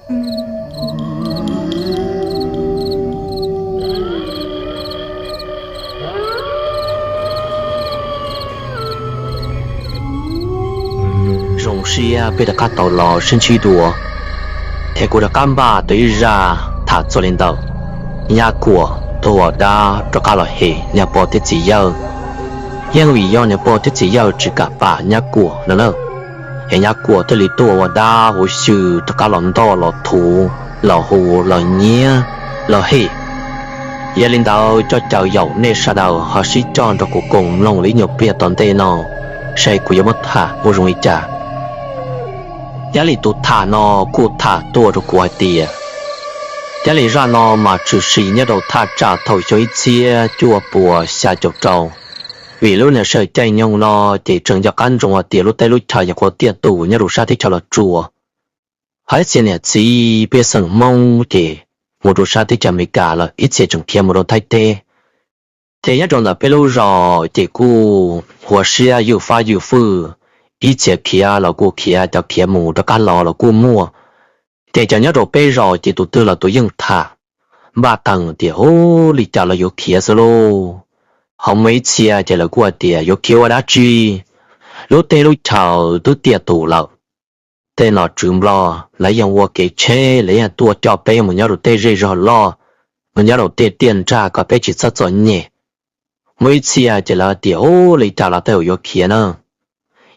Zoo siab peb rov qab tau los sib ntsib dua, es kuv rov qab npaj tau ib zaj tham txog li ntawm Nyab Kuam tus uas dab rov qab los hem niag pog thiab txiv yawg. Yeej vim yog niag pog thiab txiv yawg tsis kam pam Nyab Kuam no na, es Nyab Kuam thiaj li tuaj ua dab huv xyw rov qab los ntoj los thuv, los hu, los nyiab, los hem. Yog li ntawd coj caw yaum nej sawv daws ho sib coj nrog kuv koom mloog li ib nyuag pliag tom ntej no, saib kuv yuav muab tham muaj zoo li cas. Thiab li tus tham no kuj tham tuaj rau kuv hais tias, thiab li zaj no mas tshwm sim nyob rau thaj tsam thaum xyoo ib txhiab cuaj puas xya caum rau. Vim lub niag sij hawm caij nyoog no ces tseem nco qab ntsoov hais tias lub teb lub chaw nyuam qhuav tiaj tus nyob rau sab teb chaws Los Tsuas. Hais txhia niam txiv pej xeem Hmoob ces mus rau sab teb chaws Amelikas lawm, ib txhia tseem khiav mus rau Thaib teb. Ces nyob rau ntawm peb lub zos ces kuj ua siab ywj fab ywj fwj, ib txhia khiav los kuj khiav, cov khiav mus rov qab los los kuj muaj. Ces cov nyob rau peb zos ces tus twg los tus yeej tham npaj teeg tias ub li cas los yuav khiav xwb lauj. Ho muaj ib txhia ces lawv kuj hais tias yuav khiav ua dab tsi, lub teb lub chaw twb tiaj tus lawm. Tej nom tswv Nplog lawv yeej ua kev tsheb, lawv yeej tuaj coj peb mus nyob rau tej zej zog loj, mus nyob rau tej tiaj nrag kom peb tsis txhob txom nyem. Muaj ib txhia ces lawv tias ub li cas los tej zaum yuav khiav na,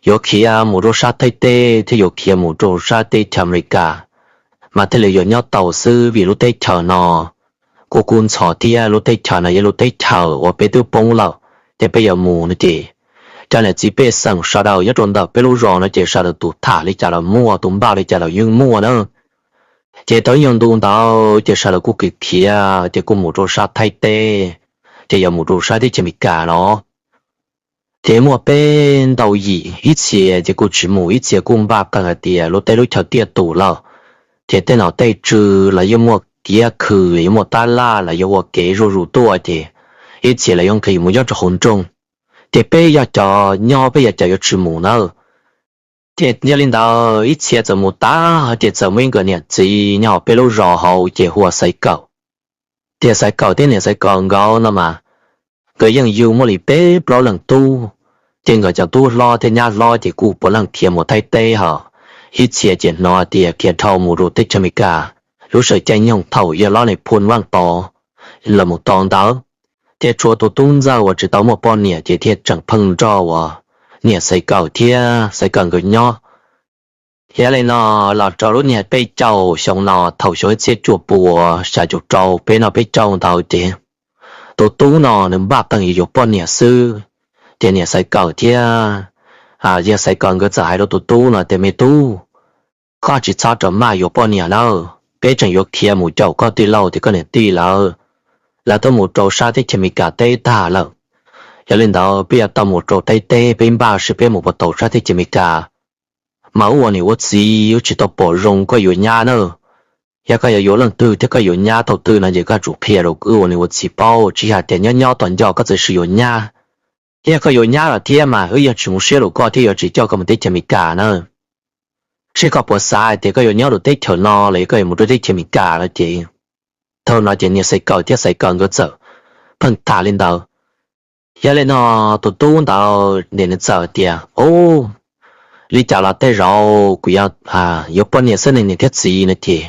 yuav khiav mus rau sab Thaib teb thiab yuav khiav mus rau sab teb chaws Amelikas mas thiaj li yuav nyob tau xwb, vim lub teb chaws no kuj kub ntxhov thiab lub teb chaws no yog lub teb chaws uas peb twb poob lawm, ces peb yuav mus no ces cov niam txiv pej xeem sawv daws nyob rau ntawm peb lub zos no ces sawv daws tus tham li cas los muaj, tus npaj li cas los yeej muaj na. Ces tau ib nyuag ntu ntawd ces sawv daws kuj khiav khiav ces kuj mus rau sab Thaib teb, ces yuav mus rau sab teb chaws Amelikas no. Ces muaj peb ntau yim, ib txhia ces kuj tsis mus, ib txhia kuj npaj qees hais tias lub teb lub chaw tiaj tus lawm, ces tej nom tej tswv los yeej muaj kiab khw, yuav muaj tab laj los yuav ua kev zuj zus tuaj, ces ib txhia los yuav nqis mus nyob rau hauv nroog. Ces peb yog cov nyob, peb yog cov yuav tsis mus nawb. Ces yog li ntawd ib txhia txawm mus tas, ces txawm muaj ib nkawd niam txiv nyob hauv peb lub zos hauv ces hu ua Xaiv Kawm. Ces Xaiv Kawm thiab niam Xaiv Kawm nkawd no mas nkawd yeej yug muaj li peb plaub leeg tub. Ces nkawd cov tub hlob thiab nyab hlob ces kuj puav leej khiav mus Thaib teb hos, ib txhia ces hnov tias khiav dhau mus rau teb chaws Amelikas. Lub sij hawm caij nyoog thaum yog lub niag phoo vaj tod los mus tod ntawd, ces tshuav tus tub ntxawg uas tsis tau muaj poj niam ces thiaj tseem pheej nrog uas niam Xaiv Kawm thiab Xaiv Kawm nkawd nyob. Yog li no los rau lub niag peb caug xyoo no, thaum xyoo ib txhiab cuaj puas xya caum rau, peb noj peb caug ntawd ces tus tub no nws npaj qees yuav poj niam xwb. Ces niam Xaiv Kawm thiab yawg Xaiv Kawm nkawd txawm hais rau tus tub no tias, me tub, koj tsis txhob rov maj yuav poj niam nawb, peb tseem yuav khiav mus caum koj tij laug thiab koj niam tij lawv, lawv twb mus rau sab teb chaws Amelikas teb tag lawm. Yog li ntawd peb yuav tau mus rau Thaib teb, peb npaj seb peb mus puas tau sab teb chaws Amelikas. Mas wb ua niam ua txiv wb tsis tau pom zoo koj yuav nyab na. Yog koj yuav yuav leej twg thiab koj yuav nyab thaum twg no ces koj tsum qhia rau wb ua niam ua txiv paub, tsis hais tias nyob nyob tom ncauj koj txawm sim yuav nyab. Thiab yog koj yuav nyab lawm thiab mas wb yeej tsis mus siab rau koj thiab yuav tsis coj koj mus teb chaws Amelikas na. Seb koj puas xav hais tias koj yuav nyob rau teb chaws no los yog koj yuav mus rau teb chaws Amelikas no ces. Thaum no ces niam Xaiv Kawm thiab Xaiv Kawm nkawd txawm pheej tham li ntawd. Yog li no tus tub ntawd ces nws txawm tias, ub, li cas los tej zaum kuv yuav yuav poj niam xwb ne niam thiab txiv no ces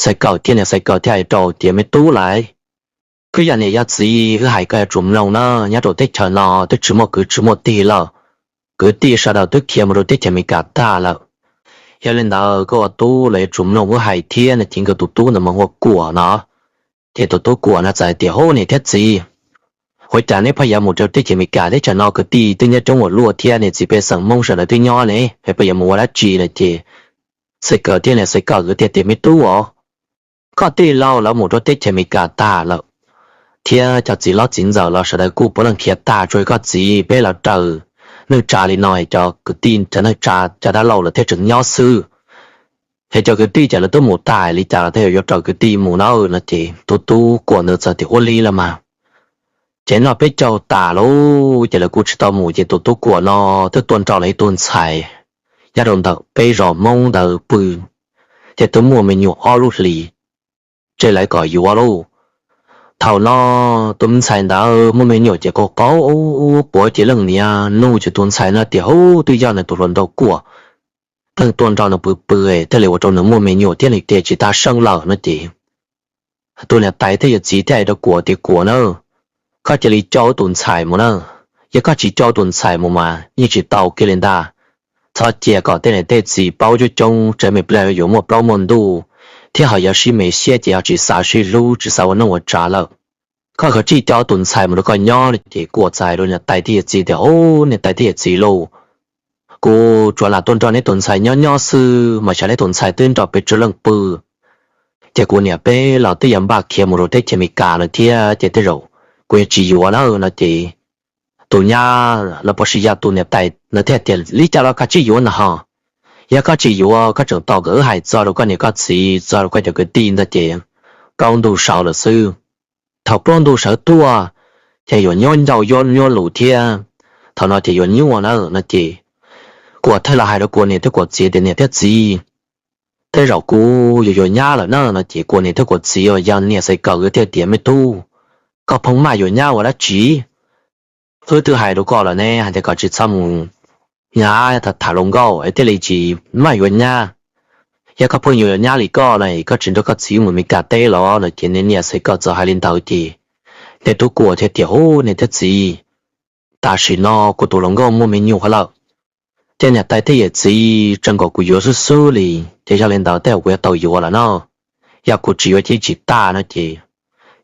Xaiv Kawm thiab niam Xaiv Kawm thiaj hais rau tias, me tub lauj, wb yog niam yog txiv wb hais koj yuav tsum mloog na, nyob rau teb chaws no twb tsis muaj kwv tsis muaj tij lawm, kwv tij sawv daws twb khiav mus rau teb chaws Amelikas tag lawm. Yog li ntawd koj ua tub los yuav tsum mloog wb hais thiab no ces nkawd tus tub ntawd mas hu ua Kuam no. Ces tus tub Kuam no txawm hais tias, hub niam thiab txiv, ua cas neb pheej yuav mus rau teb chaws Amelikas, teb chaws no kwv tij twb nyob coob ua luaj thiab niam txiv pej xeem Hmoob sawv daws twb nyob ne, es pheej yuav mus ua dab tsi no ces Xaiv Kawm thiab niam Xaiv Kawm nkawd thiaj tias, me tub os, koj tij laug lawv mus rau teb chaws Amelikas tag lawm, thiab cov txiv hlob txiv ntxawm los sawv daws kuj puav leej khiav tag, tsuas yog koj txiv peb los raws neej tsa li no, cov kwv tij cov neej tsa cov dab laug lawv thiaj tseem nyob xwb. Es cov kwv tij ces lawv twb mus tag li cas los tej zaum yuav raws kwv tij mus na no ces tus tub Kuam ntawd txawm tias, ua li los mas. Ces noj peb caug tas lauj ces lawv kuj tsis tau mus ces tus tub Kuam no twb tuaj nrog lawv ib tug ntxhais nyob rau ntawm peb zos Hmoob ntawd pw. thiab twb muaj me nyuam ob lub hlis, ces lawv kom yuav lauj. Thaum no tus me ntxhais ntawd muaj me nyuam ces qaug qaug quav ces leej niam nug ces tus ntxhais no tias, Hub, twb yog nws tus hluas nraug Kuam pheej tuaj nrog nws pw pw thiaj li ua rau nws muaj me nyuam thiab nws ces tsis tag seeb lawm no ces tus niam tais thiab yawm txiv thiaj hais rau Kuam tias, Kuam na, koj cia li coj tus ntxhais mus na. Yog koj tsis coj tus ntxhais mus mas yeej tsis tau kiag li ntag. Txhob cia kom tej niam tej txiv paub coob coob, tsam me pliag yuav muaj plaub muaj ntug thiab ho yuav sib me siab ces ho tsis xav sib hlub tsis xav ua neej ua tsav lawm. Koj kav tsij coj tus ntxhais mus rau koj nyob no ces Kuam txawm hais rau niam tais thiab yawm txiv tias, Hub, niam tais thiab yawm txiv lauj, kuv tsuas lam tuaj nrog neb tus ntxhais nyob nyob xwb mas xyov neb tus ntxhais twb nrog peb tsoom leej pw, ces kuv niam peb los twb yuav npaj khiav mus rau teb chaws Amelikas lawm thiab ces tej zaum kuv yuav tsis yuav na no ces tus nyab los puas sis yog tus niam tais no thiaj tias, Li cas los koj tsis yuav ntag ho. Yog koj tsis yuav koj tseem tos kom wb hais txog rau koj niam koj txiv txog rau koj cov kwv tij ntag ces plaub ntug sawv lawm xwb. Thaum plaub ntug sawv tuaj ces yuav nyuaj ncauj yuav nyuaj lus thiab, thaum no ces yuav nyuaj na no ces Kuam thiaj los hais rau Kuam niam thiab Kuam txiv tias, Niam thiab txiv, tej zaum kuv yuav yuav nyab lawm na no ces Kuam niam thiab Kuam txiv uas yog niam Xaiv Kawm thiaj tias, Me tub, koj pheej maj yuav nyab ua dab tsi? Wb twb hais rau koj lawm ne hais tias koj tsis txhob mus nyab tham tham luag nkauj es thiaj li tsis maj yuav nyab. Yog koj pheej yuav yuav nyab li koj no es koj tsis nrog koj txiv mus Amelikas teb los no ces niam Xaiv Kawm txawm hais li ntawd ces niam tub Kuam thiaj tias, Hub, niam thiab txiv, tam sim no kuv tus hluas nkauj muaj me nyuam lawm, ces niam tais thiab yawm txiv tseem kom kuv yuav xwb xwb li, ces yog li ntawd tej zaum kuv yuav tau yuav lawm no. Yog kuv tsis yuav ces tsis tau no ces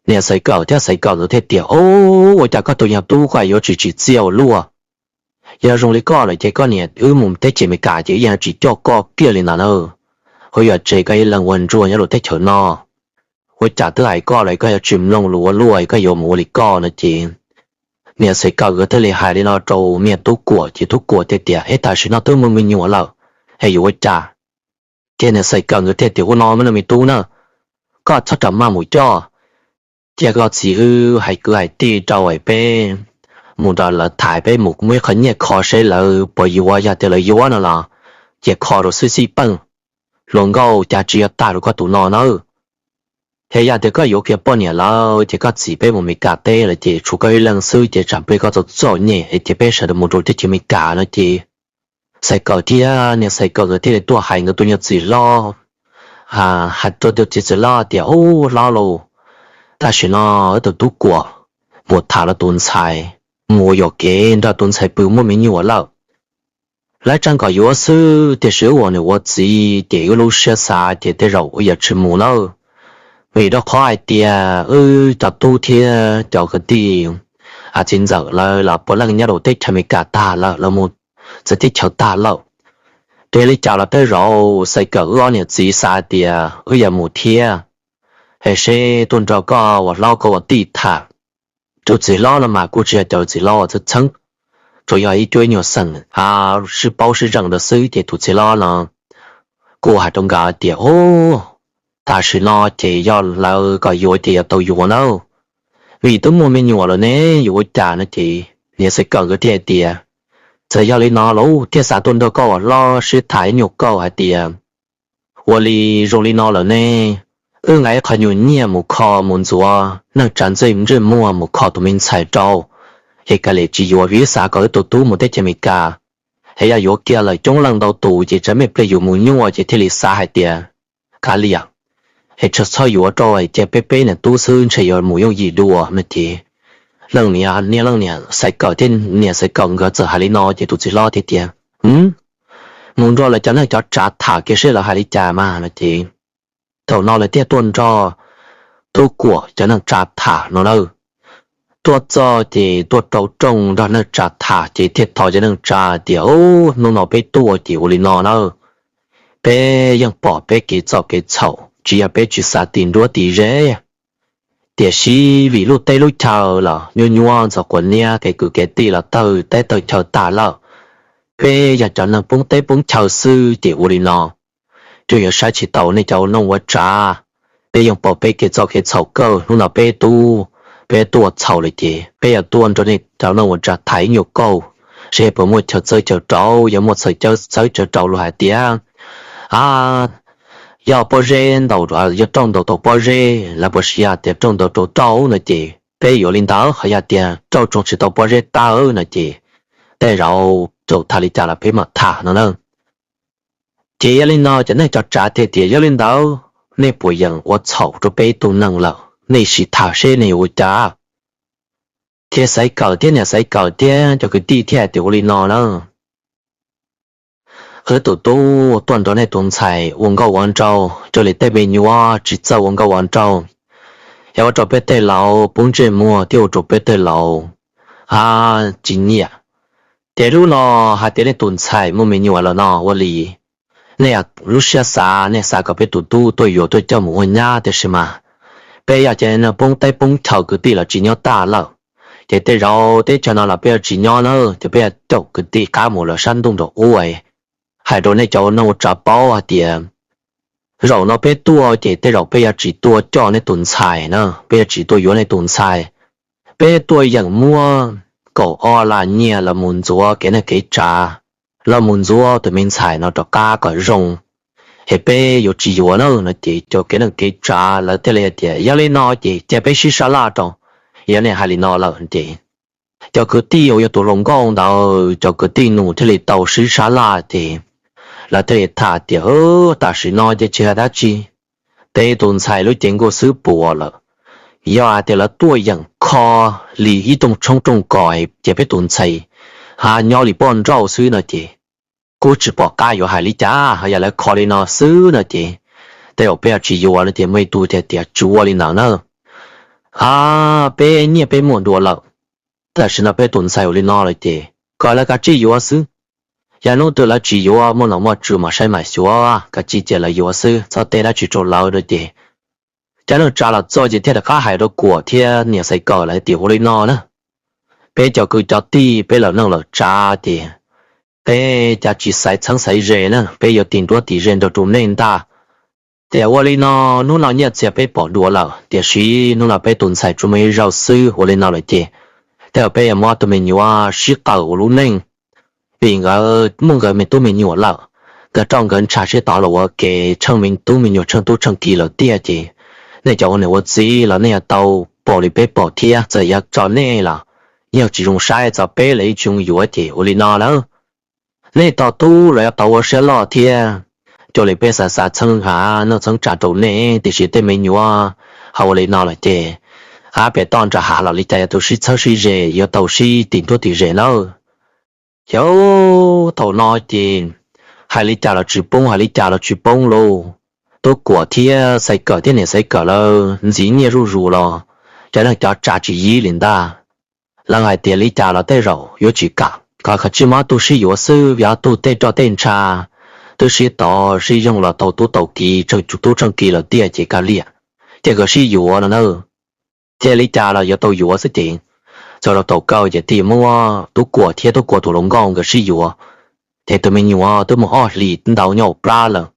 niam Xaiv Kawm thiab Xaiv Kawm nkawd thiaj tias, Ub, ua cas koj tus yog tub koj yuav tsis tsim txiaj ua luaj? Yog zoo li koj lawm ces koj niam wb mus teb chaws Amelikas ces wb yeej tsis coj koj kiag li ntawd na. Ua yog tseg koj ib leeg ua ntsuag nyob rau teb chaws no. Ua cas twb hais koj lawm koj yuav tsis mloog lus ua luaj koj yuav mus ua li koj no ces niam Xaiv Kawm nkawd thiaj li hais li no rau niam tub Kuam ces tub Kuam thiaj tias, Eb, tam sim no twb muaj me nyuam lawm es yuav ua cas? Ces niam Xaiv Kawm nkawd thiaj tias, Ua no me tub na, koj txhob ras maj mus coj, cia koj txiv wb hais kwv hais tij rau es peb mus nrog lawv tham, peb mus muab ib qho nyiaj kho seb lawv puas yuav, yog tias lawv yuav no los cia kho rau xwb xij peej, hluas nkauj cas tsis yog tag rau koj tus no nawb. Ces yog tias koj yuav kiag poj niam lawm ces koj txiv peb mus Amelikas teb lawm ces tshuav koj ib leeg xwb ces tsam pliag koj txom txom nyem ces peb sawv daws mus rau teb chaws Amelikas no ces Xaiv Kawm thiab niam Xaiv Kawm nkawd thiaj li tuaj hais nkawd tus nyuag txiv hlob, hais rau tus txiv txiv hlob tias, Ub, hlob lauj, tam sim no wb tus tub Kuam mus tham lawv tus ntxhais, mus ua yuam kev nrog tus ntxhais pw muaj me nyuam lawm. Lawv tseem kom yuav xwb tiam sis wb ua niam ua txiv ces wb lub siab xav ces tej zaum wb yuav tsis mus nawb. Vim rau qhov hais tias wb cov tub thiab cov kwv tij txiv ntxawm lawv los puav leej nyob rau teb chaws Amelikas tag lawm, lawv mus txawv teb chaws tag lawm. Ces li cas los tej zaum Xaiv Kawm wb ob niam txiv xav tias wb yuav mus thiab, es seb tuaj nrog koj ua hlob koj ua tij tham. Tus txiv hlob no mas kuj tsis yog cov txiv hlob uas txheeb txheeb, tsuas yog ib cuab ib nyuag xeem sib paub sib zeem ntawd xwb ces tus txiv hlob no kuj hais rau nkawd tias, Ub, tam sim no ces yog lawv kom yuav ces yuav tau yuav nawb, vim twb muaj me nyuam lawm ne, yuav ua cas no ces niam Xaiv Kawm nkawd thiaj hais tias, Txawm yog li no los thiaj xav tuaj nrog koj ua hlob sib tham ib nyuag kauj hais tias, ua li zoo li no lawm ne, wb nqa ib qho nyuag nyiaj mus kho mus ntxuav neej tsa ntsej ntsej muag mus kho tus me ntxhais rau, es kav liam tsis yuav vim wb xav kom wb tus tub mus teb chaws Amelikas. Es yog yuav kiag lawm coob leej ntau tus ces tsam pliag yus mus nyuaj ces thiaj li xav hais tias kav liam, es txhob yuav rau, cia peb peb niam tub xwb ntshe yuav mus yooj yim dua no ces leej niam, niam leej niam Xaiv Kawm thiab niam Xaiv Kawm nkawd txawm hais li no ces tus txiv hlob thiaj tias, Mus nrog lawv cov neej cov tsav tham kiag seb lawv hais li cas mas no ces thaum no lawv thiaj tuaj nrog tub Kuam cov neej tsa tham no na. Tuaj txog ces tuaj rau rooj nrog neej tsa tham ces thiaj thov cov neej tsa tias, Ub, hnub no peb tuaj ces ua li no na, peb yeej pom peb kev txom kev txhaum, tsis yog peb tsis xav ti nruab ti zeb, tiam sis vim lub teb lub chaw los nyuaj nyuaj ntxhov quav niab, kev kwv kev tij los tawg teb tawg chaw tag lawm, peb yog cov neeg poob teb poob chaw xwb ces ua li no, ces yuav saib tsis taus nej cov ua neej ua tsav. Peb yeej pom peb kev txom kev txhaum kawg, hnub no peb tub, peb tuaj txhaum lawm ces peb yuav tuaj nrog nej cov neej ua tsav tham ib nyuag kauj, seb puas muaj chaw txawb chaw rau, yog muaj chaw txawb chaw rau los hais tias, a, yog pob zeb ntaus, yog rauj ntaus tau pob zeb lawv puas siv tias rauj ntaus rau rauj no ces peb yuav li ntawd, ho yog tias rauj tsoo tsis tau pob zeb tawg no ces tej zaum tau tham li cas los peb mam tham no na. Ces yog li no cov neeg cov tsav thiaj tias yog li ntawd nej puas yeem ua txhaum rau peb tug neeg lawm, nej sim tham seb nej yuav ua cas. Ces Xaiv Kawm thiab niam Xaiv Kawm thiab cov kwv tij thiaj tias ua li no na, wb tus tub tuaj nrog nej tus ntxhais ua nkauj ua nraug, cuag li tej me nyuam tsis txawj ua nkauj ua nraug, yog ua rau peb tej laus poob ntsej muag thiab ua rau peb tej laus tsis nyiam. Ces hnub no hais tias nej tus ntxhais muaj me nyuam lawm no ua li, nej lub siab xav nej xav kom peb tus tub tuaj yuav tuaj coj mus ua nyab, tiam sis mas peb yog cov neeg poob teb poob chaw kwv tij los tsis nyob tag lawm, ces tej zaum teb chaws no los peb yuav tsis nyob na, ces peb yuav caum kwv tij qab mus lawm sab ntuj nraum ub. Hais rau nej cov ua neej ua tsav paub hais tias zaum no peb tuaj ces tej zaum peb yuav tsis tuaj coj nej tus ntxhais na, peb yuav tsis tuaj yuav nej tus ntxhais. Peb tuaj yeem muab kaum ob lam nyiaj los mus ntxuav kev neej kev tsav, los mus ntxuav tus me ntxhais no rov qab kom zoo, es peb yuav tsis yuav na no ces cov kev neej kev tsav lawv thiaj li hais tias yog li no ces cia peb sib sab laj rau, yog nej hais li no lawm ces cov kwv tij uas yog tus hluas nkauj ntawd cov kwv tij nus thiaj li tau sib sab laj ces lawv thiaj li tham tias tam sim no ces tsis hais dab tsi, peb tus ntxhais lub cev nkuaj xwb puas lawm. Yog hais tias lawv tuaj yeem kho li ib rooj tshoob rooj kos ces peb tus ntxhais ha nyob li poj nrauj xwb no ces kuj tsis pom qab yuav hais li cas, ho yog lawv kho li no xwb no ces tej zaum peb yuav tsis yuav no ces muaj ib tug thiaj tias tsis ua li ntawd na, ha peb nyiaj peb muaj dua lawm. Tam sim no peb tus ntxhais ua li no lawm ces kom lawv kav tsij yuav xwb. Yog hnub twg lawv tsis yuav muaj nom muaj tswv mam saib mam xyuas, kav tsij cia lawv yuav xwb, txhob teb dab tsi rau lawv no ces cov neej tsa los txog ces thiaj rov qab hais rau Kuam thiab niam Xaiv Kawm lawv tias ua li no na, peb cov kwv cov tij peb lawm neej lawm tsav ces peb cas tsis xaiv txheeb xaiv ze na, peb yuav tis nruab tis ze nrog rau nej ntag. Tias ua li no, hnub no nyiaj txiag peb pom dua lawm, tiam sis hnub no peb tus ntxhais tsuas muaj ib zaug xwb, ua li no lawm ces tej zaum peb yuav muab tus me nyuam sib qawm ua lub neej, vim nkawd muaj nkawd me tub me nyuam lawm, nkawd rau nkawd ntshav sib tov los ua ke, tsheej me tub me nyuam tsheej tub tsheej ki lawm tiag ces nej cov ua niam ua txiv los nej yuav tau pom li peb pom thiab, txawm yog tso nej los yeej tsis zoo saib, txog peb los yeej tsis zoo yuav ces ua li no lawm. Nej tau tub los yuav tau ua siab loj thiab, cuag li peb xav xav txheeb hav noj txheeb tsav rau nej, tiam sis tej me nyuam ho ua li no lawm ces, a pem toj nram hav los li cas yuav tau sib txheeb sib ze, yuav tau sib tis nruab tis ze nawb. Ces thaum no ces hais li cas los tsis poob, hais li cas los tsis poob lauj. Tub Kuam thiab Xaiv Kawm thiab niam Xaiv Kawm lawv ntxiv nyiaj zuj zus los cov neej cov tsav tsis yib li ntag. Lawv hais tias li cas los tej zaum yuav tsis kam, kom kav tsij muab tub sib yuav xwb, vim ob tug tej roj tej ntsha twb sib tov sib yoog los tau tub tau ki, tseem tub tseem ki lawm tiag ces kav liam, ces nkawd sib yuav no na. Ces li cas los yuav tau yuav xwb ces txog rau thaum kawg ces thiaj muab Tub Kuam thiab Tub Kuam tus hluas nkauj nkawd sib yuav. Ces tus me nyuam twb muaj ob hlis ntau nyob hauv plab lawm.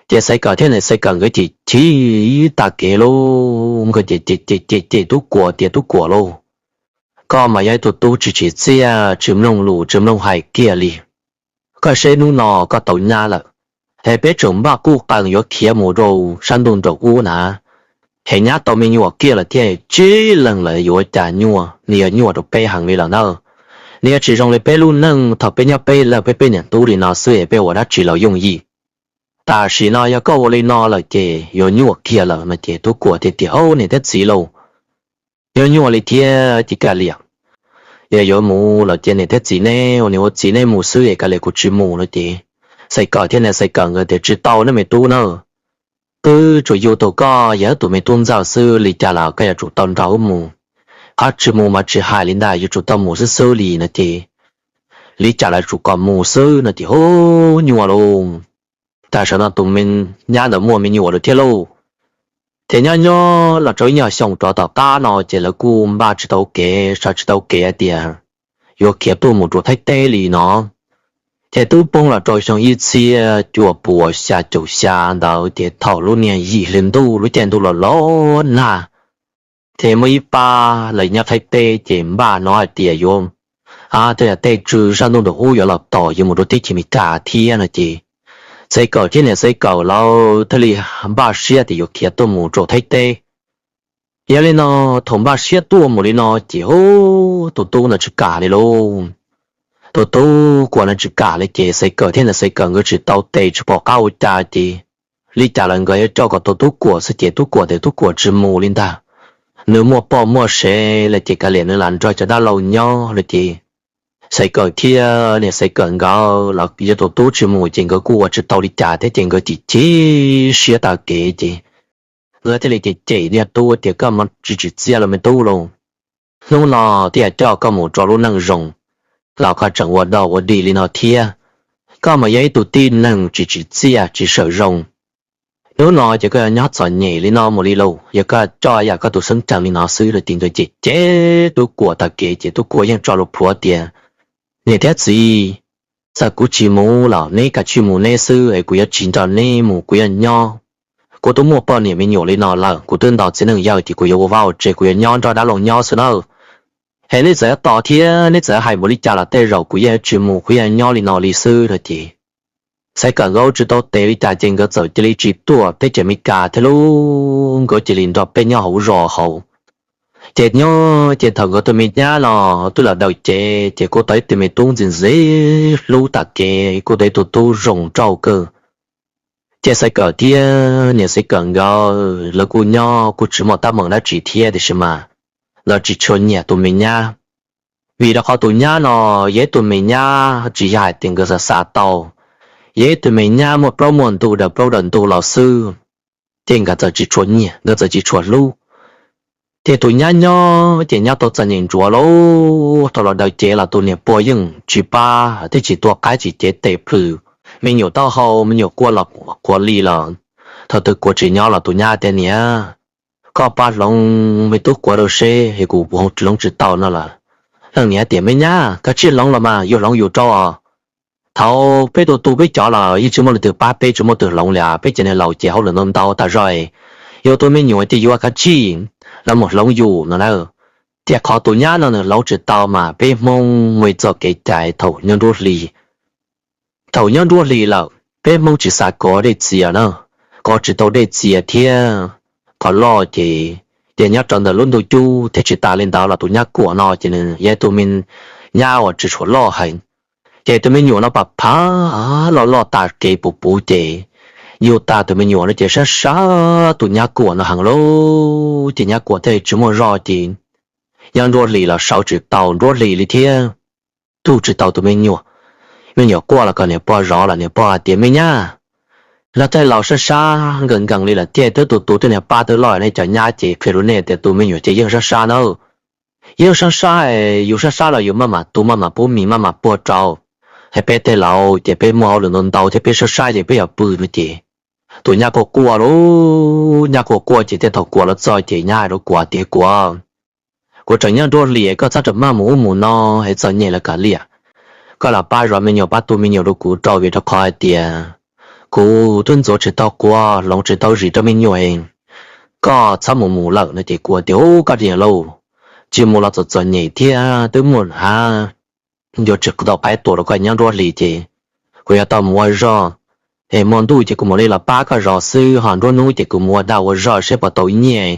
Ces Xaiv Kawm thiab niam Xaiv Kawm nkawd ces chim tag kev lauj, nkawd ces cem cem cem Tub Kuam tias Tub Kuam lauj, koj mas yog ib tug tub tsis tsim txiaj, tsis mloog lus tsis mloog hais kiag li. Koj saib hnub no koj tau nyab lawm, es peb tseem npaj qub qees yuav khiav mus rau sab ntuj nraum ub na, es nyab tau me nyuam kiag lawm thiab, tsib leeg lawm yuav cas nyuaj, nws yog nyuaj rau peb heev li lawm na. Nws yuav tsis zoo li peb lub neej thaum peb nyob peb lawm peb peb niam tub li no xwb es peb ua dab tsi los yooj yim. Tam sim no yog koj ua li no lawm ces yuav nyuaj kiag lawm no ces Tub Kuam thiaj tias, Au niam thiab txiv lauj, yuav nyuaj li thiab ces kav liam. Yog yuav mus lawm ces niam thiab txiv neb ua niam ua txiv neb mus xwb es kav liam kuv tsis mus no ces Xaiv Kawm thiab niam Xaiv Kawm nkawd tias, Tsis tau nawb me tub na, twb tsuas yug tau koj yog ib tus me tub ntxawg xwb, li cas los koj yuav tsum tau nrog wb mus. Qhov tsis mus mas tsis hais li ntag, yuav tsum tau mus xwb xwb li no ces li cas los tsum kom mus xwb no ces hu nyuaj lauj. Tam sim no tus me nyab ntawd muaj me nyuam lawm thiab lauj. Ces nyob nyob los rau ib nyuag xyoo rov tom qab no ces lawv kuj npaj tsis tau kev, xav tsis tau kev hais tias yuav khiav tuaj mus rau Thaib teb li no. Ces twb poob los rau xyoo ib txhiab cuaj puas xya caum xya ntawd ces thaum lub niag yim hli ntuj lub caij ntuj los los nag, ces muaj ib pab lawv nyob Thaib teb ces npaj no hais tias yuav, tej yam tej tswv sab ntuj nraum ub yuav los tos yuav mus rau teb chaws Amelikas thiab no ces Xaiv Kawm thiab niam Xaiv Kawm lawv thiaj li npaj siab tias yuav khiav tuaj mus rau Thaib teb. Yog li no, thaum npaj siab tuaj mus li no ces tus tub ntawd tsis kam li lauj. Tus tub Kuam ntawd tsis kam li ces Xaiv Kawm thiab niam Xaiv Kawm nkawd tsis tau tes tsis pom qab ua cas ces li cas los nkawd yuav coj kom tau Tub Kuam xwb ces Tub Kuam tias Tub Kuam tsis mus li ntag. Nws muaj poj muaj sev lawm ces kav liam nws lam nrog cov dab laug nyob lawm ces Xaiv Kawm thiab niam Xaiv Kawm nkawd los yog tus tub tsis mus ces nkawd kuj ua tsis tau li cas thiab ces nkawd chim chim siab tag kev ces nkawd thiaj li cem cem niag tub tias koj tsis tsim txiaj los me tub lauj. Hnub no thiaj coj koj mus rau lub neej zoo los koj tseem ua dog ua dig li no thiab. Koj mas yog ib tug tib neeg tsis tsim txiaj tsis sawm zoo. Hnub no ces koj yuav nyob txom nyem li no mus li lauj. Yog koj coj yam koj tus xeeb ceem li no xwb lawm ces nkawd cem cem Tub Kuam tag kev ces Tub Kuam yeej tso lus plhuav tias niam thiab txiv, txawm kuv tsis mus los neb kav tsij mus neb xwb es kuv yuav tsis nrog neb mus, kuv yuav nyob. Kuv twb muaj poj niam me nyuam li no lawm, kuv twb nto txiv neej yawg ces kuv yuav ua vaj ua tsev, kuv yuav nyob nrog dab laug nyob xwb na. Es neb txawm yuav tos thiab neb txawm yuav hais npaum li cas los tej zaum kuv yeej tsis mus, kuv yeej nyob li no li xwb no ces Xaiv Kawm nkawd tsis tau tes li cas ces nkawd txawm cia li tsis tuaj teb chaws Amelikas thiab lauj, nkawd cia li nrog peb nyob hauv zos hauv. Ces nyob ces thaum nkawd tus me nyab no twb los daws cev ces kuj tau ib tug me tub ntxim ntxim hlub tag kev, kuj tau ib tug tub zoo nraug kawg. Ces Xaiv Kawm thiab niam Xaiv Kawm nkawd lawv kuj nyob kuj tsis muaj teeb meem dab tsi thiab tiam sis mas lawv tsis tshua nyiam tus me nyab. Vim rau qhov tus nyab no yog ib tug me nyab tsis yog hais tias nkawd xav xav tau, yog ib tug me nyab muaj plaub muaj ntug daws plaub daws ntug los xwb, ces nkawd txawm tsis tshua nyiam, nkawd txawm tsis tshua hlub. Ces tus nyab nyob ces nyab tau txom nyem ntsuav lauj, thaum los daws cev los tus niam pog yeej tsis pab thiab tsis tua qaib tsis cev tes plhws, me nyuam taub hau me nyuam quaj los qhuav li los, thaum twg Kuav tsis nyob los tus nyab tias niam, koj pab hloov me tub Kuav rau seb es kuv hloov tsis tau no lawm. Leej niam tias me nyab kav tsij hloov los mas, yus hloov yus rau. Thaum peb tus tu peb cov los yeej tsis muaj leej twg pab peb, tsis muaj leej twg hloov li, peb cov niag laus ces hauj lwm ntau ntau tas zog, yus tus me nyuam ces yuav kav tsij los mus hloov yus no na. Tiam sis qhov tus nyab no nws hloov tsis tau mas peb Hmoob muaj ib txoj kev cai thaum nyob nruab hlis, thaum nyob nruab hlis lawm peb Hmoob tsis xav kov dej txias na, kov tsis tau dej txias thiab qhov loj ces, ces nyob rau ntawm lub ntuj cub thiab. Tsis tas li ntawd los tus nyab Kuam no ces nws yog tus me nyab uas tsis tshua loj heev, ces tus me nyuam no pam phav loj loj tas kev puv puv ces yug tag tus me nyuam no ces sab sab tus nyab Kuam no heev lauj. Ces nyab Kuam thiaj li tsis muaj zog ces nyob nruab hlis los sawv tsis tau nruab hlis li thiab, tu tsis tau tus me nyuam. Me nyuam quaj los kom niam pog zov los niam pog hais tias me nyab, los tej laus sab sab nkees nkees li lawm thiab, twb tus tus twb niag pab twb loj, nej cov nyab ces qhia rau nej tias tus me nyuam ces yeej sab sab na. Yeej sab sab, yus sab sab los yus maj mam tu maj mam pub mis maj mam puag rau, es peb tej laus ces peb muaj hauj lwm ntau ntau thiab peb sab sab ces peb yuav pw no ces tus nyab quaj quaj lauj, nyab quaj quaj ces thiaj thaum Kuam los txog ces nyab hais rau Kuam tias Kuam, kuv tseem nyob nruab hlis, koj txhob rawm maj mus ub mus no es txom nyem lawm kav liam. Koj los pab zov me nyuam pab tu me nyuam rau kuv rau, vim rau qhov hais tias kuv twb ntxuav tsis tau quav hloov tsis tau zis rau me nyuam. Koj txhob mus mus lawm no ces Kuam tias ub koj niam lauj, tsis mus los txom txom nyem thiab twb muaj hab yuav tsis tau qaib tua rau koj nyob nruab hlis ces kuv yuav tau mus ua zog, es hmo ntuj ces kuv mam li los pab koj zov xwb, ho nruab hnub ces kuv mus ua dag ua zog seb puas tau nyiaj,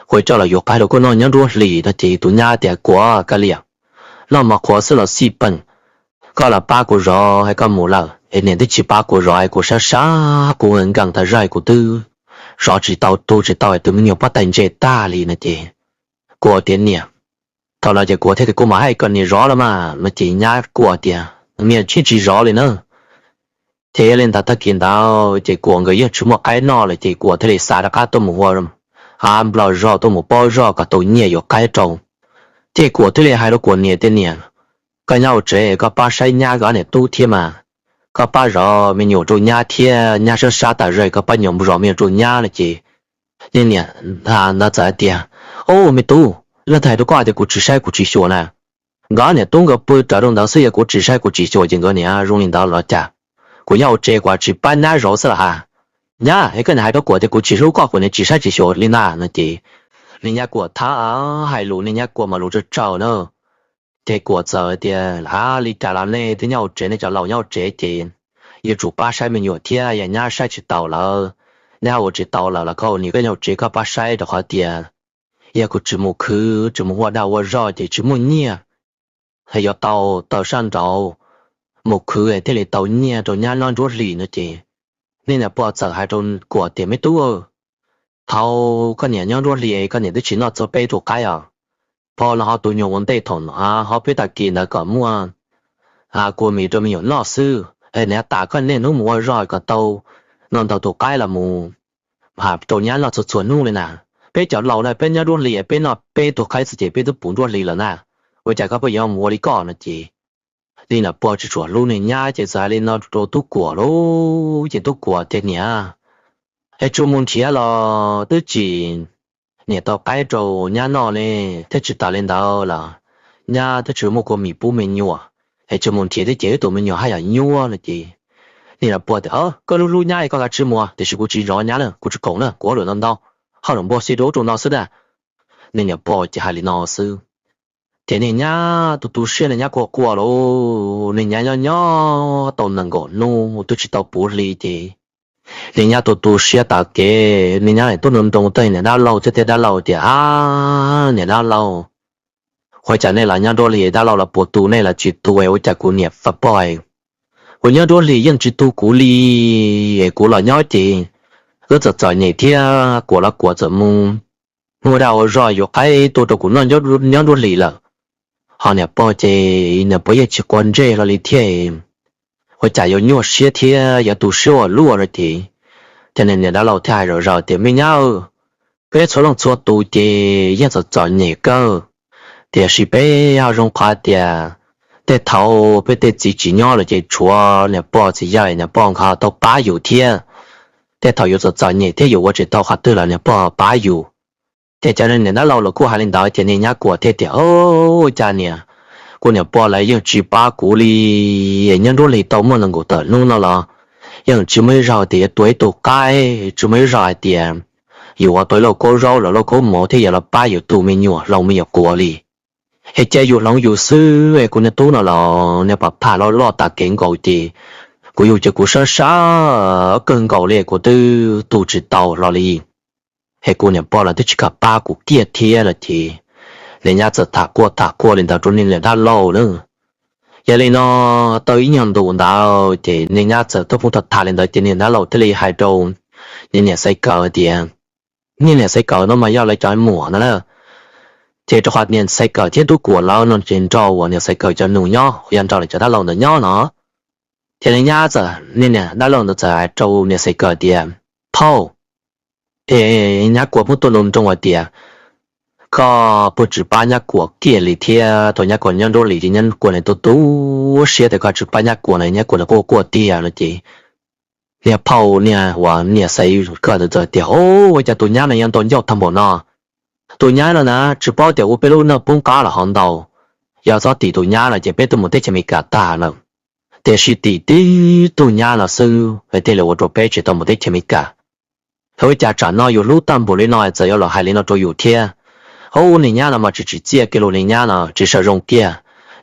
kuv coj los yuav qaib rau koj noj nyob nruab hlis no ces tus nyab tias Kuam koj liam, noj mov qhuav xwb los xij peem, koj los pab kuv zov es koj mus lawm es niam twb tsis pab kuv zov es kuv sab sab kuv nkees tas zog es kuv twb zov tsis tau tu tsis tau es tus me nyuam pob tais ntse tag li no ces Kuam tias niam, thaum no ces Kuam thiaj tias kuv mam hais kom niam zov los mas no ces nyab Kuam tias niam tsis tsis zov li na. Ces yog li ntawd tag kis ntawd ces Kuam nkawd yeej tsis muaj qaib noj lawm ces Kuam thiaj li xav rov qab tuaj mus ua nplog zog tuaj mus paub zog kom tau nyiaj yuav qaib rau. Ces Kuam thiaj li hais rau Kuam niam tias niam, koj nyob hauv tsev koj pab saib nyab nkawd ob niam tub thiab mas, koj pab zov me nyuam rau nyab thiab, nyab sab sab tas zog koj pab zov me nyuam rau nyab no ces niam ntawd txawm hais tias, o me tub, leej twg hais rau koj tias kuv tsis saib kuv tsis xyuas na? Nkawd ob niam tub nkawd pw raws rau ntawd xwb, yog kuv tsis saib kuv tsis xyuas ces nkawd niam zoo li ntawd los cas? Kuv nyob hauv tsev kuv tsis pab nyab zov xwb los as. Nyab, es koj niam hais rau kuv tias kuv tsis hlub koj kuv niam tsis saib tsis xyuas li ntag no ces niag nyab Kuam thab hais lus, niag nyab Kuam mas lus tsawg tsawg na. Ces Kuam txawm tias a li cas los nej twb nyob hauv tsev, nej cov laus nyob hauv tsev ces yuav tsum pab saib me nyuam thiab, yog nyab saib tsis taus lawm, nyab ua tsis tau lawm los koj ua niam koj nyob hauv tsev koj pab saib, rau qhov tias yog kuv tsis mus khwv tsis mus ua dag ua zog ces tsis muaj nyiaj yuav tau taw sab nraud mus khwv thiaj li tau nyiaj rau nyab noj nruab hlis no ces, niag niam pog txawm hais rau Kuam tias, Me tub, thaum koj niam nyob nruab hlis koj niam twb tsis noj txog peb tus qaib os. Phau no ho tus nyuag ua ntej thaum no ho peb tag kis ntawd kom muaj kua mis rau me nyuam noj xwb, niam tas koj niaj hnub mus ua zog kom tau no ntau tus qaib los mus rau nyab noj txhua txhua hnub li na. Peb cov laus na peb nyob nruab hlis peb noj peb tus qaib xwb ces peb twb puv nruab hlis lawm na, ua cas koj pheej yuav mus ua li koj no ces, niag niam pog tsis tshua hlub niag nyab ces txawm hais li no rau tub Kuam lauj. Ces tub Kuam tias, Niam, es tsuas mus nrhiav los twb tsis niam tau qaib rau nyab noj ne, thiab tsis tas li ntawd los nyab twb tsis muaj kua mis pub me nyuam, es tsuas mus nrhiav thiab ces wb tus me nyuam haj yam nyuaj no ces, niag niam pog tias, Koj hlub hlub nyab koj kav tsij mus, tiam sis kuv tsis zov nyab na, kuv tsis koom na, kuv ua lawm ntau ntau, haj lwm npog xi rau ub rau no xwb na. Niag niam pog ces hais li no xwb. Ces niag nyab tu tu siab, niag nyab quaj quaj lauj, niag nyab nyob nyob tau nees nkaum hnub twb tsis tau puv hli ces, niag nyab tu tu siab tas kev, niag nyab tuaj nroo nroo tej niam dab laug thiab tej dab laug tias, Ab, niam dab laug, ua cas nej los nyob nruab hlis, dab laug los puas tu nej los tsis tu, ua cas kuv niam faj pog, kuv nyob nruab hlis yeej tsis tu kuv li, kuv los nyob ces wb txom txom nyem thiab, Kuam los Kuam txawm mus ua dag ua zog yuav qaib tuaj rau kuv noj nyob nruab hlis lawm. Ho niam pog ces niam pog yeej tsis quav ntsej hlo li thiab, ua cas yuav nyuaj siab thiab yuav tu siab ua luaj no ces, ces niag niam dab laug thiaj hais zom zaws tias, Me nyab, peb txhua leej txhua tus ces yeej txom txom nyem kawg, tiam sis peb ho zoo qhov tias tej thaum peb tej txiv tsis nyob lawm ces tshuav niam pog txiv yawg, niam pog nkawd tau pab yus thiab. Tej thaum yus txom txom nyem thiab yus ua tsis tau qhov twg los niam pog pab yus. Ces cov niam dab laug los kuj hais li ntawd ces niag nyab Kuam thiaj tias, Ua cas niam, kuv niam pog lawv yeej tsis pab kuv li, nyob nruab hlis tau muaj nees nkaum tawm hnub no los yeej tsis muaj ib zaug tias yuav tua ib tug qaib, tsis muaj ib zaug hais tias yus ua tau ib lauj kaub zaub los lauj kaub mov thiab yuav los pab yus tu me nyuam hloov me nyuam quav li. Es cia yus hloov yus xwb, kuv niag tub no los niag pam phaj loj loj tas kev nkaus ces kuv yug ces kuv sab sab kawg nkaus li, kuv twb tu tsis tau hlo li. Es kuv niam pog los twb tsis kam pab kuv kiag thiab no ces, niag nyab txawm tham quaj tham quaj li ntawd rau niag niam dab laug na. Yog li no tau ib nyuag ntu ntawd ces niag nyab txawm tuaj pheej tham tham li ntawd ces niag dab laug thiaj li hais rau niag niam Xaiv Kawm tias, niag niam Xaiv Kawm no mas yog lawv cov muam no na. Ces rau qhov niam Xaiv Kawm thiab tub Kuam lawv no ces nrog uas niam Xaiv Kawm cov nus nyob, yog nrog lawv cov dab laug ntawd nyob no. Ces niag nyab txawm, niag niam dab laug ntawd txawm hais rau niam Xaiv Kawm tias, Phauj, es nyab Kuam pheej tuaj nroo nroo hais tias koj pheej tsis pab nyab Kuam kiag li thiab, thaum nyab Kuam nyob nruab hlis ces nyab Kuam nws tu tu siab tias koj tsis pab nyab Kuam na, nyab Kuam nws quaj quaj tiag no ces, niag phauj niag uas niam Xaiv Kawm ntawd txawm tias, Ua cas tus nyab no yuav ntau ncauj tag npaum no? Tus nyab no na tsis paub tias ua peb lub neej poob qab los hov ntau. Yog txhob tim tus nyab no ces peb twb mus teb chaws Amelikas tag lawm. Tiam sis tim tib tug nyab no xwb thiaj li ua rau peb tsis tau mus teb chaws Amelikas. Ua cas tsam no yus hlub tag npaum li no txawm yuav los hais li no rau yus thiab? Ub, niag nyab no mas tsis tsim txiaj kiag los, niag nyab no tsis sav zoo kiag.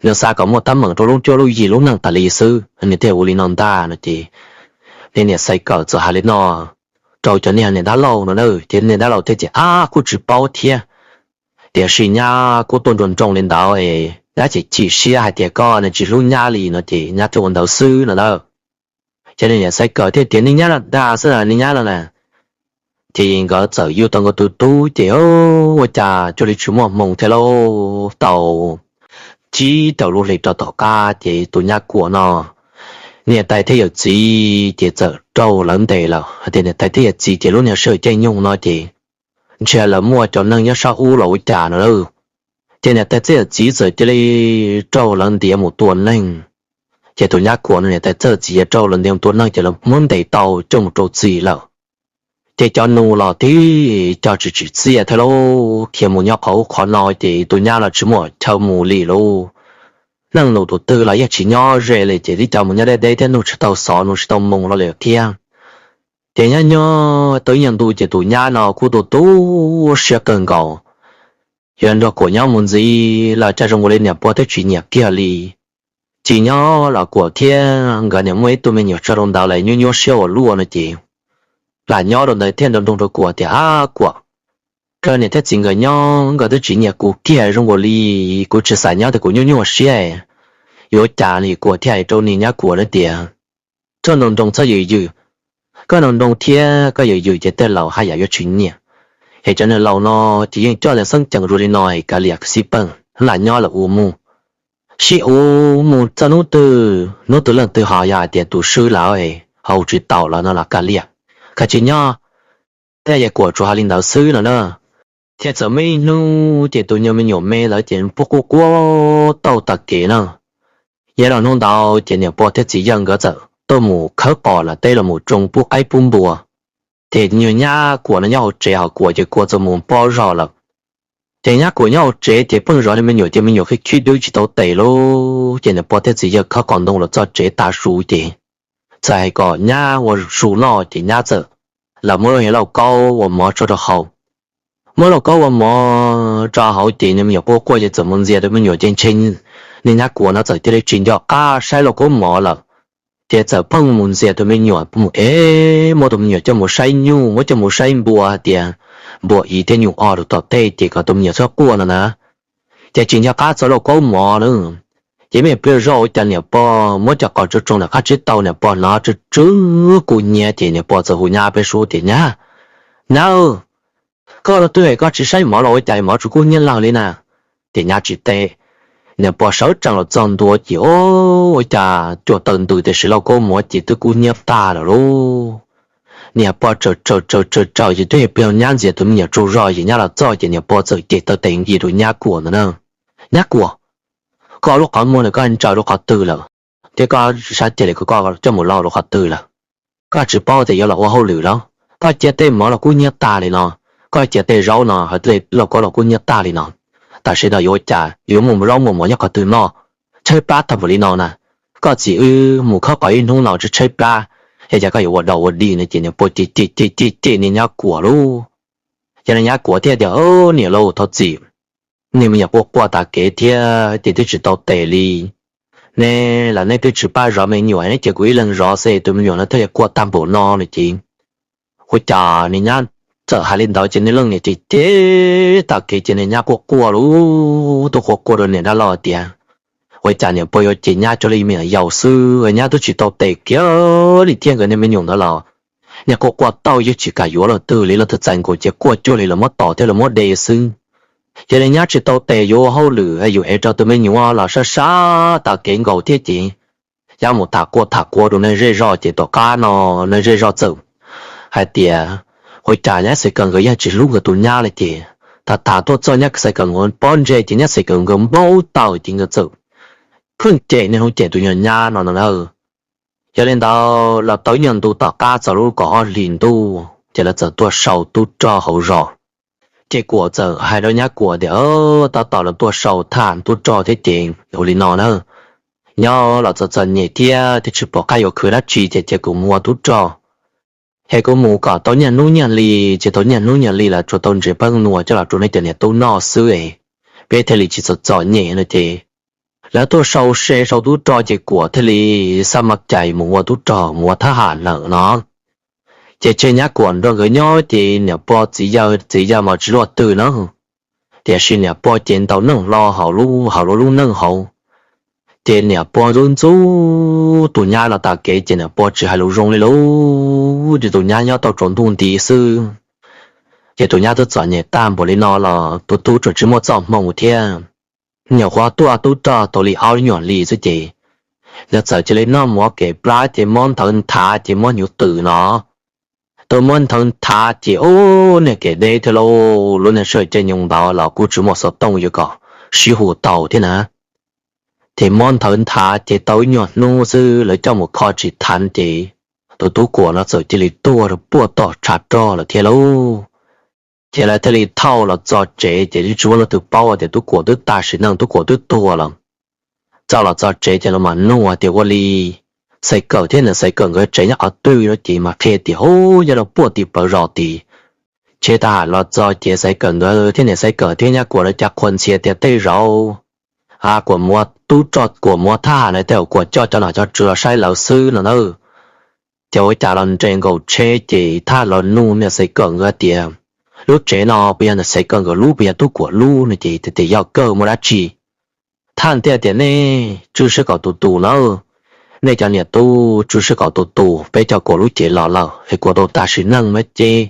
Nws xav kom muaj teeb meem rau lub cuab lub yig lub neej tas li xwb, nws thiaj ua li no ntag no ces, niag niam Xaiv Kawm txawm hais li no rau cov niag niam dab laug no na, ces niag dab laug thiaj tias, Ab, kuj tsis paub thiab. Tiam sis nyab kuj tuaj nroo nroo li ntawd, nyab chim chim siab hais tias koj nws tsis hlub nyab li no ces nyab thiaj ua ntawd xwb no na. Ces niag niam Xaiv Kawm thiaj tias, Niag nyab no dag xwb, niag nyab no na. Ces nkawd txawm yug tau nkawd tus tub ces ua cas cuag li tsis muaj hmoo thiab lauj, tau tsib rau lub hlis rau tom qab ces tus nyab Kuam no niam tais thiab yawm txiv ces txawm raug lawv ntes lawm. Hais tias niam tais thiab yawm txiv ces lub niag sij hawm caij nyoog no ces ntshe lawv muaj cov neeg nyob sab ub los ua cas no lawm. Ces niam tais thiab yawm txiv txawm cia li raug lawv ntiav mus tua neeg. Ces tus nyab Kuam no niam tais thiab yawm txiv raug lawv ntiav mus tua neeg ces lawv muab ntes tau coj mus rau txim lawm. Ces cov nus los tib co tsis tsim txiaj thiab lauj, khiav mus nyob qhov ub qhov no ces tus nyab los tsis muaj chaw mus li lauj. Neej nus tus twg los yeej tsis nyob ze li ces tib co mus nyob deb deb thiab nug tsis tau xov nug tsis tau moo hlo li thiab. Ces nyob nyob tau ib nyuag ntu ces tus nyab no kuj tu tu siab kawg nkaus. Yog nrog Kuam nyob mus ntxiv los cas zoo ua li niam pog twb tsis nyiam kiag li. Tsis nyob los Kuam thiab nkawd niam muaj ib tug me nyuam tso rau ntawd lawm nyuaj nyuaj siab ua luaj no ces lam nyob rau ntawd thiaj nroo nroo rau Kuam tias, Ab Kuam, koj niam thiab txiv nkawd nyob nkawd twb tsis nyiam kuv kiag zoo nkaus li kuv tsis xav nyob tias kuv nyuaj nyuaj siab. Yuav ua cas li? Kuam thiaj hais rau niag nyab Kuam na tias, Koj nroo nroo txhob yws yws, koj nroo nroo thiab koj yws yws ces tej laus haj yam yuav tsis nyiam. Es cov niag laus no ces yeej coj ntawm xeeb cees zoo li no es kav liam xib peej lam nyob lawm ua mus. Sib ua mus txog hnub twg hnub twg leej twg ho yog hais tias tus swb lawm ho ua tsis taus los no los kav liam, koj tsis nyob. Tej yam Kuam tsuas hais li ntawd xwb no na. Thiaj txawm muaj ib hnub ces tus nyuag me nyuam me ntawd ces puab quaj quaj tau tag kev na. Yav los hnub ntawd ces niam pog thiab txiv yawg nkawd txawm tuaj mus khawb qos los teb los mus tsoo pub qaib pub npua. Ces nyuag nyab Kuam no nyob hauv tsev ho Kuam ces Kuam txawm mus pob zog lawm. Ces nyab Kuam nyob hauv tsev ces pheej zov niag me nyuam ces me nyuam khib khib dub tsis tau tes lawm ces niam pog thiab txiv yawg khawb qos ntoo los txog tsev tav su ces txawm hais kom nyab ua su noj ces nyab txawm los muab lub niag lauj kaub ua mov tso rau haus. Muab lauj kaub ua mov tso hauv ces niag me nyuam quaj quaj ces txawm mus ntxias tus me nyuam ces ntshe niag nyab Kuam no txawm cia li tsis nco qab saib lauj kaub mov lawm. Ces txawm pheej mus ntxias tus me nyuam mus es muab tus me nyuam coj mus saib nyuj, muab coj mus saib npua hais tias npua ib thiab nyuj ob rau tom tej ces kom tus me nyuam txhob quaj no na. Ces tsis nco qab txog lauj kaub mov na. Ces me pliag zoj ua cas niam pog muab cov qos tsoo tsoo ntawm qab tsib taug niam pog hnov tsw tsw kub hnyiab ces niam pog txawm hu nyab peb suab tias, Nyab, nyab, koj twb hais koj tsis saib mov los ua cas mov tsuas kub hnyiab lawg li na? Ces nyab tsis teb. Niam pog sawv tsees los txog ntua ces ua cas cuag taw ntws tiam sis lauj kaub mov ces twb kub hnyiab tag lawm lauj. Niam pog tsawm tsawm tsawm tsawm tsawm ces twb yog pliag nyab ntxias tus me nyuam tsaug zog ces nyab los txog ces niam pog txawm cem taw tes nkim rau nyab Kuam ntawd na. Nyab Kuam, koj lub qhov muag ntawm koj ntsaws rau qhov twg lawm? Thiab koj sab ceg li koj coj mus lauj rau qhov twg lawm? Koj tsis paub tias yuav los ua hauj lwm los? Koj cia tej mov los kub hnyiab tag li no, koj cia tej zaub no hais tias lauj kaub los kub hnyiab tag li no, tam sim no yuav ua cas yuav muaj zaub muaj mov nyob qhov twg noj? Tshaib plab tag npaum li no na, koj txiv wb mus khawb qos ib hnub no tsis tshaib plab, es cas koj yuav ua dog ua dig no? Ces niam pog cem cem cem cem niag nyab Kuam lauj. Ces niag nyab Kuam thiaj tias, Niam lauj, thov txim, niag me nyuam quaj quaj tas kev thiab ces twb tsis tau tes li. Neb los neb twb tsis pab zov me nyuam, neb cia kuv ib leeg zov xwb, tus me nyuam no thiaj li quaj tag npaum no no ces ua cas niag nyab txawm hais li ntawd ces niag leej niam ces cem tas kev ces niag nyab quaj quaj lauj, tuaj quaj quaj rau niam dab laug tias, Ua cas niam pog yuav cem nyab cuag li me nyuam yaus xwb, nyab twb tsis tau tes kiag li thiab, nkawd niag me nyuam ntawd los niag quaj quaj tau yeej tsis kam yuav leej twg li, leej twg txais nkaus ces quaj cuag li lawv muab tom thiab lawv muab de xwb. Ces niag nyab tsis tau tes yuav ua hauj lwm yus ev rau tus me nyuam los sab sab tas kev nkaus thiab ces nyab mus tham quaj tham quaj rau neeg zej zog ces tom qab no neeg zej zog txawm hais tias, Ua cas nyab Xaiv Kawm nkawd yeej tsis hlub nkawd tus nyab li? Ces tham tham tuaj txog nyab Xaiv Kawm nkawd pob ntseg ces nyab Xaiv Kawm nkawd npau taws ces nkawd txawm pheej cem niaj hnub cem tus nyuag nyab no no na. Yog li ntawd los tau ib nyuag ntu tom qab txog lub kaum ob hlis ntuj ces lawv txawm tuaj sau tub rog hauv zos. Ces Kuam txawm hais rau nyab Kuam tias, Tab tom lawv tuaj sau tham tub rog thiab ces ua li no na, nyob los txom txom nyem thiab twb tsis pom qab yuav khwv dab tsi ces cia kuv mus ua tub rog, es kuv mus kom tau niaj hnub niaj hli, ces tau niaj hnub niaj hli los tsuas tau ntsev pheeb nua coj los rau nej cov niam tub noj xwb, peb thiaj li tsis txom txom nyem no ces lawv tuaj sau se sau tub rog ces Kuam thiaj li xaj maj cais mus ua tub rog mus ua thab ham lawm no. Ces tseg nyab Kuam nrog nkawd nyob ces niam pog txiv yawg, txiv yawg mas tsis luaj twg na, tiam sis niam pog ces ntaus neeg hlo hauv lub, hauv lub lub neej hauv. Ces niam pog ntxub ntxub tus nyab no tas kev ces niam pog tsis hais lus zoo li lauj, ces tus nyab nyob tau tsaus ntuj nti xwb. Ces tus nyab twb txom nyem tag npaum li no los tus tub tseem tsis muaj txoj hmoo thiab. Nyuam qhuav tuaj tub rog tau li ob nyuag hli xwb ces nkawd txawm cia li noj mov kev plab ces muab nthawv nthav ces muab hnyuv twm no, tau muab nthawv nthav ces ub niag kev deb thiab lauj, lub niag sij hawm caij nyoog ntawd los kuj tsis muaj xov tooj yuav kom sib hu tau thiab na. Ces muab nthawv nthav ces tau ib nyuag hnub xwb lawv coj mus kho tsis thav ces tus tub Kuam no txawm cia li tuag rau puag tom tshav rog lawm thiab lauj. Ces lawv thiaj li thauj los txog tsev ces twb tsis muaj leej twg paub tias tub Kuam twb tag sim neej, tub Kuam twb tuag lawm. Txawm los txog tsev ces los mam nug tias ua li Xaiv Kawm thiab niam Xaiv Kawm nkawd tsev nyob qhov twg no ces mam qhia tias ub nyob rau puag tim plawv zos tid. Ces tag los txog ces Xaiv Kawm nkawd thiab niam Xaiv Kawm thiab nyab Kuam lawv cas qhuas ntxhias tias tej zaum Kuam mus ua tub roj Kuam muab thab ham na tej zaum Kuam coj cov nom cov tswv los saib lawv xwb no na. Ces ua cas los nres nkaus tsheb ces thab los nug niam Xaiv Kawm nkawd tias, lub tsev no puas yog niam Xaiv Kawm nkawd lub, puas yog tub Kuam lub no ces tias yog kawg, muaj dab tsi? Thab thiaj tias nej tswj sib kaum tus tus na, nej cov niam tub tswj sib kaum tus tus, peb cov Kuam lub cev los lawm es Kuam tau tag sim neej mas ces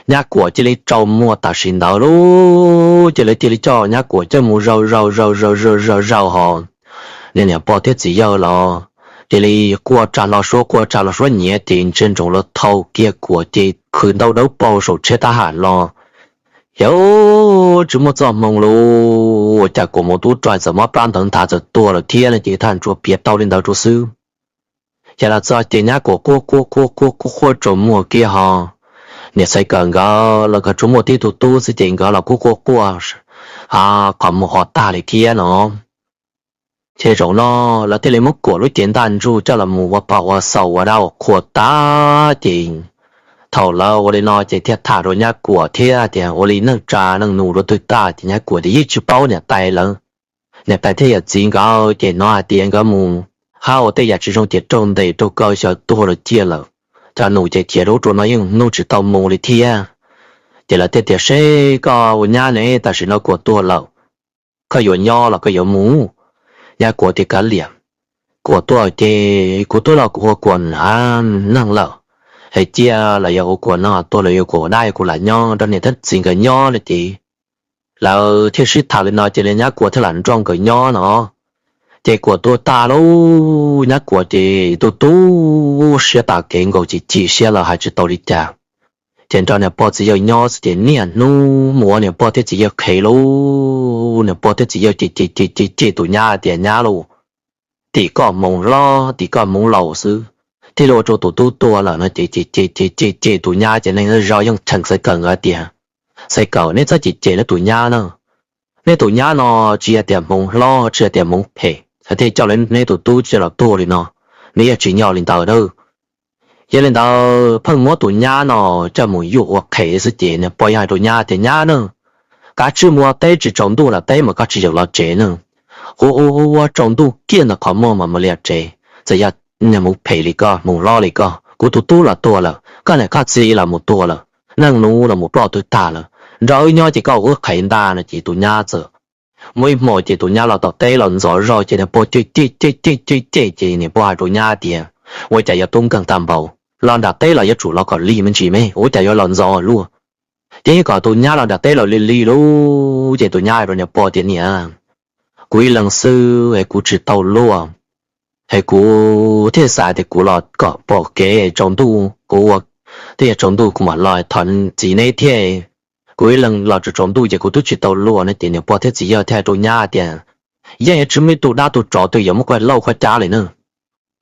nyab Kuam cia li tsaus muag tam sim ntawd lauj, ces lawv cia li coj nyab Kuam coj mus zaum zaum zaum zaum zaum zaum zaum hos niam pog thiab txiv yawg los cia li quaj tsa hlo suab quaj tsa hlo suab nyiav ces ntsia ntsoov lawv thau kiag Kuam ces khwv ntau dawb paug saum tsheb thab ham los. Yawg, tsis muaj txoj hmoo lauj, ua cas Kuam mus tub roj txawm mob plab ntawd nthav txawm tuag lawm thiab no ces thaj ntsuas piav tau li ntawd rau xwb. Ces los txog ces nyab Kuam quaj quaj quaj quaj quaj quaj tsaus muag kiag hos niam Xaiv Kawm nkawd los koj tsuas muaj tib tug tub xwb ces nkawd los quaj quaj quaj qhov muag ho tag li thiab no. Ces zaum no lawv thiaj li muab Kuam lub cev ntaj ntsug coj los mus ua pam ua xaus ua dab ua qhua tag ces thaum lawv ua li no ces thiaj tham rau nyab Kuam thiab tias ua li neej tsa neej nus rau twg tag ces nyab Kuam tias yeej tsis paub niam tais lawv. Niam tais thiab yawm txiv nkawd ces hnov hais tias nkawd mus hab ua tej yam tsis zoo ces raug ntes raug kaw xyaw tuag lawm ciaj lawm. Cov nus ces khiav rau ub rau no yeej hnub tsis tau mus li thiab. Ces lawv thiaj tias seb koj ua nyab ne, tam sim no Kuam tuag lawm, koj yuav nyob los koj yuav mus? Nyab Kuam tias kav liam, Kuam tuag ces kuv twb los kuv ua Kuam neeg lawm, es cia los yog ua Kuam neeg tuag los yog Kuam ua dab kuv lam nyob nrog niam thiab txiv nkawd nyob no ces lawv thiaj sib tham li no ces li nyab Kuam thiaj lam nrog nkawd nyob no. Ces Kuam tuag tag lauj, nyab Kuam ces tu tu siab tas kev nkaus ces chim siab los hais tsis tau li cas. Ces nrog niam pog txiv yawg nyob xwb ces niaj hnub mus ua niam pog thiab txiv yawg qhev lauj, niam pog thiab txiv yawg cem cem cem cem tus nyab tias nyab lauj, tim koj hmoov hlob tim koj hmoov laus xwb thiaj li ua rau tus tub tuag lawm no ces cem cem cem cem tus nyab ces neeg zej zog yeej cheem Xaiv Kawm nkawd tias Xaiv Kawm neb txhob cem cem neb tus nyab na, neb tus nyab no tsis yog tias hmoov hlob tsis yog tias hmoov phem thiaj coj neb tus tub coj los tuag li no, neb yeej tsim nyog li ntawd na. Yog li ntawd pheej muab tus nyab no coj mus yuj ua qhev xwb ces niam pog yeej hais rau nyab tias nyab na, kav tsij mus ua teb tsis tsaus ntuj los teb mas koj tsis txhob los tsev na, ua ua ua tsaus ntuj kiag ntawm qhov muag mas mus li tsev. Txawm yog niag hmoov phem li koj hmoov hlob li koj, kuv tus tub los tuag lawm, koj niam koj txiv los mus tuag lawm, neej nus los mus ploj twg tag lawm, nrog wb nyob ces koj ua wb qhev ntag no ces tus nyab txawm muaj ib hmo ces tus nyab los tom teb los ntxov zog ces niam pog cem cem cem cem cem cem ces niam pog hais rau nyab tias ua cas yuav tub nkeeg tag npaum, los nram teb los yuav tsum los kom lig me ntsis me, ua cas yuav los ntxov luaj. Ces kom tus nyab los nram teb los lig lig lauj ces tus nyab hais rau niam pog tias niam, kuv ib leeg xwb es kuv tsis tau luaj, es kuv thiaj xav tias kuv los kom pom kev tsaus ntuj kuv ua, twb yog tsaus ntuj kuv mam los thov txiv neb thiab. Kuv ib leeg los tsaus tsaus ntuj ces kuv twb tsis tau luaj no ces niam pog thiab txiv yawg thiaj hais rau nyab tias yeej yuav tsis muaj ib tug dab tug tsov twg yuav muab koj lauj koj cab li na,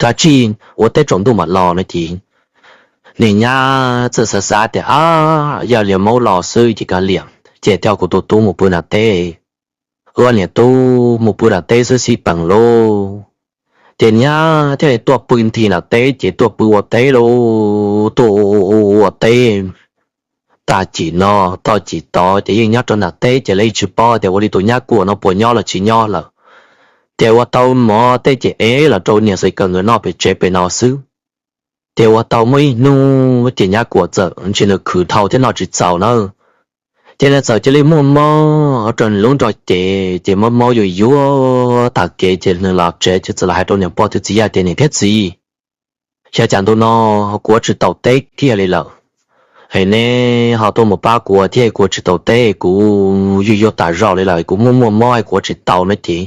kav tsij ua teb tsaus ntuj mam los no ces niag nyab txawm xav xav tias a, yog li maub los xwb ces kav liam, ces thiaj kuv tus tub mus pw nram teb, wb niam tub mus pw nram teb xwb xij peem lauj. Ces nyab thiaj li tuaj pw nthi nram teb ces tuaj pw ua teb lauj, tuaj ua teb tag cim no tag cim tod ces yeej nyob rau nram teb ces lawv yeej tsis paub tias ua li tus nyab Kuam no puas nyob los tsis nyob lawm. Ces ua tau mov tej ces ev los rau niam Xaiv Kawm nkawd noj pem tsev pem no xwb. Ces ua tau muaj ib hnub ces nyab Kuam txawm ntsia nws khwv dhau thiab noj tsis txaus na, ces nws txawm cia li muaj mob rau nws lub nrog cev ces mob mob yuag yuag tag kev ces nws los tsev ces txawm los hais rau niam pog thiab txiv yawg tias niam thiab txiv, xyov cas ntu no kuv ua tsis tau teb kiag li lawm, es neb ho tuaj mus pab kuv thiab, kuv ua tsis tau teb, kuv yuag yuag tas zog li lawm, kuv muaj muaj mob kuv ua tsis tau no ces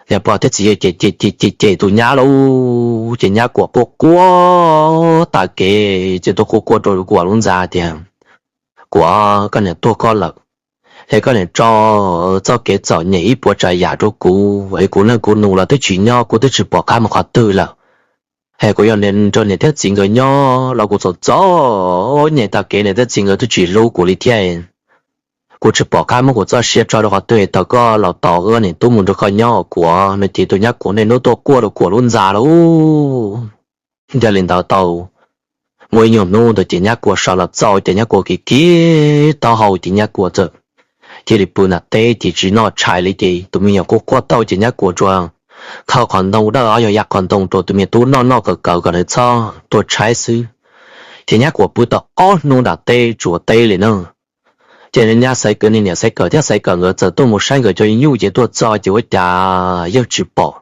niam pog thiab txiv yawg ces cem cem cem cem tus nyab lauj, ces nyab Kuam quaj quaj tag kev ces tuaj quaj quaj rau Kuam lub ntxa tias Kuam, koj niam tuag koj lawm, es koj niam tso txoj kev txom nyem ib puas tsav yam rau kuv es kuv neej kuv nus los twb tsis nyob, kuv twb tsis pom qab mus qhov twg lawm. Es kuv yog nrog niam thiab txiv nkawd nyob los kuv txom txom nyem tag kev, niam thiab txiv nkawd twb tsis hlub kuv li thiab. Kuv tsis pom qab muab kuv txoj sia tso rau qhov twg, thaum koj los tos wb niam tub mus nrog koj nyob. Kuam no ces tus nyab Kuam niaj hnub tuaj quaj rau Kuam lub ntxa lauj. Yog li ntawd tau muaj ib nyuag hnub ntawd ces nyab Kuam sawv los txog ces nyab Kuam kiv kiv taub hau ces nyab Kuam txawm cia li pw nram teb ces tsis noj tshais li ces tus me nyuam quaj quaj tau ces nyab Kuam tsuas khaws qhov ntoo dawb ob yog ya qhov ntoo rau tus me tub noj noj kawm kawm kom nws txhob tuaj tshaib xwb. Ces nyab kuam pw tau ob hnub nram teb tsis ua teb li na. Ces niam Xaiv Kawm, niam Xaiv Kawm thiab Xaiv Kawm nkawd txawm tuaj mus saib nkawd cov nyuj ces tuaj txog ces ua cas yeej tsis pom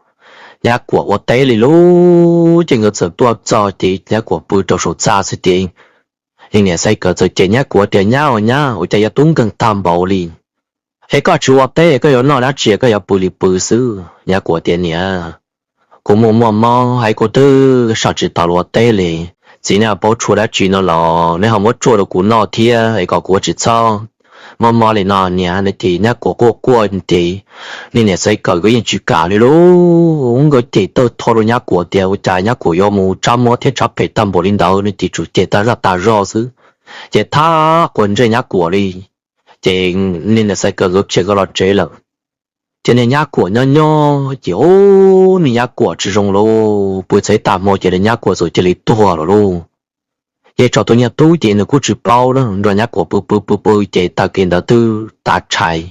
nyab kuam ua teb li lauj. Ces nkawd txawm tuaj txog ces nyab kuam pw rau saum txaj xwb ces niam Xaiv Kawm txawm cem nyab kuam tias, Nyab aw nyab, ua cas yuav tub nkeeg tag npaum li? Es koj tsis ua teb koj yuav noj dab tsi, koj yuav pw li pw xwb? Nyab kuam tias, Niam, kuv muaj muaj mob heev, kuv twb sawv tsis tau los ua teb li. Txiv, neb ho paub tshuaj dab tsi no los neb ho muab tshuaj rau kuv noj thiab es kom kuv ua tsis txhob mob mob li no niam. No ces nyab kuam quaj quaj ces niam Xaiv Kawm nkawd yeej tsis kam li lauj. Nkawd cem tawg tho rau nyab kuam tias ua cas nyab kuam yuav mus tsab mob thiab tsab phem tag npaum li ntawd no ces tsuas cem tag zaj tag zog xwb. Ces thab quas ntsej nyab kuam li. Ces niam Xaiv Kawm nkawd khiav nkawd los tsev lawm. Ces niag nyab kuam nyob nyob ces ub, niag nyab kuam tsis zoo lauj, pw txog ib tag hmo ces niag nyab kuam txawm cia li tuag lawm lauj. Ces tso tus niag tub ces nws kuj tsis paub na, nrog nyab kuam pw pw pw pw ces tag kis ntawd twb tav tshais.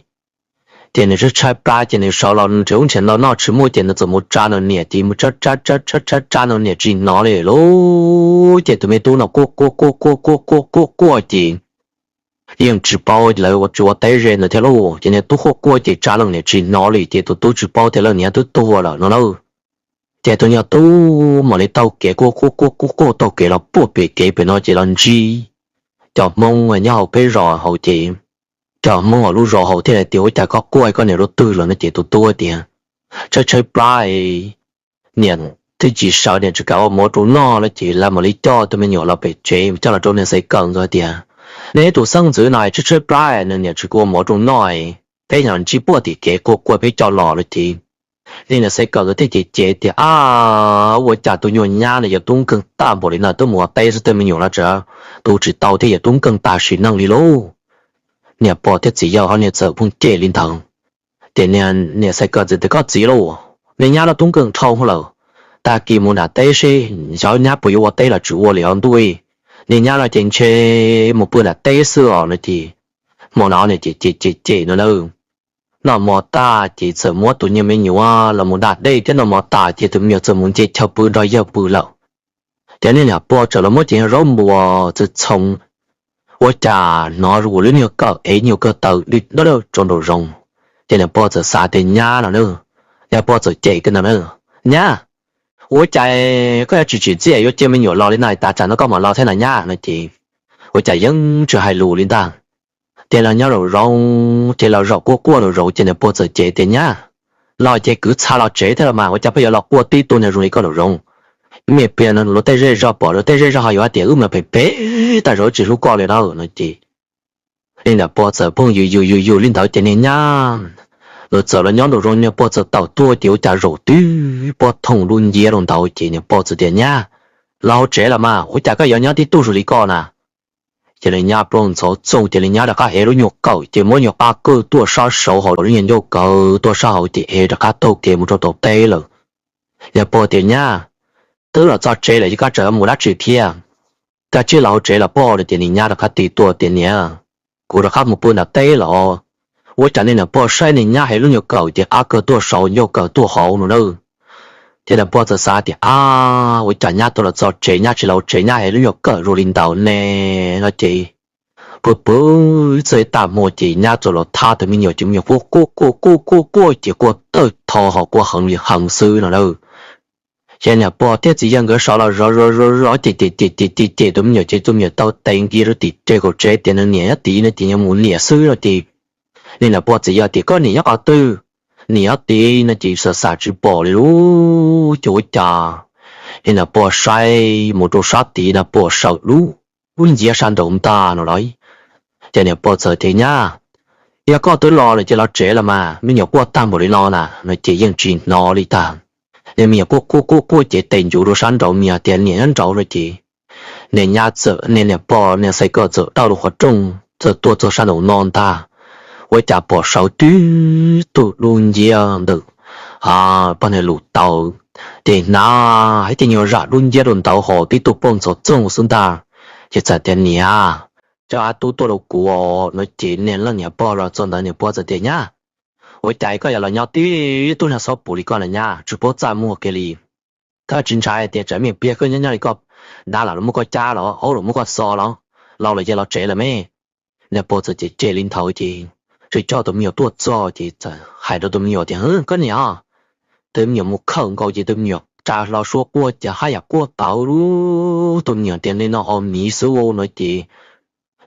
Ces nws tshaib tshaib plab ces nws sawv los nrhiav ub nrhiav no noj tsis muaj ces nws txawm mus tsa nws niam ces mus tsa tsa tsa tsa tsa nws niam tsis hnov li lauj. Ces tus me tub no quaj quaj quaj quaj quaj quaj quaj quaj ces yeej tsis paub lawv ua tsis ua teb ze ntawd thiab lauj. Ces niag tub quaj quaj ces tsa leej niam tsis hnov li ces tus tub tsis paub tias leej niam twb tuag lawm no na. Ces tus niag tub mam li taug kev quaj quaj quaj quaj quaj taug kev los puag pem kev pem no ces los ntsib cov Hmoob nyob hauv peb zos hauv ces cov Hmoob hauv lub zos hauv thiaj hais tias, Ua cas koj quaj, koj niam dua twg lawm? No ces tus tub tias, Tshaib tshaib plab, niam twb tsis sawv, niam tsis kam ua mov rau noj no ces lawv mam li coj tus me nyuam los pem tsev, coj los rau niag Xaiv Kawm nkawd tias, Neb tus xeeb ntxwv no tshaib tshaib plab, nws niam tsis kam ua mov rau noj, peb nyob ntsib puag tim kev quaj quaj peb coj los no ces niag niam Xaiv Kawm nkawd thiaj cem cem tias, Ab, ua cas tus nyuag nyab no yuav tub nkeeg tag npaum li no, twb mus ua teb xwb tej me nyuam no tseem tu tsis tau thiab yuav tub nkeeg tag sim neej li lauj. Niam pog thiab txiv yawg ho niag txawm pheej cem li ntawd. Ces niam Xaiv Kawm txawm tias, Koj txiv lauj, niag nyab no tub nkeeg dhau lawm, tag kis mus nram teb seb xyov nyab puas yuav ua teb los tsis ua li os ntuj. Niag nyab no ces ntshe mus pw nram teb xwb os no ces hmo no niam ces cem cem cem no na. Noj mov tag ces txawm muab tus nyuag me nyuam los mus da dej thiab noj mov tas ces tus me nyuam txawm mus nce chaw pw nrog yawg pw lawm. Ces niag niam pog txawm los muab cov zaub npua txawm txhoov, ua cas hnov ua lub nyuag kawm ev nyuag kawg taw li dawb rau nraum zoov. Ces niam pog txawm xav tias nyab no na, niam pog txawm cem kiag ntawd na, Nyab, ua cas koj yuav tsis tsim txiaj yuav cia me nyuam los li no, tas tsam no koj mam los thiab na nyab no ces ua cas yeej tsis hais lus li ntag. Ces los nyob nraum zoov ces los zaum quaj quaj nraum zoov ces niam pog txawm cem tias, Nyab, los ces kwv txha los tsev thiab los mas, ua cas pheej yuav los quaj tib tug niag zoo li koj nraum zoov? Mej pliag no luag tej zej zog pom, luag tej zej zog ho yuav hais tias wb mas phem phem tag zog tsis hlub koj li na no ces niag niam pog txawm pheej yws yws yws yws li ntawd ces niag nyab los txawm los nyob nraum zoov, niag pog txawm tawm tuaj ces ua cas zaum tib pob thooj lub nciab rau ntawd ces niag pog txawm tias, Nyab, los hauv tsev los mas, ua cas koj yuav nyob tib tug zoo li koj na? Ces niag nyab plooj ntxhov txooj ces niag nyab rov qab ev lub nyuag kawm ces muab nyuag qab kawg tuaj sab saud hauv lub nyuag ncauj kawg tuaj sab hauv ces ev rov qab taug kev mus rau tom teb lawm. Niag pog tias, Nyab, twb los txog tsev lawm ces koj tseem mus dab tsi thiab? Koj cia li los hauv tsev los pog no ces niag nyab rov qab tig tuaj tias, Niam, kuv rov qab mus pw nram teb los. Ua cas niag niam pog saib niag nyab ev lub nyuag kawm ces qab kawg tuaj saud ncauj kawg tuaj hauv no na. Ces niag pog txawm xav tias, Ab, ua cas nyab tuaj los txog tsev nyab tsis los hauv tsev, nyab ev lub nyuag kawm zoo li ntawd ne no ces pw pw txog ib tag hmo ces nyab txawm los thab tus me nyuam ces me nyuam quaj quaj quaj quaj quaj quaj ces quaj tawg tho ho quaj heev li heev xwb no na. Ces niam pog thiab txiv yawg nkawd sawv los zov zov zov zov ces ces ces ces ces tus me nyuam ces tus me nyuam tau tes nkis rau tim tsev kaum tsev tias nws niam nyob tid no ces nyob mus niam xwb no ces niag niam pog txiv yawg tias, Koj niam nyob qhov twg? Niam nyob tid no ces xav xav tsis pom li lub cuj ua cas. Niag niam pog saib mus rau sab tid no pog sawm lub, lub nciab sab nraud ntag no lauj. Ces niam pog txawm tias, Nyab, yog koj twb los lawm ces los tsev los mas, me nyuam quaj tag npaum li no na no ces yeej tsis hnov li tag. Niag me nyuam quaj quaj quaj quaj ces tes ncuv rau sab nraud, me nyuam tias, Niam nyob nraud no ces niag nyab txawm, niag niam pog niag Xaiv Kawm txawm dawj lub qhov rooj txawm tuaj txog sab nraum no ntag. Ua cas pom sawv tib tug dub nciab ntawm pog niag lus tau, ces hnav ib ce nyuag zam dub nciab rau ntawd ho tib tug poj ntxoov txooj xwb ntag. Ces txawm tias, Niam, coj ab tub tuaj rau kuv no ces niag leej niam pog los txog ntawd niam pog txawm tias, Nyab, Ua cas koj yuav los nyob tib tug nag xob pus li koj na nyab, tsis paub txaj muag kiag li. Koj tsis ntshai tias tsam me pliag koj nyob nyob li koj, dab los muab koj cab los, aub los muab koj xo los, laus los ces los tsev lawm me. Niam pog txawm cem cem li ntawd ces txawm coj tus me nyuam tuaj txog ces txawm hais rau tus me nyuam tias, Koj niam, tus me nyuam mus khawm nkaus ces tus me nyuam tsa hlo suab quaj ces haj yam quaj tawv lub. Tus me nyuam tias li no ho miv xwb no ces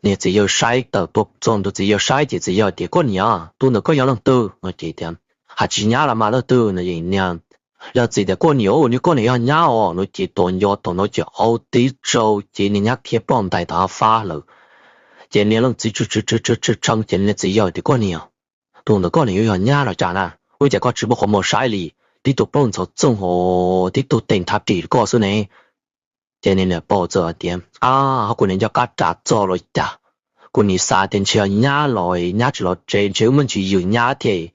niag txiv yawg saib tawm tuaj txog ntua, txiv yawg saib ces txiv yawg tias, Koj niam, tus ntawd koj yog leej twg? No ces tias, Hais tsis nyab los mas leej twg no. Niag yawg txiv tias, Koj niam, nws koj niam yog nyab os no ces tos nco tos no ces au tib tsaug ces niag nyab khiav ploj ntais tom hav fab lawm. Ces niag leej txiv tshee ces niag txiv yawg tias, Koj niam, tus ntawd koj niam yuav yog nyab los cas na? Ua cas koj tsis muaj qhov muag saib li? Tib tug plaub ntxhov txooj hos tib tug tes nrhav ris koj xwb ne. Ces niag niam pog txawm hais tias, Ab, ho kuv niam nco qab ras txog los cas? Kuv nim xav tias ntshe yog nyab los, nyab tsis los tsev ntshe wb muaj ntsis yws nyab thiab,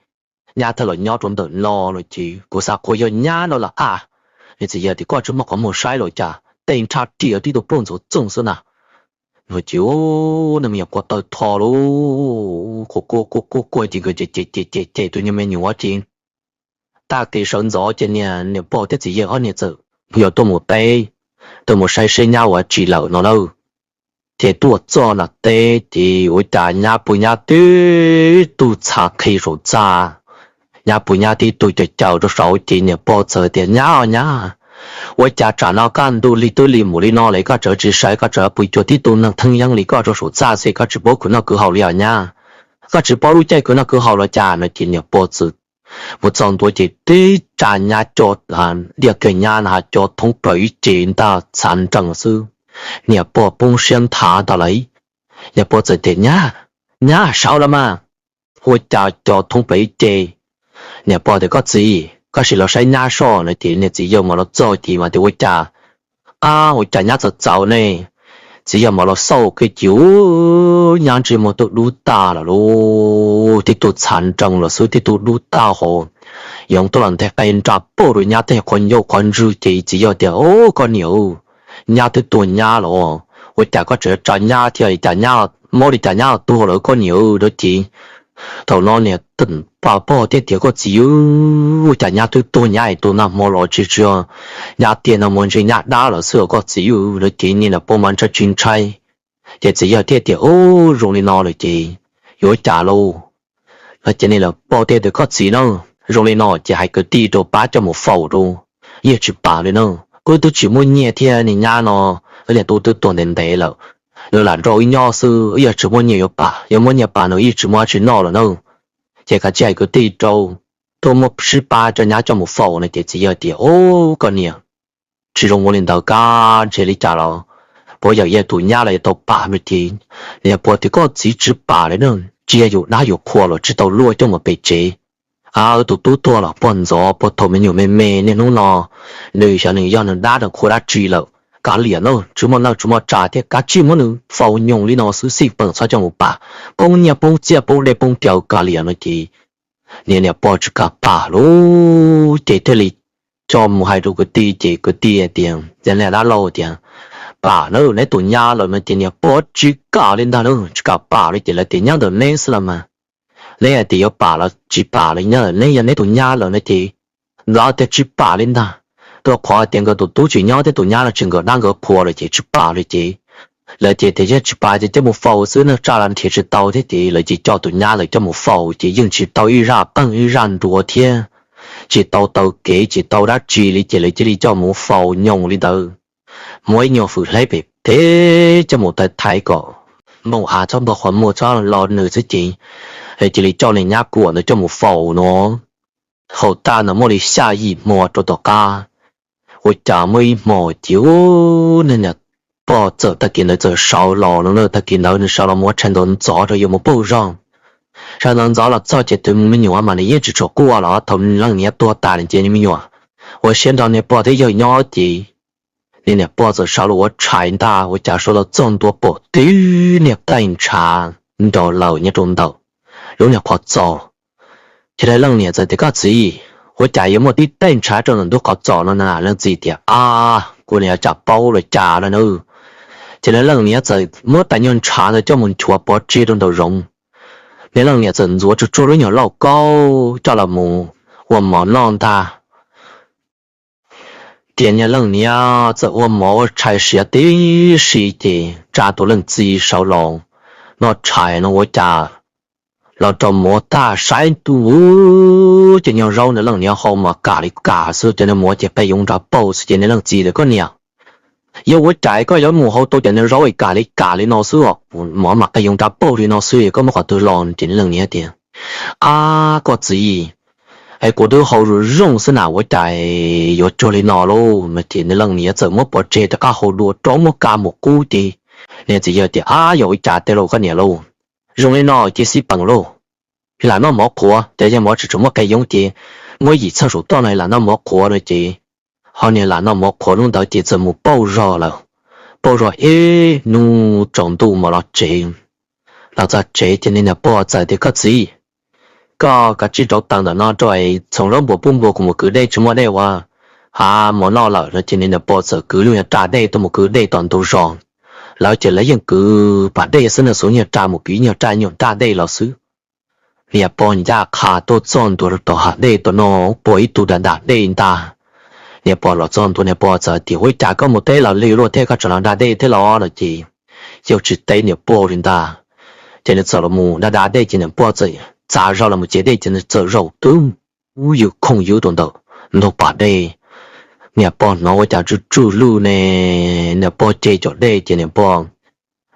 nyab thiaj los nyob rau ntawm no no ces kuv xav qhuas yog nyab no los a. Niag txiv yawg tias, Koj tsis muaj qhov muag saib los cas, tes nrhav ris tib tug plaub ntxhov txooj xwb na. No ces niag me nyuam quaj tawv tho lawm, quaj quaj quaj quaj ces nkawd cem cem cem cem tus nyuag me nyuam ces tag kis sawv ntxov ces niag niam pog thiab txiv yawg ob niag txawm yog tuaj mus teb, tuaj mus saib seb nyab ua tsi lawm no na. Ces tuaj txog nram teb ces ua cas nyab pw nyab tib tug txhav qhi saum txaj, nyab pw nyab tib tug caws caws rau saud ces niam pog txawm tias, Nyab os nyab, ua cas tsam no kaj ntug lig twb lig mus li no lawm koj tseem tsis sawv, koj tseem pw cuag tib tug neeg theeb yeeb li koj rau saum txaj xwb, koj tsis paub khwv noj khwv haus li os nyab? Koj tsis paub lub caij khwv noj khwv haus los cas? No ces niam pog txawm mus txog ntua ces tib tsa nyab co, diaj kiag nyab no co thoob plaws ib ce ntag txhav nrees xwb. Niam pog poob siab nthav ntag lauj. Niam pog txawm tias, Nyab, nyab sawv los mas, ua cas co thoob plaws ib ce? Niam pog tias, Koj txiv, koj sim los saib nyab soj. No ces niag txiv yawg mam los txog ces mas tias, Ua cas, ab, ua cas nyab txawv txawv ne? Txiv yawg mam los xauj kiag ces nyab ntsej muag twb dub tag lawm lauj, tib tug txhav nrees los xwb, tib tug dub tag hos, yoov tuaj los nthe qe nra pag rau nyab tej qhov ncauj qhov ntswg ces txiv yawg tias, Au, koj niam, nyab twb tuag nyab los, ua cas koj tseem tsa nyab thiab li cas, nyab mob li cas nyab tuag lawm koj niam? No ces thaum no niag pog thiaj tias, Koj txiv, ua cas nyab twb tuag nyab es tus nag hmo los tsis tsis, nyab tiag no mas ntshe nyab dab lawm xwb os koj txiv. No ces niag niam pog mas ntshai tsis ntshai, ces txiv yawg thiaj tias, Ub, zoo li no lawm ces yuav cas lauj? No ces niag niam pog thiaj tias, Koj txiv na, zoo li no ces hais kwv tij rau pab coj mus faus rau, yeej tsis pam li na. Wb twb tsis muaj nyiaj thiab, niag nyab no, wb niag tub twb tuag ntev ntev lawm, nws lam nrog wb nyob xwb, wb yeej tsis muaj nyiaj yuav pam, yuav muaj nyiaj pam nws yeej tsis muaj dab tsi noj lawm na. Ces kav tsij hais kwv tij rau, tuaj muab sib pab coj nyab coj mus faus. No ces txiv yawg tias, Ub, koj niam, tsis zoo ua li ntawd, kab ntshe li cas los puas yog yog tus nyab los yuav tau pam. No ces niag pog tias, Koj txiv, tsis pam li na, tsis yog yus dab yus qhua los tsis tau luaj coj mus pem tsev. Wb tus tub tuag los puag ntxov puag thaum me nyuam me me, niaj hnub no nws xyov nws yog nws dab nws qhua dab tsi lawm, kav liam na, tsis muaj nawj tsis muaj tsav thiab, kav tsij muab nws faus nyoos li no xwb xij peem txhob coj mus pam, poob nyiaj poob txiaj poob dej poob cawv kav liam. No ces niag niam pog tsis kam pam lauj, ces thiaj li coj mus hais rau kwv tij ces kwv tij tias, ces niag dab laug tias, Pam na, neb tus nyab lawm. No ces niag pog tsis kam li ntag na, tsis kam pam li ces lawv tias, Nyob ntawm neb xwb los mas, neb hais tias yuav pam los tsis pam los nyob ntawm neb, yog neb tus nyab lawm. No ces lawv tias tsis pam li ntag, rau qhov tias nkawd tus tub tsis nyob thiab tus nyab no tsis nkawd dab nkawd qhua lawm ces tsis pam li ces lawv ces tias yog tsis pam ces coj mus faus xwb, neej tsa los nrhiav tsis tau thiab ces lawv ces coj tus nyab lawm coj mus faus ces yeej tsis tau ib zaj qeej ib zaj nruas thiab, tsis tau taw kev tsis tau dab tsi li ces lawv cia li coj mus faus nyoos li ntawd. Muab ib nyuag fwm hleb pem teb coj mus thaiv thaiv kom npoo av txhob npog qhov muag txhob lo nws xwb ces cia li coj niag nyab kuam ntawd coj mus faus no. Haus tag ntawd muaj li xya yim hmo rau tom qab, ua cas muaj ib hmo ces niag niam pog txawm tag kis ntawd txawm sawv los no na, tag kis ntawd nws sawv los mus ua tshais ntxov ntxov rau yuav mus pauj zog. Sawv ntxov ntxov los txog ces tus me nyuam mas nws yeej tsis tshua quaj los thaum leej niam tuag tas ces niag me nyuam ua siab nrog niag pog thiab yawg nyob ces niag niam pog txawm sawv los ua tshais ntag, ua cas sawv los txog ntua pom tib niag taij ntshav nrov lawm nyob rau ntawm lub niag qhov txos. Ces leej niam txawm tias, Koj txiv, ua cas yuav muaj tib taij ntshav rau ntawm ntug qhov txos no na? Leej txiv tias, Ab, kuv niam yuav tsam paub los cas no na. Ces leej niam txawm muab tais nyuag ntshav ntawd coj mus nchuav pov tseg rau nraum zoov. Niag leej niam txawm ntxuav tsuag tsuag lub nyuag lauj kaub coj los mus ua mov noj ntag. Ces niag leej niam txawm ua mov ua tshais siav tib si ces tsa tus leej txiv saud los noj tshais no ua cas los rau mov tag saib ntuj, ces nyuag zaub nws leej niam hau mas kam li kam xwb, cov niag mov ces qe yoov nrov pauj xwb. Ces niag leej txiv tias, Koj niam, yog ua cas koj yuav mus hau tau cov niag zaub es kam li kam li no xwb os? Mov mas qe yoov nrov pauj li no xwb, koj muab qhov twg los? Ces niag leej niam tias, Ab koj txiv, es kuv twb hau zoo zoo xwb na, ua cas yuav cuag li no lauj? No ces niag leej niam txawm muab pov tseg rov qab hau dua rov muab ka mus qub ces niag txiv yawg tias, Ab yog ua cas tej lauj koj niam lauj, zoo li no ces xij peem lauj, lam noj mov qhuav, ces yog mov tsis tshua muaj qe yoov ces muab yim txhawj saum toj no lam noj mov qhuav no ces ho niag lam noj mov qhuav hnub ntawd ces txawm mus pauj zog lawm. Pauj zog ib hnub tsaus ntuj mas los tsev. Los txog tsev ces niag niam pog txawm tias, Koj txiv, koj kav tsij rauv taws ntawm no rau es txhoov zaub npua pub npua kuv mus kwv dej, tsis muaj dej ua ha mov noj lawm. No ces niag niam pog txawm kwv lub nyuag raj dej tuaj mus kwv dej tom ntug zos. Lawv ces lawv yeej kwv pas dej xwb na, xuas nyuag raj mus kwv nyuag raj nyuag raj dej los xwb. Niam pog ncaj qha tuaj txog ntua rau tom hav dej tom no, pom ib tug da da dej ntag. Niam pog los txog ntua niam pog txawm tias, Ua cas koj mus teb los lig luaj thiab koj tseem los da dej thiab los? No ces yawg tsis teb niam pog li ntag. Ces nws txawm los mus da da dej ces niam pog txawm txav zog los mus cev dej ces nws txawm zaum twb ywm khooj ywb rau ntawm ntug pas dej. Niam pog hnov ua cas tsw tsw lwj ne, niam pog cev cov dej ces niam pog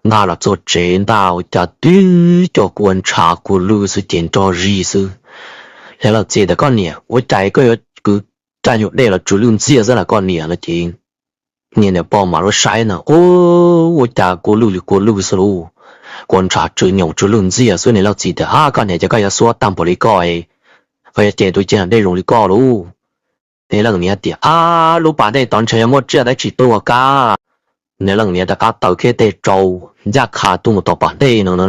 nkag los txog tsev ntag ua cas tib co kua ntshav kua lwj xwb ces nrog zig xwb. Niag leej txiv tias, Koj niam, ua cas koj yuav kwv raj nyuag dej los tsw lwj ntxiag xwb las koj niam? No ces niag niam pog mam li saib na, ua cas kua lwj li kua lwj xwb lauj, kua ntshav tsw nyoos tsw lwj ntxiag xwb. Niag leej txiv tias, Ab koj niam, ces koj yuav xuab tag npaum li koj, koj yuav cev tus cev dej zoo li koj lauj? Niag leej niam tias, Ab lub pas dej tod ntshe yog muaj tsiaj dab tsi tuaj kab. Niag leej niam rov qab taw kiag tes tsau ncaj qha tuaj mus tom pas dej no no,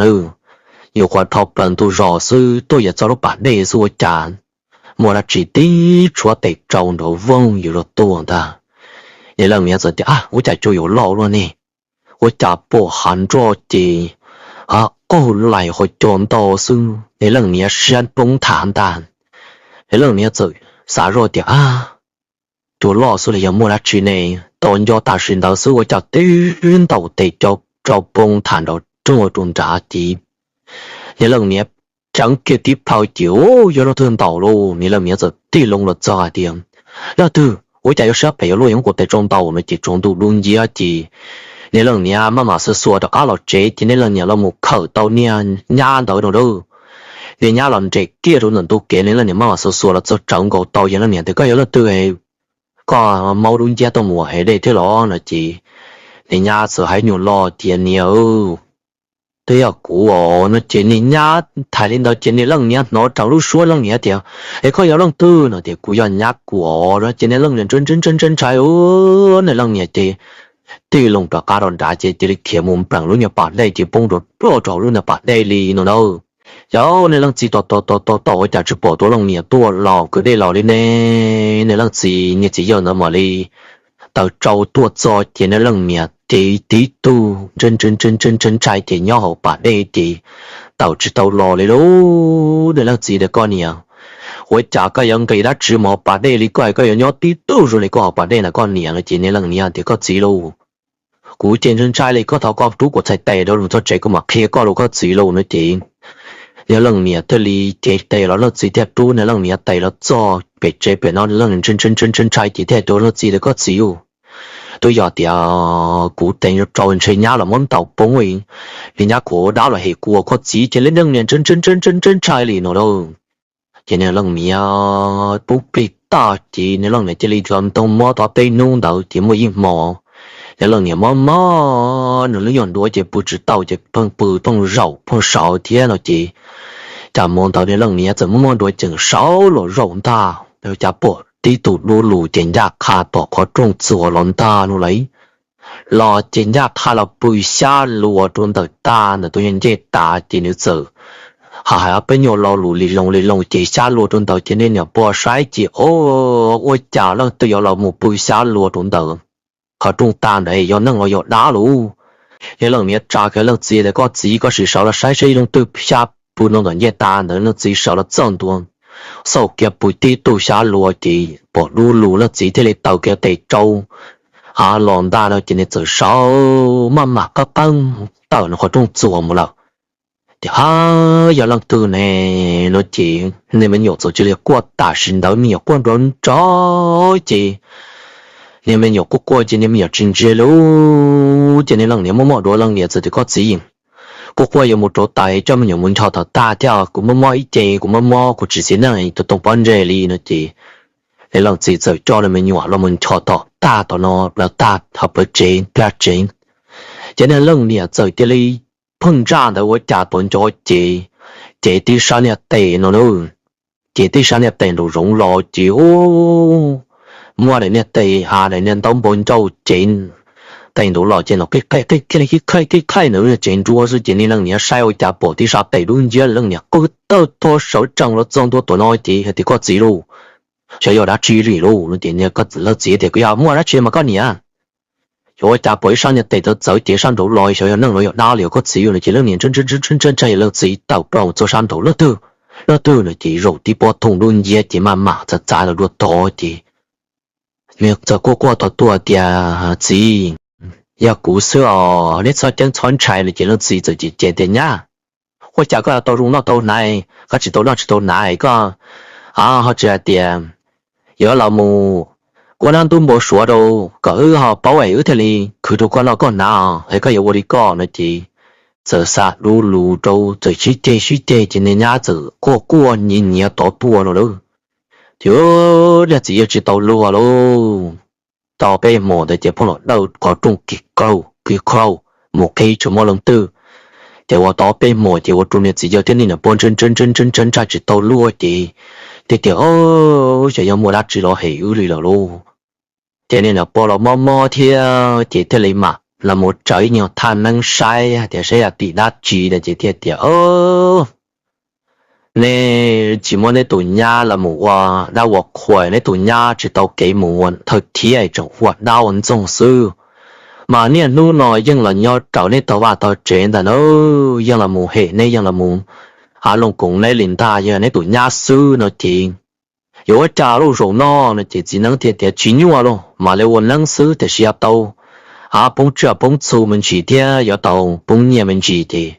yuav qhuav dhau plaws ntug zos xwb tuaj yuav txog lub pas dej xwb ua cas muaj dab tsi tib tshuab tes tsau nrov voog yuav luag tuaj ntag. Niag leej niam txawm tias, Ab ua cas cua yuav loj luaj ne? Ua cas pom hav nroj ces qaug lais qhov cos ntau xwb. Niag leej niam siab poob tham ntag. Niag leej niam txawm xav zoj tias, Ab, cua loj xwb los yog muaj dab tsi ne? Tos nco tam sim ntawd xwb ua cas tib ntaus tes tsau poob tham nrov roog rau nrad ces niag leej niam ceev kiag tib plhaw ces, Ub, yog leej twg ntaus lauj? Niag leej niam txawm tig loo los txog hais tias, Leej twg ua cas yuav siab phem yuav luaj yuav muab kuv tes tsau ntaus? No ces tsaus ntuj dub nciab ces niag leej niam maj mam xuas xuas rov qab los tsev ces niag leej niam los mus khawm tau niag nyab ntawd no lauj. Niag nyab los nres kiag rau ntawm ntug kev, niag leej niam maj mam xuas xuas los txog tsawv nkaus tau, yog leej niam tias, Koj yog leej twg, koj maub dub nciab tuaj mus ua hev dej thiab los? No ces niag nyab txawm hais nyuag lo tias, Niam, twb yog kuv os. No ces niag nyab thaiv li ntawd ces niag leej niam hnov rau lub suab leej niam tias, Es koj yog leej twg? No tias, Kuv yog nyab kuv os. No ces niag leej niam ntshai ntshai ntshai ntshai, niag leej niam ces tig loo rov qab rau nrad ces cia li khiav mus nplees lub nyuag pas dej ces poob rau ploj rau lub nyuag pas dej li no na. Yog niag leej txiv tos tos tos tos ua cas tsis pom tus leej niam tuaj los kwv dej los li ne. Niag leej txiv niag txiv yawg ntawd mam li taws tsau tuaj txog ces niag leej niam ces tib tug ntshai ntshai ntshai ces nyob hauv pas dej ces tawm tsis tau los li lauj. Niag leej txiv tias, Koj niam, ua cas koj yuav nqis dab tsi mus hauv pas dej li, koj koj yuav nyob tib tug zoo li koj hauv pas dej na koj niam? No ces niag leej niam tias, Koj txiv lauj, kuv ces ntshai ntshai li, koj thov koj rub kuv txhais tes rau mus txog tsev kuv mam qhia koj lauj koj txiv lauj. No ces niag leej niam thiaj li cev tes los, leej txiv thiaj rub niag leej niam tes los txog pem tsev pem no. Leej niam ntshai ntshai ntshai ntshai ces thiaj rau leej txiv tias, Koj txiv lauj, twb yog tias kuv tes rau ntshe nyab los muab ntaus poob li, nyab kuv dab los hem kuv, koj txiv. Ces niag leej niam ntshai ntshai ntshai ntshai ntshai li no lauj. Ces niag leej niam pub plig tag ces niag leej niam cia li nrog ntoo mob tau peb hnub ntawd ces muaj ib hmo niag leej niam mob mob nws lub nyuag duav ces pw tsis tau ces pheej pw pheej zaum pheej saud thiab no ces cas hmo ntawd niag leej niam txawm muaj muaj duav ceem saud los zaum ntag, cas pom tib tug dub lug ces ncaj qha tom qhov rooj txuas los ntag no lauj. Los ces ncaj qha los pw xyab luas rau ntawm tag ntawm tus nyuag ncej tas ces nws txawm hais hais ob peb nyuag lo lus li loo li loo ces xyab luas rau ntawd ces niag niam pog saib ces, O, ua cas leej twg yuav los mus pw xyab luas rau ntawm qhov rooj tag ntawd, yog neeg los yog dab lauj? Niag leej niam tsa kiag leej txiv tias, Koj txiv, koj sim sawv los saib seb leej twg xyab pw nroo tom ncej tas ntawd, leej txiv sawv los txog ntua, xauj kiag pw tib tug xyab luas ces pom dub lug, leej txiv thiaj li taws kiag tes rau, a, los ntag no ces nws txawm sawv maj mam qab qeeb tawm nws qhov rooj txuas mus lawm. Ces ha, yog leej twg ne no ces nws me nyuam txawm cia li quaj tam sim ntawd, me nyuam quaj nrov nrov ces nws me nyuam quaj quaj ces nws me nyuam tsis ntsia lawm ces nws leej niam muaj muaj duav leej niam txawm tias, Koj txiv, kuv quaj yuav mus rau tais coj me nyuam mus ncho tom tag thiab, kuv mob mob ib ce, kuv mob mob kuv tsis xis neej tus toog pob ntseg li no ces nws leej txiv txawm coj nws me nyuam los mus ncho tom tag tom no, plawv tag ho plawv tsev plag tsev. Ces nws leej niam txawm cia li pheej ntsaj ntawd ua cas tuav nco ces, ces tib sab niag tes no na, ces tib sab niag tes nraum zoov los ces muaj daim niag tes ha daim niag ntaub npau ncauj ces tes nraud los ces no qij qhaij qij qhaij qij qhaij ntawd tsev nruab xwb ces nws leej niam saib ua cas pom tib sab tes dub nciab, leej niam qw tawg tuag sawv tsees los txog ntua tom no ces hais tias, Koj txiv lauj, xyov yog dab tsi li lauj no ces leej txiv tias, Kuv yog muaj dab tsi mas koj niam? Xyov ua cas pom ib sab niag tes txawv txawv ces sab nraud los xyov yog neeg los yog dab li os koj txiv no ces leej niam ntshai ntshai yog leej txiv tawm plaws txog sab nraud, Leej twg? Leej twg no ces zaum tib pob thooj dub nciab ces maj mam txav txav los dua tod ces nws txawm quaj quaj tau tuaj tias, Txiv, yog kuv xwb os, neb txhob ceeb txhob ntshai no ces leej txiv txawm cem cem tias, Nyab, ua cas koj tau zoo noj tau hnav, koj tsis tau noj tsis tau hnav koj ho tsis hais tias yuav los mus ua dab ntub npau suav rau kom wb ho paub es wb thiaj li khwv rau koj noj koj hnav es koj yuav ua li koj no ces txawm xa du lus rau txawm sib ceg sib ceg ces niag nyab txawm quaj quaj nyiav nyiav tov tuaj no lawm. Ces niag txiv yawg tsis tau luag lauj. Tau peb hmos ntawd ces pheej los dawj qhov rooj kig kig kig mus qhib tsis muaj leej twg. Ces ua tau peb hmos ces ua rau niag txiv yawg thiab niag niam pog ntshai ntshai ntshai ntshai ntshai tsis tau luag ces thiaj tias, Xyov yog muaj dab tsi los hem wb li lawm lauj. Ces niag niam pog los mob mob thiab ces thiaj li mam los mus tsaws ib nyuag thaj neeb saib hais tias saib yog tim dab tsi no ces thiaj tias, Neb tsis muab neb tus nyab los mus ua dab ua qhuas, neb tus nyab tsis tau kev mus ua thawj thiab tseem ua dab ua ntxoog xwb, mas niaj hnub no yeej los nyob raws neb tog vaj tog tsev ntag na, yeej los mus hem neb, yeej los mus av looj koom neb li ntag, yog neb tus nyab xwb no ces yuav ua cas lauj. Zaum no no ces txiv neeb thiaj tias, Tsis nyuaj lauj, mam li ua neeb xwb tiam sis yog tau av poob tsiaj poob txhu me ntsis thiab yuav tau poob nyiaj me ntsis ces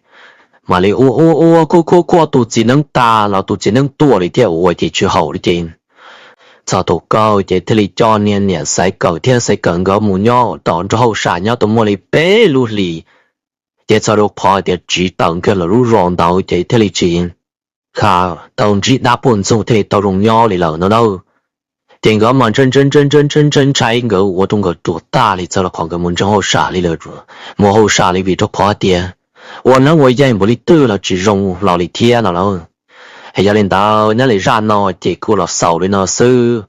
mam li ua ua ua khuaj khuaj khuaj tus txiv neeb tag los tus txiv neeb tuaj li thiab ua ces tsis haum li ces txog thaum kawg ces thiaj li coj niag niam Xaiv Kawm thiab Xaiv Kawm nkawd mus nyob tom nroog hauj sam nyob tau muaj li peb lub hlis. Ces txog rau qhov tias tsiv tawm kiag lawm lub zos ntawd ces thiaj li tsis ha tau ntsib dab poj ntxoog thiaj li tau zoo nyob li lawm no na. Ces nkawd mas ntshai ntshai ntshai ntshai ntshai ntshai ntshai nkawd ua rau nkawd ruam tag li txog rau qhov nkawd mus nroog hauj sam li lawm, mus hauj sam li vim rau qhov tias ua neeb ua yaig npaum li twg los tsis zoo los li thiab no lawm. Es yog li ntawd nyob li zaj no ces kuj los xaus li no xwb.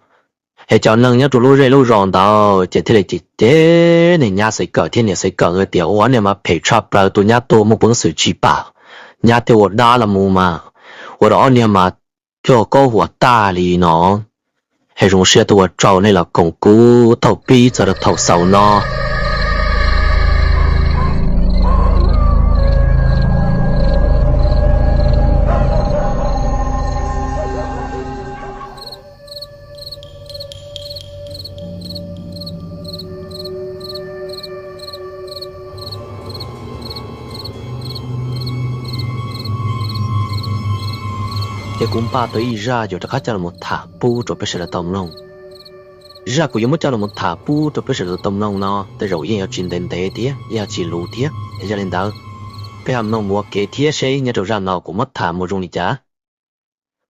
Es cov neeg nyob rau lub zej lub zos ntawd ces thiaj li cem cem niag nyab Xaiv Kawm thiab niam Xaiv Kawm tias, Ua ob niag mas phem tshaj plaws, tus nyab tuag muaj peev xwm tsis pam, nyab thiaj ua dab los mus mas ua rau ob niag mas cuag kaub huam tag li no. Es zoo siab tuaj ua tsaug nej los koom kuv thaum pib txog rau thaum xaus no. Ces kuv npaj tau ib zaj yuav rov qab coj los tham pub rau peb sawv daws tau mloog. Zaj kuv yuav muab coj los tham pub rau peb sawv daws tau mloog no tej zaum yeej yuav tsis ntev ntev thiab yeej yuav tsis luv thiab. Yog li ntawd, peb ho mloog mus ua ke thiab seb nyob rau zaj no kuv muab tham mus zoo li cas.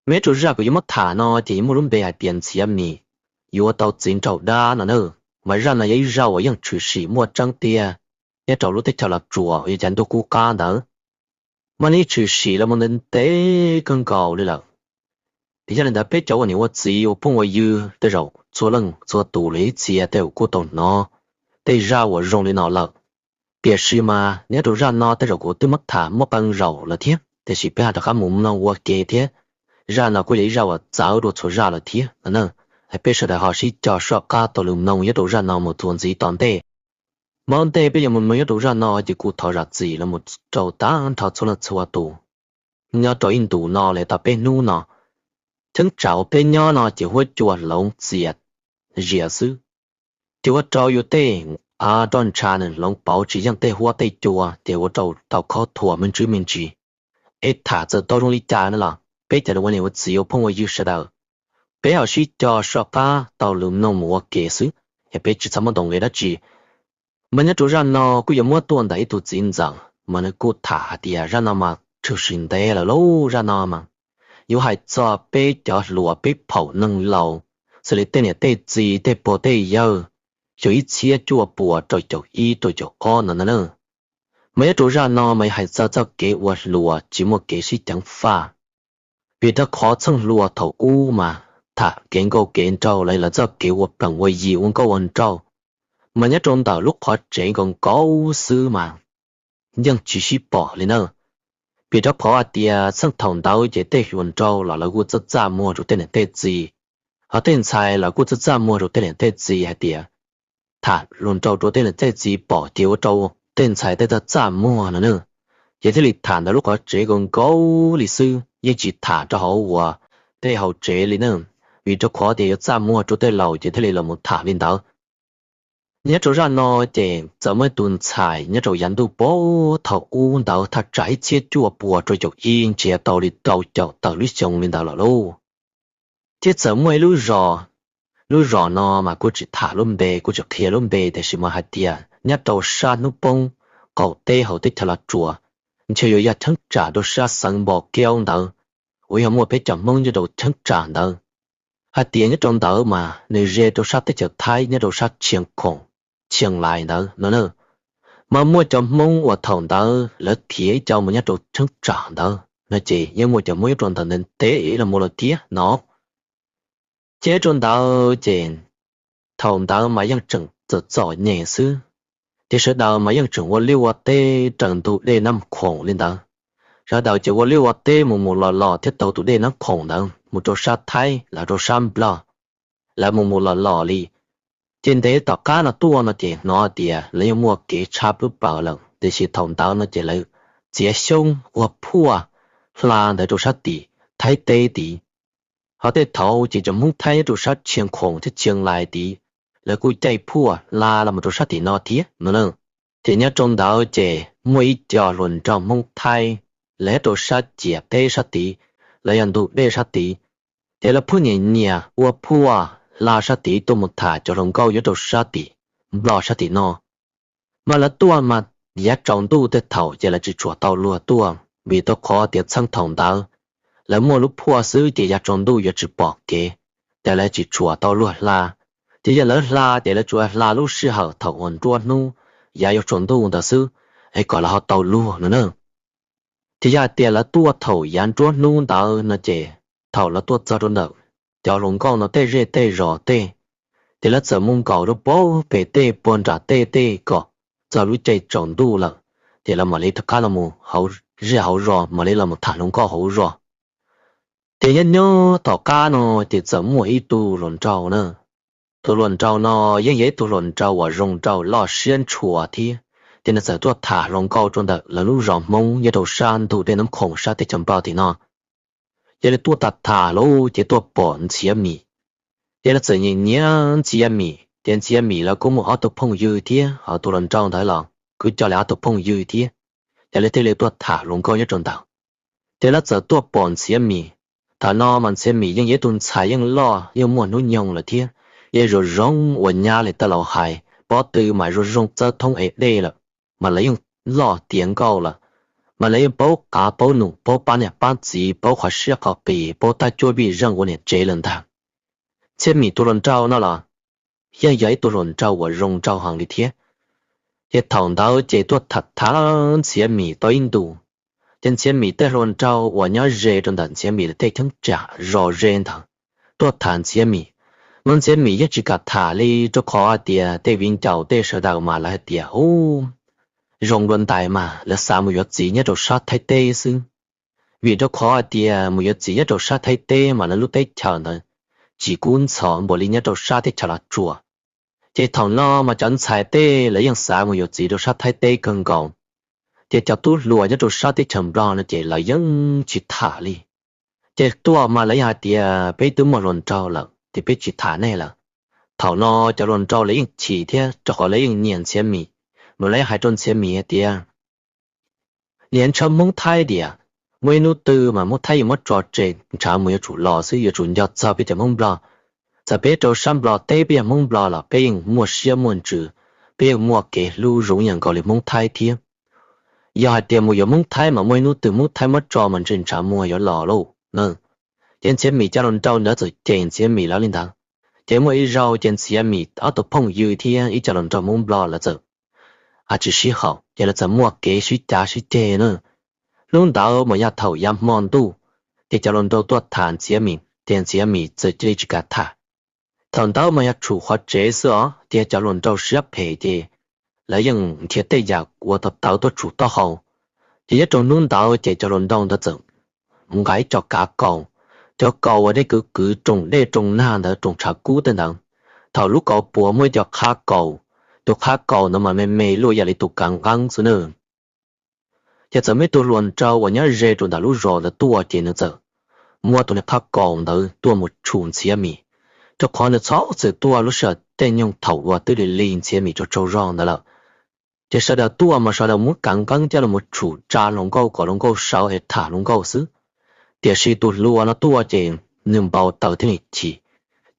Nyob rau zaj kuv yuav muab tham no ces yuav muaj lub npe hais tias Ntxhiav Mim yuav tau txiv nraug dab no na. Mas zaj no yog ib zaj uas yeej tshwm sim muaj tseeb tiag nyob rau lub teb chaws Los Tsuas uas yog cov ntuj kub qab ntawd. Mas nws tshwm sim los ntev ntev kawg nkaus li lawm. Yog li ntawd peb cov ua niam ua txiv ua phooj ua ywg tej zaum txhua leej txhua tus los ib txhia tej zaum kuj tau hnov tej zaj uas zoo li no lawm. Tiam sis mas nyob rau zaj no tej zaum kuv twb muab tham muab qee zaus lawm thiab, tiam sis peb ho rov qab mus mloog ua ke thiab. Zaj no kuj yog ib zaj uas txawv dua txhua zaj lawm thiab no. Peb sawv daws ho sib cog soj qab taug lw mloog nyob rau zaj no mus txuas ntxiv tom ntej. Hmo ntej peb yuav mus mloog nyob rau zaj no ces kuv thov zam txim los mus rau tag nrho txhua leej txhua tus. nyob rau ib ntus no los tau peb hnub no, cheeb tsam uas peb nyob no ces huab cua hloov txias zias xwb. Ces ua rau yus tej roj ntsha nws hloov pauv tsis yeej tej huab tej cua ces ua rau tau khob thuas me ntsis me ntsis. Es tham txawm tau zoo li cas no los peb cov ua niam ua txiv ua phooj ua ywg sawv daws, peb ho sib co so qab tau lus mloog mus ua ke xwb, es peb tsis txhob muaj ntoo nqe dab tsi. Mas nyob rau zaj no kuj yuav muab tuaj ntawm ib tug txiv ntxawm mas nws kuj tham hais tias zaj no mas tshwm sim ntev lawm lauj. Zaj no mas yuav hais txog peb cov hluas peb phaum neeg laus, xws li tej niam tej txiv tej pog tej yawg, xyoo ib txhiab cuaj puas rau caum ib rau caum ob no na. Mas nyob rau zaj no mas yuav hais txog txoj kev ua hluas tsis muaj kev sib ceev faj. Vim rau qhov txheej hluas thaum ub mas tham kev nkauj kev nraug los lawv txoj kev ua plees ua yi ua nkauj ua nraug, mas nyob rau ntawm lub qhov tsev nkaus nkaus xwb mas yeej tsis sib pom li na. Vim rau qhov hais tias txheej thaum ntawd ces tej hluas nraug los lawv kuj txaj txaj muag rau tej niam tej txiv, ho tej ntxhais los kuj txaj txaj muag rau tej niam tej txiv hais tias tham hluas nraug rau tej niam tej txiv pom ces ua rau tej ntxhais tej txaj txaj muag no na. Ces thiaj li tham ntawm lub qhov tsev nkaus nkaus li xwb, yeej tsis tham rau hauv uas tej hauv tsev li na, vim rau qhov tias yuav txaj muag rau tej laus ces thiaj li los mus tham li ntawd. Nyob rau zaj no ces txawm muaj ib tug ntxhais nyob rau yav ntuj puag thaum ub ntawd thaj tsam ib txhiab cuaj puas rau caum ib ntsiav tau li rau caum tawm lub xyoo li ntawd los lauj. Thiab txawm muaj ib lub zos, lub zos no mas kuv tsis tham lub npe, kuv tsis qhia lub npe, tiam sis mas hais tias nyob rau sab hnub poob qaum teb hauv teb chaws Los Tsuas, ntshe yuav yog cheeb tsam rau sab xeev Npo Keub ntawd, uas yog muaj peb cov Hmoob nyob rau cheeb tsam ntawd. Hais tias nyob rau ntawd mas nws ze rau sab teb chaws Thaib nyob rau sab Tshia Khoom, Tsheej Lais ntawd no na. Mas muaj cov Hmoob uas thaum ntawd lawv khiav ib co mus nyob rau cheeb tsam ntawd no ces yeej muaj cov Hmoob nyob rau ntawd ntev ntev los mus lawm thiab no. Ces rau ntawd ces thaum ntawd mas yeej tseem txom txom nyem xwb, ces sawv daws mas yeej tseem ua liaj ua teb raws ntug dej Nab Khoom li ntawd. Sawv daws ces ua liaj ua teb mus mus los los thiab taug tus dej Nab Khoom ntawd mus rau sab Thaib los rau sab Nplog, lawv mus mus los los li. Ces ntev tom qab no tuaj no ces hnov tias lawv yeej muaj kev tshaj plub plaws lawm, tiam sis thaum ntawd no ces lawv txiav xyoob ua phuaj hla ntawd rau sab tim Thaib teb tid. Ho tej thaud ces cov Hmoob Thaib nyob rau sab Tshia Khoom thiab Tsheej Lais tid, lawv kuj caij phuaj hla los mus rau sab tim no thiab no na. Ces nyob rau ntawd ces muaj ib co hluas nraug Hmoob Thaib, lawv nyob rau sab ciam teb sab tid, los yog ntug dej sab tid, ces lawv pheej nyiam nyiam ua phuaj hla sab tid tuaj mus tham cov hluas nkauj nyob rau sab tim Nplog sab tim no. Mas lawv tuaj mas yav tsaus ntuj tej thaum ces lawv tsis tshua tau luag tuaj, vim rau qhov tias txheej thaum ntawd lawv muaj lub phuaj xwb ces yav tsaus ntuj yuav tsis pom kev, ces lawv tsis tshua tau luag hla. Ces yog lawv hla ces lawv tsuas hla lub sij hawm thaum uas nruab hnub yav yuav tsaus ntuj ntawd xwb, es kom lawv ho tau luag no na. Ces yog hais tias lawv tuaj thaum yav nruab hnub ntawd no ces thaum lawv tuaj txog rau ntawm cov hluas nkauj no tej zej tej zos tej, ces lawv txawm mus nkaum rau puag pem tej puag nram tej tej kom txog lub caij tsaus ntuj lawm, ces lawv mam li rov qab los mus hauv zej hauv zos, mam li los mus tham hluas nkauj hauv zos. Ces nyob nyob tom qab no ces txawm muaj ib tug hluas nraug na. Tus hluas nraug no yeej yog ib tug hluas nraug uas zoo nraug loj siab ntshua thiab, ces nws txawm tuaj tham hluas nkauj rau ntawm lawv lub zos Hmoob nyob rau sab ntug dej Nab Khoom sab teb chaws Nplog tim no. Ces lawv tuaj tham tham lauj ces tuaj pom Ntxhiav Mim. Ces lawv txawm nyiam nyiam Ntxhiav Mim, ces Ntxhiav Mim lawv kuj muaj ob tug phooj ywg thiab, ho tus hluas nraug ntawd los kuj coj lawv ob tug phooj ywg thiab. Ces lawv thiaj li tuaj tham hluas nkauj nyob rau ntawd. Ces lawv txawm tuaj pom Ntxhiav Mim. Thaum no mas Ntxhiav Mim yeej yog ib tug ntxhais yeej loj yeej muaj hnub nyoog lawm thiab, yeej zoo zoo uas nyab li tej laus hais, pob tw mas zoo zoo txawb thoob ev dej lawm, mas lawv yeej loj tiav nkauj lawm, mas lawv yeej paub qav paub num, paub pab niam pab txiv, paub qhov siab qhov qis, paub tab cuab vij zeej ua niam tsev lawm ntag. Ntxhiav Mim tus hluas nraug no los yeej yog ib tug hluas nraug uas zoo nraug heev li thiab. Ces thaum ntawd ces tuaj tham tham Ntxhiav Mim tau ib ntus, ces Ntxhiav Mim tej hluas nraug uas nyob ze rau ntawm Ntxhiav Mim lawv tej cheeb tsam zos ze ntawd tuaj tham Ntxhiav Mim, mas Ntxhiav Mim yeej tsis kam tham li, rau qhov hais tias tej viv ncaus tej sawv daws mas lawv hais tias ub, zoo dua ntais mas lawv xav mus yuav txiv nyob rau sab Thaib teb xwb. Vim rau qhov hais tias mus yuav txiv nyob rau sab Thaib teb mas lawv lub teb chaws ntawd tsis kub ntxhov npaum li nyob rau sab teb chaws Los Tsuas. Ces thaum no mas cov ntxhais tej lawv yeej xav mus yuav txiv rau sab Thaib teb kawg nkaus. Ces cov tub hluas nyob rau sab teb chaws Nplog no ces lawv yeej tsis tham li. Ces tuaj mas lawv yeej hais tias peb twb muaj hluas nraug lawm ces peb tsis tham nej lawm. Thaum no cov hluas nraug lawv yeej chim thiab rau qhov lawv yeej nyiam Ntxhiav Mim, mas lawv yeej hais rau Ntxhiav Mim hais tias, niag ntshaw Hmoob Thaib diam, muaj ib hnub twg mas Hmoob Thaib yuav muab tso tseg, ntshav mus yuav tsum los xwb, yuav tsum nco txog peb cov Hmoob Nplog. Txawm peb rau sab Nplog teb peb yog Hmoob Nplog los peb yeej muaj siab muaj ntsws, peb yeej muaj kev hlub zoo ib yam nkaus li Hmoob Thaib thiab. Yog hais tias mus yuav Hmoob Thaib mas muaj ib hnub twg Hmoob Thaib muab tso mas ntshe ntshav muag yuav los lauj. Ces Ntxhiav Mim cov hluas nraug ntawd txawm cem Ntxhiav Mim lawv li ntawd. Ces muaj ib zaug ces Ntxhiav Mim ob tug phooj ywg thiab ib co hluas nraug Hmoob Nplog lawv txawm tsis sib haum ces lawv txawm muaj kev sib cav sib ceg na. Hnub ntawd mas yog thaum yav hmo ntuj, ces cov hluas nraug tuaj tham Ntxhiav Mim ces Ntxhiav Mim txawm cia li tsis kam tham. Thaum ntawd mas yog tshum qhov tsev xwb os, ces cov hluas nraug siab phem ces lawv yeej nrhiav tej yam ua tau tawv tuaj tshum taub hau. Ces nyob rau hnub ntawd ces cov hluas nraug ntawd txawm mus nqa ib co kav kaus, cov kaus uas dej kwv kwv roos dej roos nag ntawd, roos tshav kub tej ntawd. Thaum lub kaus puas muaj ib co qhab kaus, tus qhab kaus ntawd mas me me luaj ib yam li tus kav nqeeb xwb na. Ces txawm muaj ib tug hluas nraug uas nyob ze rau ntawm lub zos ntawd tuaj ces nws txawm muab tus niag qhab kaus ntawd tuaj mus tshum Ntxhiav Mim, rau qhov nws txhob txwm tuaj lub sij hawm caij nyoog thaum uas twb lig lig Ntxhiav Mim tsaug tsaug zog ntawd lawm. Ces sawv daws tuaj mas sawv daws muab kav nqeeb coj los mus tshum tsa hluas nkauj kom hluas nkauj sawv es tham hluas nkauj xwb. Tiam sis tus hluas no tuaj ces nws npau taws thiab nws chim,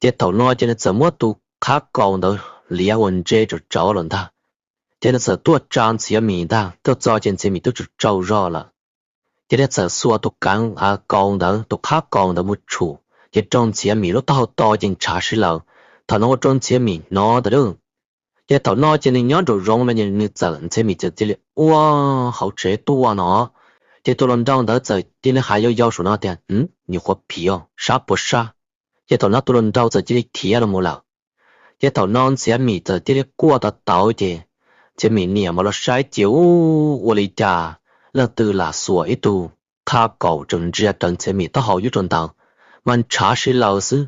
ces thaum no ces nws txawm muab tus qhab kaus ntawd liav ua ntse tsam tsawv los ntag. Ces nws txawm tuaj tsa Ntxhiav Mim ntag, tuaj txog ces Ntxhiav Mim twb tsaug tsaug zog lawm. Ces nws txawm xuas tus kav kaus ntawd, tus qhab kaus ntawd mus tshum, ces raug Ntxhiav Mim lub taub hau to ces ntshav si lawm. Thaum no ua rau Ntxhiav Mim hnov ntawd lauj. Ces thaum no ces nws nyob nraum zoov los nws txawm, Ntxhiav Mim txawm cia li ua hauv tsev tuaj no. Ces tus hluas nraug ntawd txawm cia li hais yau yau saum no tias, nyuam qhuav phiv, sab puas sab? Ces thaum no tus hluas nraug txawm cia li khiav los mus lawm. Ces thaum no Ntxhiav Mim txawm cia li quaj tau tauv ces Ntxhiav Mim niam mas los saib ces ua li cas leej twg lam xuas ib tug qhab kaus tseem ntsia rawv Ntxhiav Mim taub hau yuav rau ntawd, mas ntshav si lawm xwb.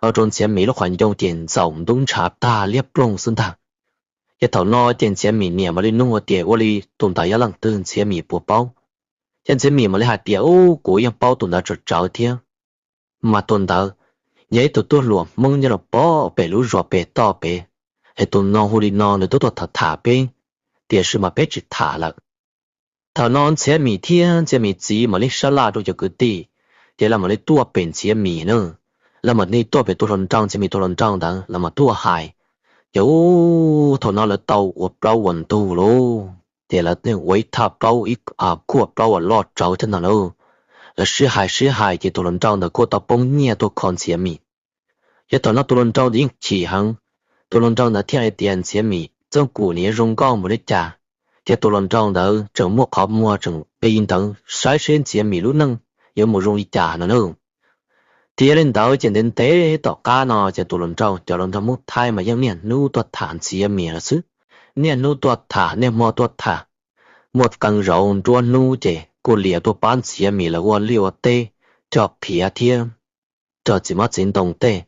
Ua rau Ntxhiav Mim lub qhov ncoo ces ntxaum ntub ntshav tag liab ploog xwb ntag. Ces thaum no ces Ntxhiav Mim niam mam li nug tias, ua li tus ntawd yog leej twg, Ntxhiav Mim puas paub? Ces Ntxhiav Mim mam li hais tias, ub, kuv yeej paub tus ntawd tsam tsawv thiab. Mas tus ntawd yog ib tug tub hluas Hmoob nyob rau pem lub zos pem toj pem, es tus no hu li no, nws twb tuaj tham tham peb, tiam sis mas peb tsis tham lawm. Thaum no Ntxhiav Mim thiab Ntxhiav Mim txiv mam li sab laj rau cov kwv tij, ces lawv mam li tuaj pem Ntxhiav Mim na. Lawv mam li tuaj pem tus hluas nraug, Ntxhiav Mim tus hluas nraug ntawd, lawv mam tuaj hais. Ces ub, thaum no lawv tau ua plaub ua ntug lauj, ces lawv ua ib thaj plaub, ib kuaj plaub uas loj tsawv thiab no lauj. Lawv sib hais sib hais ces tus hluas nraug ntawd kuj tau poob nyiaj tuaj kho Ntxhiav Mim. Ces thaum no tus hluas nraug ntawd yeej chim heev. Tus hluas nraug ntawd thiaj hais tias, Ntxhiav Mim txooj kum nws yuav zoo nkauj npaum li cas? Ces tus hluas nraug ntawd tseem muaj qhov muag tseem qi ntawd saib seb Ntxhiav Mim lub neej yuav mus zoo li cas no na. Thiab li ntawd ces ntev ntev tom qab no ces tus hluas nraug, cov hluas nraug Hmoob Thaib mas yeej niaj hnub tuaj tham Ntxhiav Mim lawm xwb. Niaj hnub tuaj tham, niaj hmo tuaj tham, muaj qee zaus nruab hnub ces kuj liam tuaj pab Ntxhiav Mim lawv ua liaj ua teb, coj qhiav thiab rau txiv hmab txiv ntoo tej,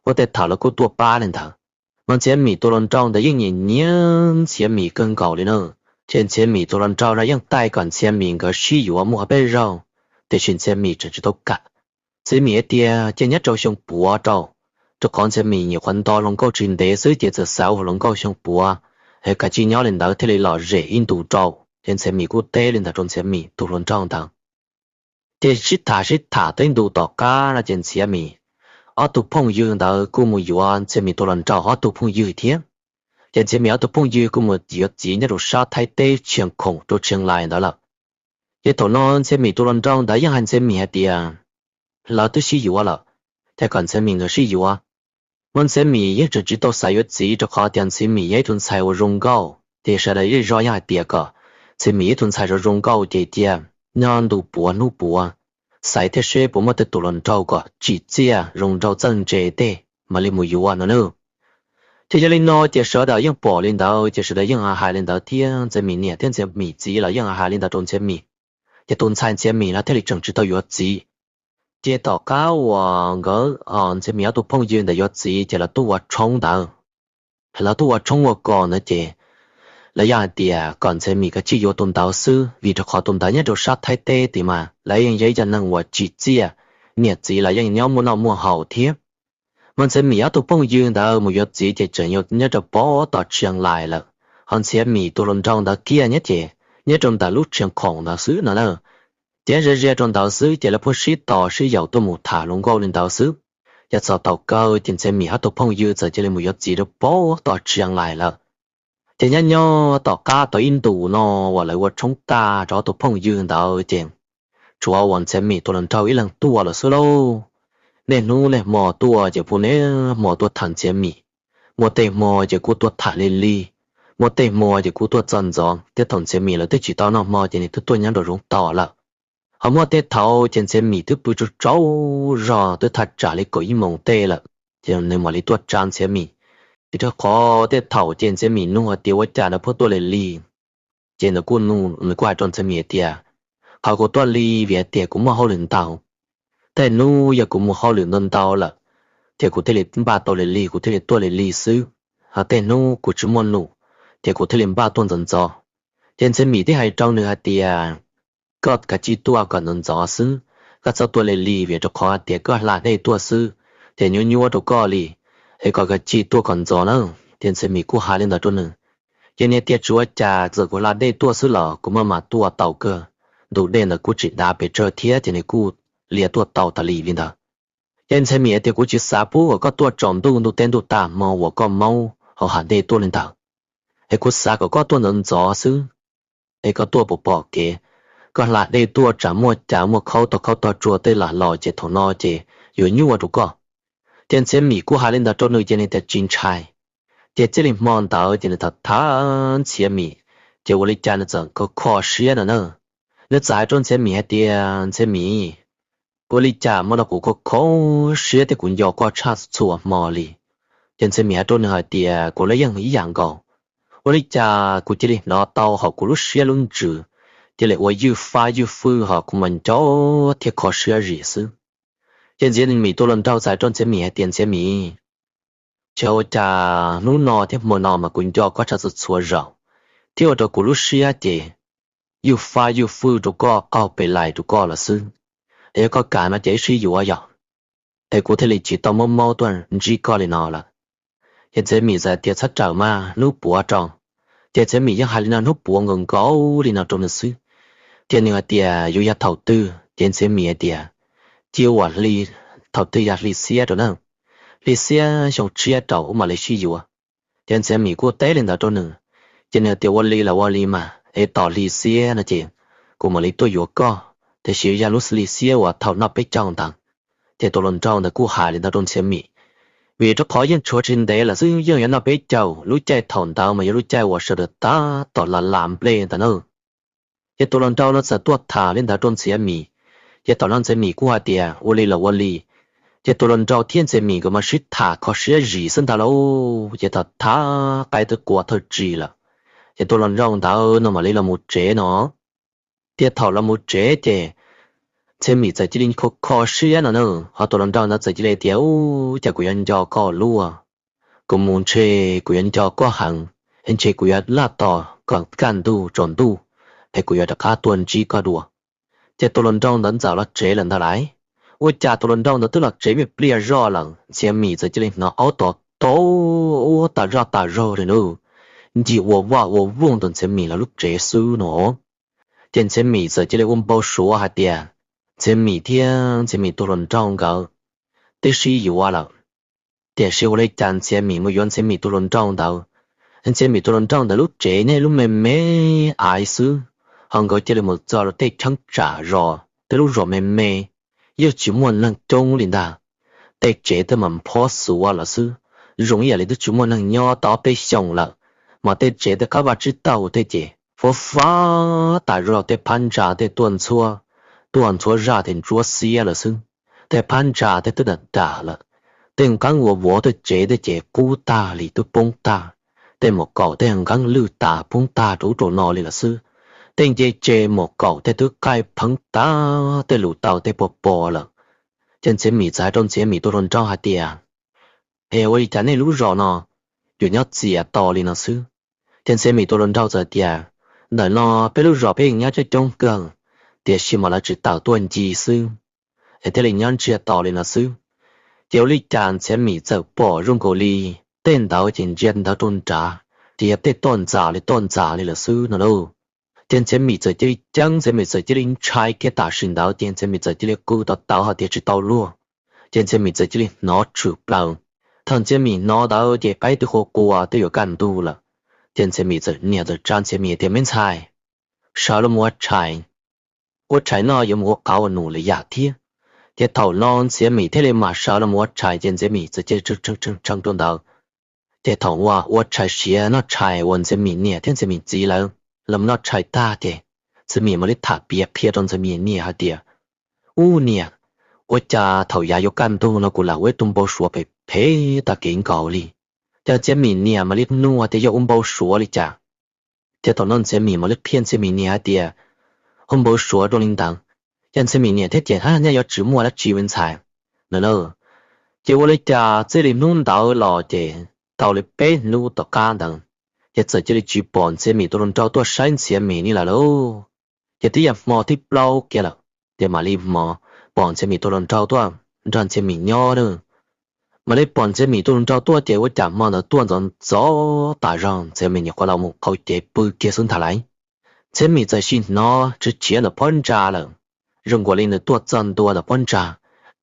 ua tej thaum lawv kuj tuaj pab li ntawd. Mas Ntxhiav Mim tus hluas nraug ntawd yeej nyiam nyiam Ntxhiav Mim kawg nkaus li na. Ces Ntxhiav Mim tus hluas nraug no yeej taij kom Ntxhiav Mim nkawd sib yuav muaj ob peb zaug, tiam sis Ntxhiav Mim tseem tsis tau kam. Ntxhiav Mim hais tias ces nyob rau xyoo puav rau, rau qhov Ntxhiav Mim nyuam qhuav nto hluas nkauj tsis ntev xwb ces txawm xav ua hluas nkauj xyoo puav, es kav tsij nyob li ntawd thiaj li lom zem ib ntus rau. Ces Ntxhiav Mim kuj teb li ntawd rau Ntxhiav Mim tus hluas nraug ntawd. Ces sib tham sib tham tau ib ntus tom qab no ces Ntxhiav Mim ob tug phooj ywg ntawd kuj mus yuav Ntxhiav Mim tus hluas nraug ob tug phooj ywg thiab. Ces Ntxhiav Mim ob tug phooj ywg kuj mus yuav txiv nyob rau sab Thaib teb Tshiab Khoom rau Tsheej Lais ntawd lawm. Ces thaum no Ntxhiav Mim tus hluas nraug ntawd yeej hais Ntxhiav Mim hais tias, lawv twb sib yuav lawm, ces kom Ntxhiav Mim nkawd sib yuav. Mas Ntxhiav Mim yeej tseem tsis tau xav yuav txiv rau qhov tias Ntxhiav Mim yog ib tug ntxhais uas zoo nkauj, ces sawv daws zej zog yeej hais tias kom Ntxhiav Mim ib tug ntxhais zoo zoo nkauj ces cia nyob ntu puav hnub puav, xaiv thiab seb puas muaj tej tus hluas nraug kom tsim txiaj zoo nraug txawj ntse tej mam li mus yuav no na. Ces yog li no ces sawv daws yeej pom li ntawd ces sawv daws yeej hais li ntawd thiab Ntxhiav Mim niam thiab Ntxhiav Mim txiv los yeej hais li ntawd rau Ntxhiav Mim. Ces tus ntxhais Ntxhiav Mim no thiaj li tseem tsis tau yuav txiv. Ces tom qab uas nkawd, Ntxhiav Mim ob tug phooj ywg ntawd yuav txiv ces lawv tuaj ua tshoob ntawd. Lawv tuaj ua tshoob ua kos ntawd ces lawv yeej hais tias kom Ntxhiav Mim kav tsij yuav tus ntawd xwb, vim rau qhov tus ntawd nyob rau sab Thaib teb tid mas lawv yeej yog ib cov neeg uas tsim txiaj, niam txiv los yeej nyob muaj noj muaj haus thiab. Mas Ntxhiav Mim ob tug phooj ywg ntawd mus yuav txiv ces tseem nyob rau pem tom Tshias Lais lawm, ho Ntxhiav Mim tus hluas nraug ntawd kiag nyob ces nyob rau ntawm lub Tshias Khoom ntawd xwb no na. Ces ze ze rau ntawd xwb ces lawv pheej sib tos sib yaum tuaj mus tham hluas nkauj li ntawd xwb. Ces txog thaum kawg ces Ntxhiav Mim ob tug phooj ywg txawm cia li mus yuav txiv rau pem tom Tshias Lais lawm. Ces nyob nyob tom qab tau ib ntus no uas lawv ua tshoob tag rau ob tug phooj ywg ntawd ces tsuas ua Ntxhiav Mim tus hluas nraug ib leeg tuaj lawm xwb lauj. Niaj hnub niaj hmo tuaj ces kuj niaj hmo tuaj tham Ntxhiav Mim, muaj tej hmo ces kuj tuaj tham Lis Lis, muaj tej hmo ces kuj tuaj txog ntxov thiab thaum Ntxhiav Mim lawv twb tsis tau noj hmo ces nws twb tuaj nyob nraum zoov tos lawm. Ho muaj tej thaum ces Ntxhiav Mim twb pw tsaug tsaug zog twb thaj tsam li kaum ib moos tej lawm, ces nws mam li tuaj tsa Ntxhiav Mim. Vim rau qhov tej thaum ces Ntxhiav Mim nug hais tias ua cas nws pheej tuaj li li, ces nws kuj hais rau Ntxhiav Mim hais tias qhov kuv tuaj li vim hais tias kuv muaj hauj lwm ntau. Tej hnub yog kuv mus hauj lwm ntau ntau lawm ces kuv thiaj li npaj tau li li kuv thiaj li tuaj li li xwb, ho tej hnub kuv tsis muaj num ces kuv thiaj li npaj tuaj ntxov ntxov. Ces Ntxhiav Mim thiaj hais rau nws hais tias koj kav tsij tuaj kom ntxov ntxov xwb, koj txhob tuaj li li vim rau qhov hais tias koj hla dej tuaj xwb ces nyuaj nyuaj rau koj li, es koj kav tsij tuaj kom ntxov na. Ces Ntxhiav Mim kuj hais li ntawd rau nws. Ces nws tias tsis ua cas, txawm kuv hla dej tuaj xwb los kuv maj mam tuaj tau kawg, ntu dej ntawd kuj tsis dav pes tsawg thiab ces nws kuj lias tuaj tau tas li li ntawd. Ces Ntxhiav Mim hais tias kuv tsis xav pub kom koj tuaj tsaus ntuj ntuj teb ntuj tag hmo uas koj maub hauv hav dej tuaj li ntawd, es kuv xav kom koj tuaj ntxov ntxov xwb. Es koj tuaj puas pom kev, koj hla dej tuaj tsam muaj cas muaj khaub tog khaub tog tsua tej lam los ces thaum no ces yuav nyuaj rau koj. Ces Ntxhiav Mim kuj hais li ntawd rau nws ces nws tias tsis ntshai. Ces txij li hmo ntawd ces nws tham tham Ntxhiav Mim, ces ua li cas nws txawm kho kho siab no na. Nws txawm hais rau Ntxhiav Mim hais tias Ntxhiav Mim, ua li cas hmo no kuv kho kho siab thiab kuv nco koj tshaj txhua hmo li. Ces Ntxhiav Mim hais rau nws hais tias kuv los yeej ib yam nkaus, ua li cas kuv cia li hnov tau hauv kuv lub siab lub ntsws cia li ua ywj fab ywj fwj ho kuv mas nco thiab kho siab zim xwb. Ces Ntxhiav Mim tus hluas nraug txawm hais rau Ntxhiav Mim hais tias Ntxhiav Mim, tsis ua cas hnub no thiab hmo no mas kuv nco koj tshaj txhua txhua zaus, thiab ua rau kuv lub siab ces ywj fab ywj fwj rau koj qaug pes lais rau koj los xwb. Es yog koj kam no ces wb sib yuav yom, es kuv thiaj li tsis tau maub maub tuaj ntsib koj li no lawm. Ces Ntxhiav Mim txawm tias txhob rawm mas hnub puav rau. Ces Ntxhiav Mim yeej hais li no hnub puav nkaus nkaus li no rau nws xwb. Ces nws hais tias yuav yog thaum twg, ces Ntxhiav Mim hais tias cia ua hli, thaum twg yog hli xiab rau na, hli xiab xyoo tshiab rau wb mam li sib yuav. Ces Ntxhiav Mim kuj teb li ntawd rau nws. Ces nws tias ua li los ua li mas es tos hli xiab no ces kuv mam li tuaj yuav koj, tiam sis yog lub hli xiab uas thaum noj peb caug ntawd. Ces tus hluas nraug ntawd kuj hais li ntawd rau Ntxhiav Mim, vim rau qhov yeej tshuav tsis ntev lawm xwb, yeej yuav noj peb caug, lub caij thaum ntawd mas yog lub caij uas sawv daws tab tom las las nplej ntawd na. Ces tus hluas nraug no txawm tuaj tham li ntawd rau Ntxhiav Mim. Ces thaum no Ntxhiav Mim kuj hais tias ua li los ua li. Ces tus hluas nraug thiab Ntxhiav Mim nkawd mas sib tham kho siab zim xwb ntag lauj, ces tham tham qaib twb qua thawj tsis lawm. Ces tus hluas nraug ntawd no mam li los mus tsev no. Thiab thaum los mus tsev ces Ntxhiav Mim txawm cia li kho kho siab no na, ho tus hluas nraug ntawd txawm cia li tias ub, cas kuv yuav nco koj luaj, kuv mus ntshe kuv yuav nco koj heev, ntshe kuv yuav laj tos kom kaj ntug tsaus ntuj es kuv yuav rov qab tuaj ntsib koj dua. Ces tus hluas nraug ntawd txawm los tsev lawm ntag lauj. Ua cas tus hluas nraug ntawd twb los tsev me pliag zoj lawm Ntxhiav Mim txawm cia li hnov aub tom tau ua tas zaj tas zog li na, ncig ua vaj ua voog ntawm Ntxhiav Mim lawv lub tsev xwb no. Ces Ntxhiav Mim txawm cia li ua npau suav hais tias Ntxhiav Mim thiab Ntxhiav Mim tus hluas nraug nkawd twb sib yuav lawm. Tiam sis ua li cas Ntxhiav Mim mus yuav Ntxhiav Mim tus hluas nraug ntawd, Ntxhiav Mim tus hluas nraug ntawd lub tsev nej lub me me aiv xwb, ho nkawd cia li mus txog rau tej cheeb tsam zos, tej lub zos me me, yeej tsis muaj neeg coob li ntag. Tej tsev twb mas phob xuav lawm xwb, zoo ib yam li twb tsis muaj neeg nyob tau ob peb xyoos lawm, mas tej tsev tej qab vaj tsib taug tej ces fab fab tas zog, tej phab ntsa tej tuaj ntxhuab, tuaj ntxhuab zaj tej ntsuab xiab lawm xwb. Tej phab ntsa tej twb dam dam lawm, tej nqeeb uas vov tej tsev tej ces qub tag li twb poob tag, tej mom kaum tej nqeeb lwj tas poob tag rau ub rau no li lawm xwb. Tej nce tse mom kaum tej twb qaij pheeb tag, tej lus tau tej pos pos lawm. Ces Ntxhiav Mim txawm hais rau Ntxhiav Mim tus hluas nraug hais tias, es ua li cas nej lub zos no yuav nyob txias to li no xwb? Ces Ntxhiav Mim tus hluas nraug txawm tias, ntawm no peb lub zos peb yeej nyob coob coob kawg, tiam sis mas lawv tsis tawm tuaj nce xwb, es thiaj li nyob ntsiag to li no xwb. Ces ua li cas Ntxhiav Mim txawm pom zoo nkaus li tej ntawd ces ntsia ntawd rau nrad, ces yog tej toj ntxas li toj ntxas li lawm xwb no lauj. Ces Ntxhiav Mim txawm cia li ceeb, Ntxhiav Mim txawm cia li ntshai kiag tam sim ntawd, ces Ntxhiav Mim txawm cia li qw tau tawv hais tias tsis tau luag. Ces Ntxhiav Mim txawm cia li hnov tshwm plaws. Thaum Ntxhiav Mim hnov ntawd ces peb twb qua qua twb yuav kaj ntug lawm. Ces Ntxhiav Mim txawm, niam txawm tsa Ntxhiav Mim tias, me ntxhais, sawv los mus ua tshais, ua tshais noj yuav mus ua qauv ua num lwm yam thiab. Ces thaum no Ntxhiav Mim thiaj li mam sawv los mus ua tshais, ces Ntxhiav Mim txawm cia li tshee tshee rau ntawd. Ces thaum uas ua tshais siav noj tshais uas Ntxhiav Mim niam thiab Ntxhiav Mim txiv lawv los noj tshais tag ces Ntxhiav Mim mam li tham piav qhia rau Ntxhiav Mim niam hais tias, ub niam, ua cas thaum yav yuav kaj ntug no kuv lam ua ib tug npau suav phem phem tag kev nkaus li. Ces Ntxhiav Mim niam mam li nug hais tias yog ua npau suav li cas. Ces thaum no Ntxhiav Mim mam li qhia Ntxhiav Mim niam hais tias, ua npau suav zoo li ntawd. Ces Ntxhiav Mim niam thiaj tias, hab, nej yuav tsis muaj dab tsi me ntxhais no na. Ces ua li cas txij li hnub ntawd los ces tau li peb hnub tom qab ntawd, ces txawm cia li tsis pom Ntxhiav Mim tus hluas nraug tuaj saib Ntxhiav Mim li lawm lauj. Ces twb yog hmo thib plaub kiag lawm, ces mam li pom Ntxhiav Mim tus hluas nraug tuaj nrog Ntxhiav Mim nyob na. Mam li pom Ntxhiav Mim tus hluas nraug tuaj ces ua cas hmo ntawd tuaj ntxov ntxov tas zog, Ntxhiav Mim nyuam qhuav los mus qhau cev pw kiag xwb ntag lauj. Ntxhiav Mim txawm sim hnov tshiav tshiav ntawm phab ntsa lawm, zoo nkaus li nws tuaj txog ntua ntawm phab ntsa,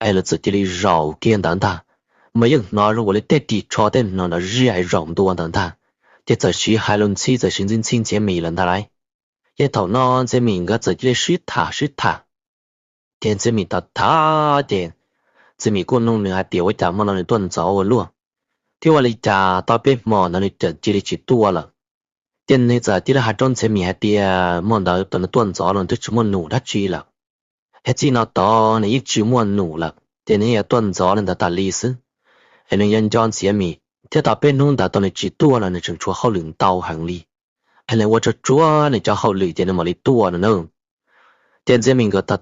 es lawv txawm cia li zaum kiag ntawd ntag. Mas yeej hnov zoo nkaus li tej ris tsho tej no nrov ziaj zaum ntua ntawd ntag. Ces txawm siv hais lus ntxhi, txawm siv ntxhi ntxhi Ntxhiav Mim lawm ntag lauj. Ces thaum no Ntxhiav Mim nkawd txawm cia li sib tham sib tham. Ces Ntxhiav Mim tham tham ces Ntxhiav Mim kuj nug nws hais tias ua cas hmo no nws tuaj ntxov ua luaj, thiab ua li cas tau peb hmo ntawd nws txawm cia li tsis tuaj lawm. Ces nws txawm cia li hais rau Ntxhiav Mim hais tias hmo ntawd thaum nws tuaj ntxov los nws twb tsis muaj num dab tsi lawm, es txij no tod nws yeej tsis muaj num lawm, ces nws yeej yuav tuaj ntxov li ntawd tas li xwb. Es nws yuav nco Ntxhiav Mim thiab tau peb hnub ntawd tau nws tsis tuaj los nws tseem tshuav hauj lwm ntau heev li. Es nws ua tsuag tsuag nws cov hauj lwm ces nws mam li tuaj no na. Ces Ntxhiav Mim nkawd tham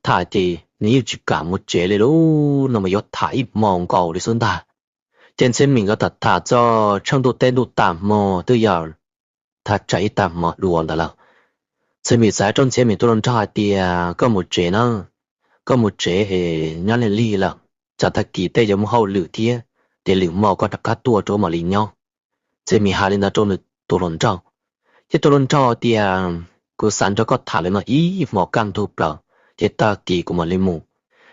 tham ces nws yeej tsis kam mus tsev li lauj, no mas yuav tham ib hmo nkaus li xwb ntag. Ces Ntxhiav Mim nkawd tham tham txog tsheej ntuj teb ntuj tag hmo twb yog thaj tsam ib tag hmo dua ntawd lawm. Ntxhiav Mim txawm hais rau Ntxhiav Mim tus hluas nraug hais tias koj mus tsev na, koj mus tsev es nyob lig lig lawm, tsam tag kis tej yuav mus hauj lwm thiab, ces lwm hmo koj rov qab tuaj rau mam li nyob. Ntxhiav Mim hais li ntawd rau nws tus hluas nraug. Ces tus hluas nraug tias kuv xav nrog koj tham li no ib hmo kaj ntug plaws, ces tag kis kuv mam li mus.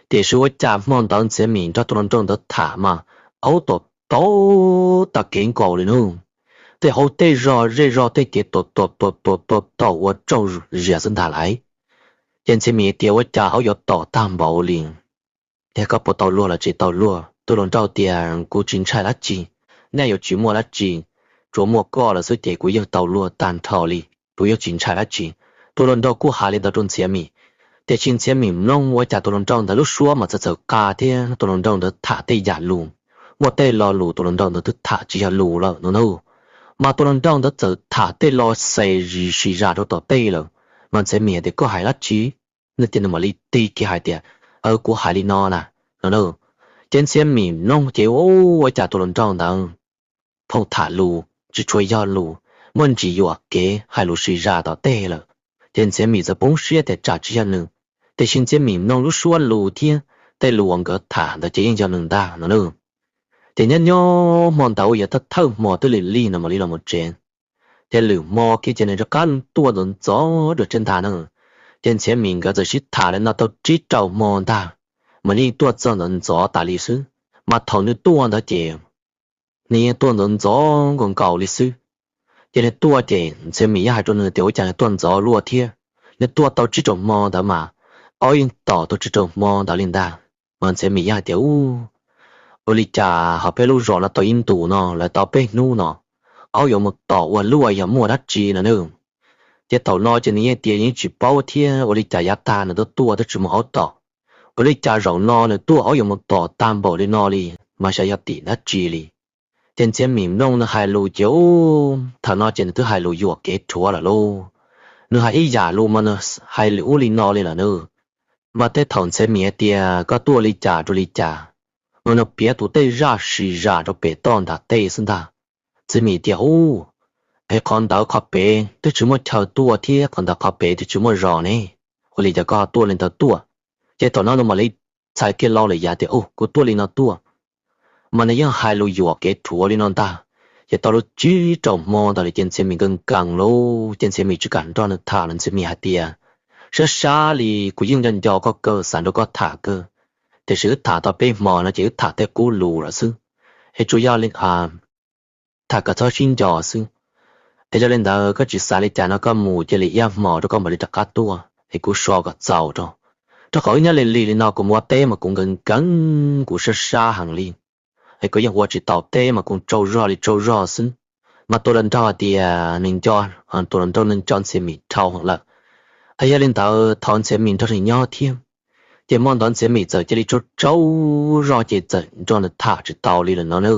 Tiam sis ua cas hmo ntawd Ntxhiav Mim nrog tus hluas nraug ntawd tham mas aub tom tau tag kev nkaus li nawb. Tej aub tej zog zej zog tej kev tom tom tom tom tom tom ua tsaug zias xwb ntag lauj. Ces Ntxhiav Mim tias ua cas aub yuav tom tag npaum li, es koj puas tau luag los tsis tau luag? Tus hluas nraug tias kuv tsis ntshai dab tsi, nej yuav tsis muaj dab tsi, tsuas muaj koj lawm xwb ces kuv yeej tau luag tag nrho li, kuv yeej tsis ntshai dab tsi. Tus hluas nraug kuj hais li ntawd rau Ntxhiav Mim. Tiam sis Ntxhiav Mim mloog ua cas tus hluas nraug ntawd lub suab mas txawm txawm qa thiab tus hluas nraug ntawd tham tej yam lus, muaj tej lo lus tus hluas nraug ntawd twb tham tsis yog lus lawm no na. Mas tus hluas nraug ntawd txawm tham tej lo xes zis zis zas rau tom tej lawm. Mas Ntxhiav Mim hais tias koj hais dab tsi? Nws ces nws mam li tig kiag hais tias kuv hais li no na, no na. Ces Ntxhiav Mim mloog ces ua cas tus hluas nraug ntawd phooj tham lus tsis tshua yog lus, muaj ntsis yuam kev hais lus zis zas tom tej lawm. Ces Ntxhiav Mim txawm poob siab tias tsam tsis yog nws, tiam sis Ntxhiav Mim mloog lub suab lus thiab tej lus uas nkawd tham ntawd ces yeej yog nws ntag no na. Ces nyob nyob hmo ntawd ua yog thawj thawj hmo twb lig lig no mam li los mus tsev. Ces lwm hmo kiag ces nws rov qab tuaj ntxov ntxov dua tsev ntag na. Ces Ntxhiav Mim nkawd txawm sib tham li no tau tsib rau hmo ntag, mas nws yeej tuaj txog ntxov ntxov tas li xwb. Mas thaum nws tuaj ntawd ces nws yeej tuaj ntxov ntxov nkaus nkaus li xwb. Ces nws tuaj ces Ntxhiav Mim yeej hais rau nws tias ua cas nws tuaj ntxov luaj thiab, nws tuaj tau tsib rau hmo ntawd mas aub yeej tom tau tsib rau hmo ntawd li ntag. Mas Ntxhiav Mim yeej hais tias ua li cas ho peb lub zos no tau ib ntus no lawv tau peb hnub no aub yuav mus tom ua luaj yog muaj dab tsi no na. Ces thaum no ces nws yeej tias yeej tsis paub thiab ua li cas yav tag nws tuaj tuaj twb tsis muaj aub tom, ua li cas zaum no nws tuaj aub yuav mus tom tag npaum li no li, mas xyov yog tim dab tsi li. Ces Ntxhiav Mim mloog nws hais lus ces ub, thaum no ces nws twb hais lus yuam kev rhuav lawm lauj. Nws hais ib yam lus mas nws hais li ub li no li lawm na. Mas tej thaum Ntxhiav Mim hais tias koj tuaj li cas rau li cas, mas nws piav tus tej zaj zis zas rau pem toj nram tej xwb ntag. Ntxhiav Mim tias ub, Es qhov ntawd qhov pem twb tsis muaj chaw tuaj thiab qhov ntawd qhov pem twb tsis muaj zos ne, ua li cas koj tuaj li ntawd tuaj? Ces thaum no nws mam li txhais kiag lo lawm yav tias, Kuv tuaj li no tuaj. Mas nws yeej hais lus yuam kev rhuav li no ntag. Ces tau lub tsib rau hmo ntawd lawm ces Ntxhiav Mim nkees nkees lauj, ces Ntxhiav Mim tsis kam nrog nws tham lawm. Ntxhiav Mim hais tias, sab sab li kuv yeej nco nco koj kawg, xav nrog koj tham kawg, tiam sis wb tham tau peb hmo no ces wb tham tej qub lus lawm xwb, es tsuas yog li tham kom txhob sib nco xwb. Es yog li ntawd koj tsis xav li cas no koj mus cia li ib hmos rau koj mam li rov qab tuaj es kuv so kom txaus rau, rau qhov wb nyob lig lig li no kuv mus ua teb mas kuv nkees nkees, kuv sab sab heev li. Es kuv yeej ua tsis taus teb mas kuv tsaug zog li tsaug zog xwb. Mas tus hluas nraug hais tias nws nco, tus hluas nraug nws nco Ntxhiav Mim dhau heev lawm. Yog li ntawd thov Ntxhiav Mim nrog nws nyob thiab. Ces hmo ntawd Ntxhiav Mim txawm cia li tsaug tsaug zog ces txawm nrog nws tham tsis tau li lawm no na.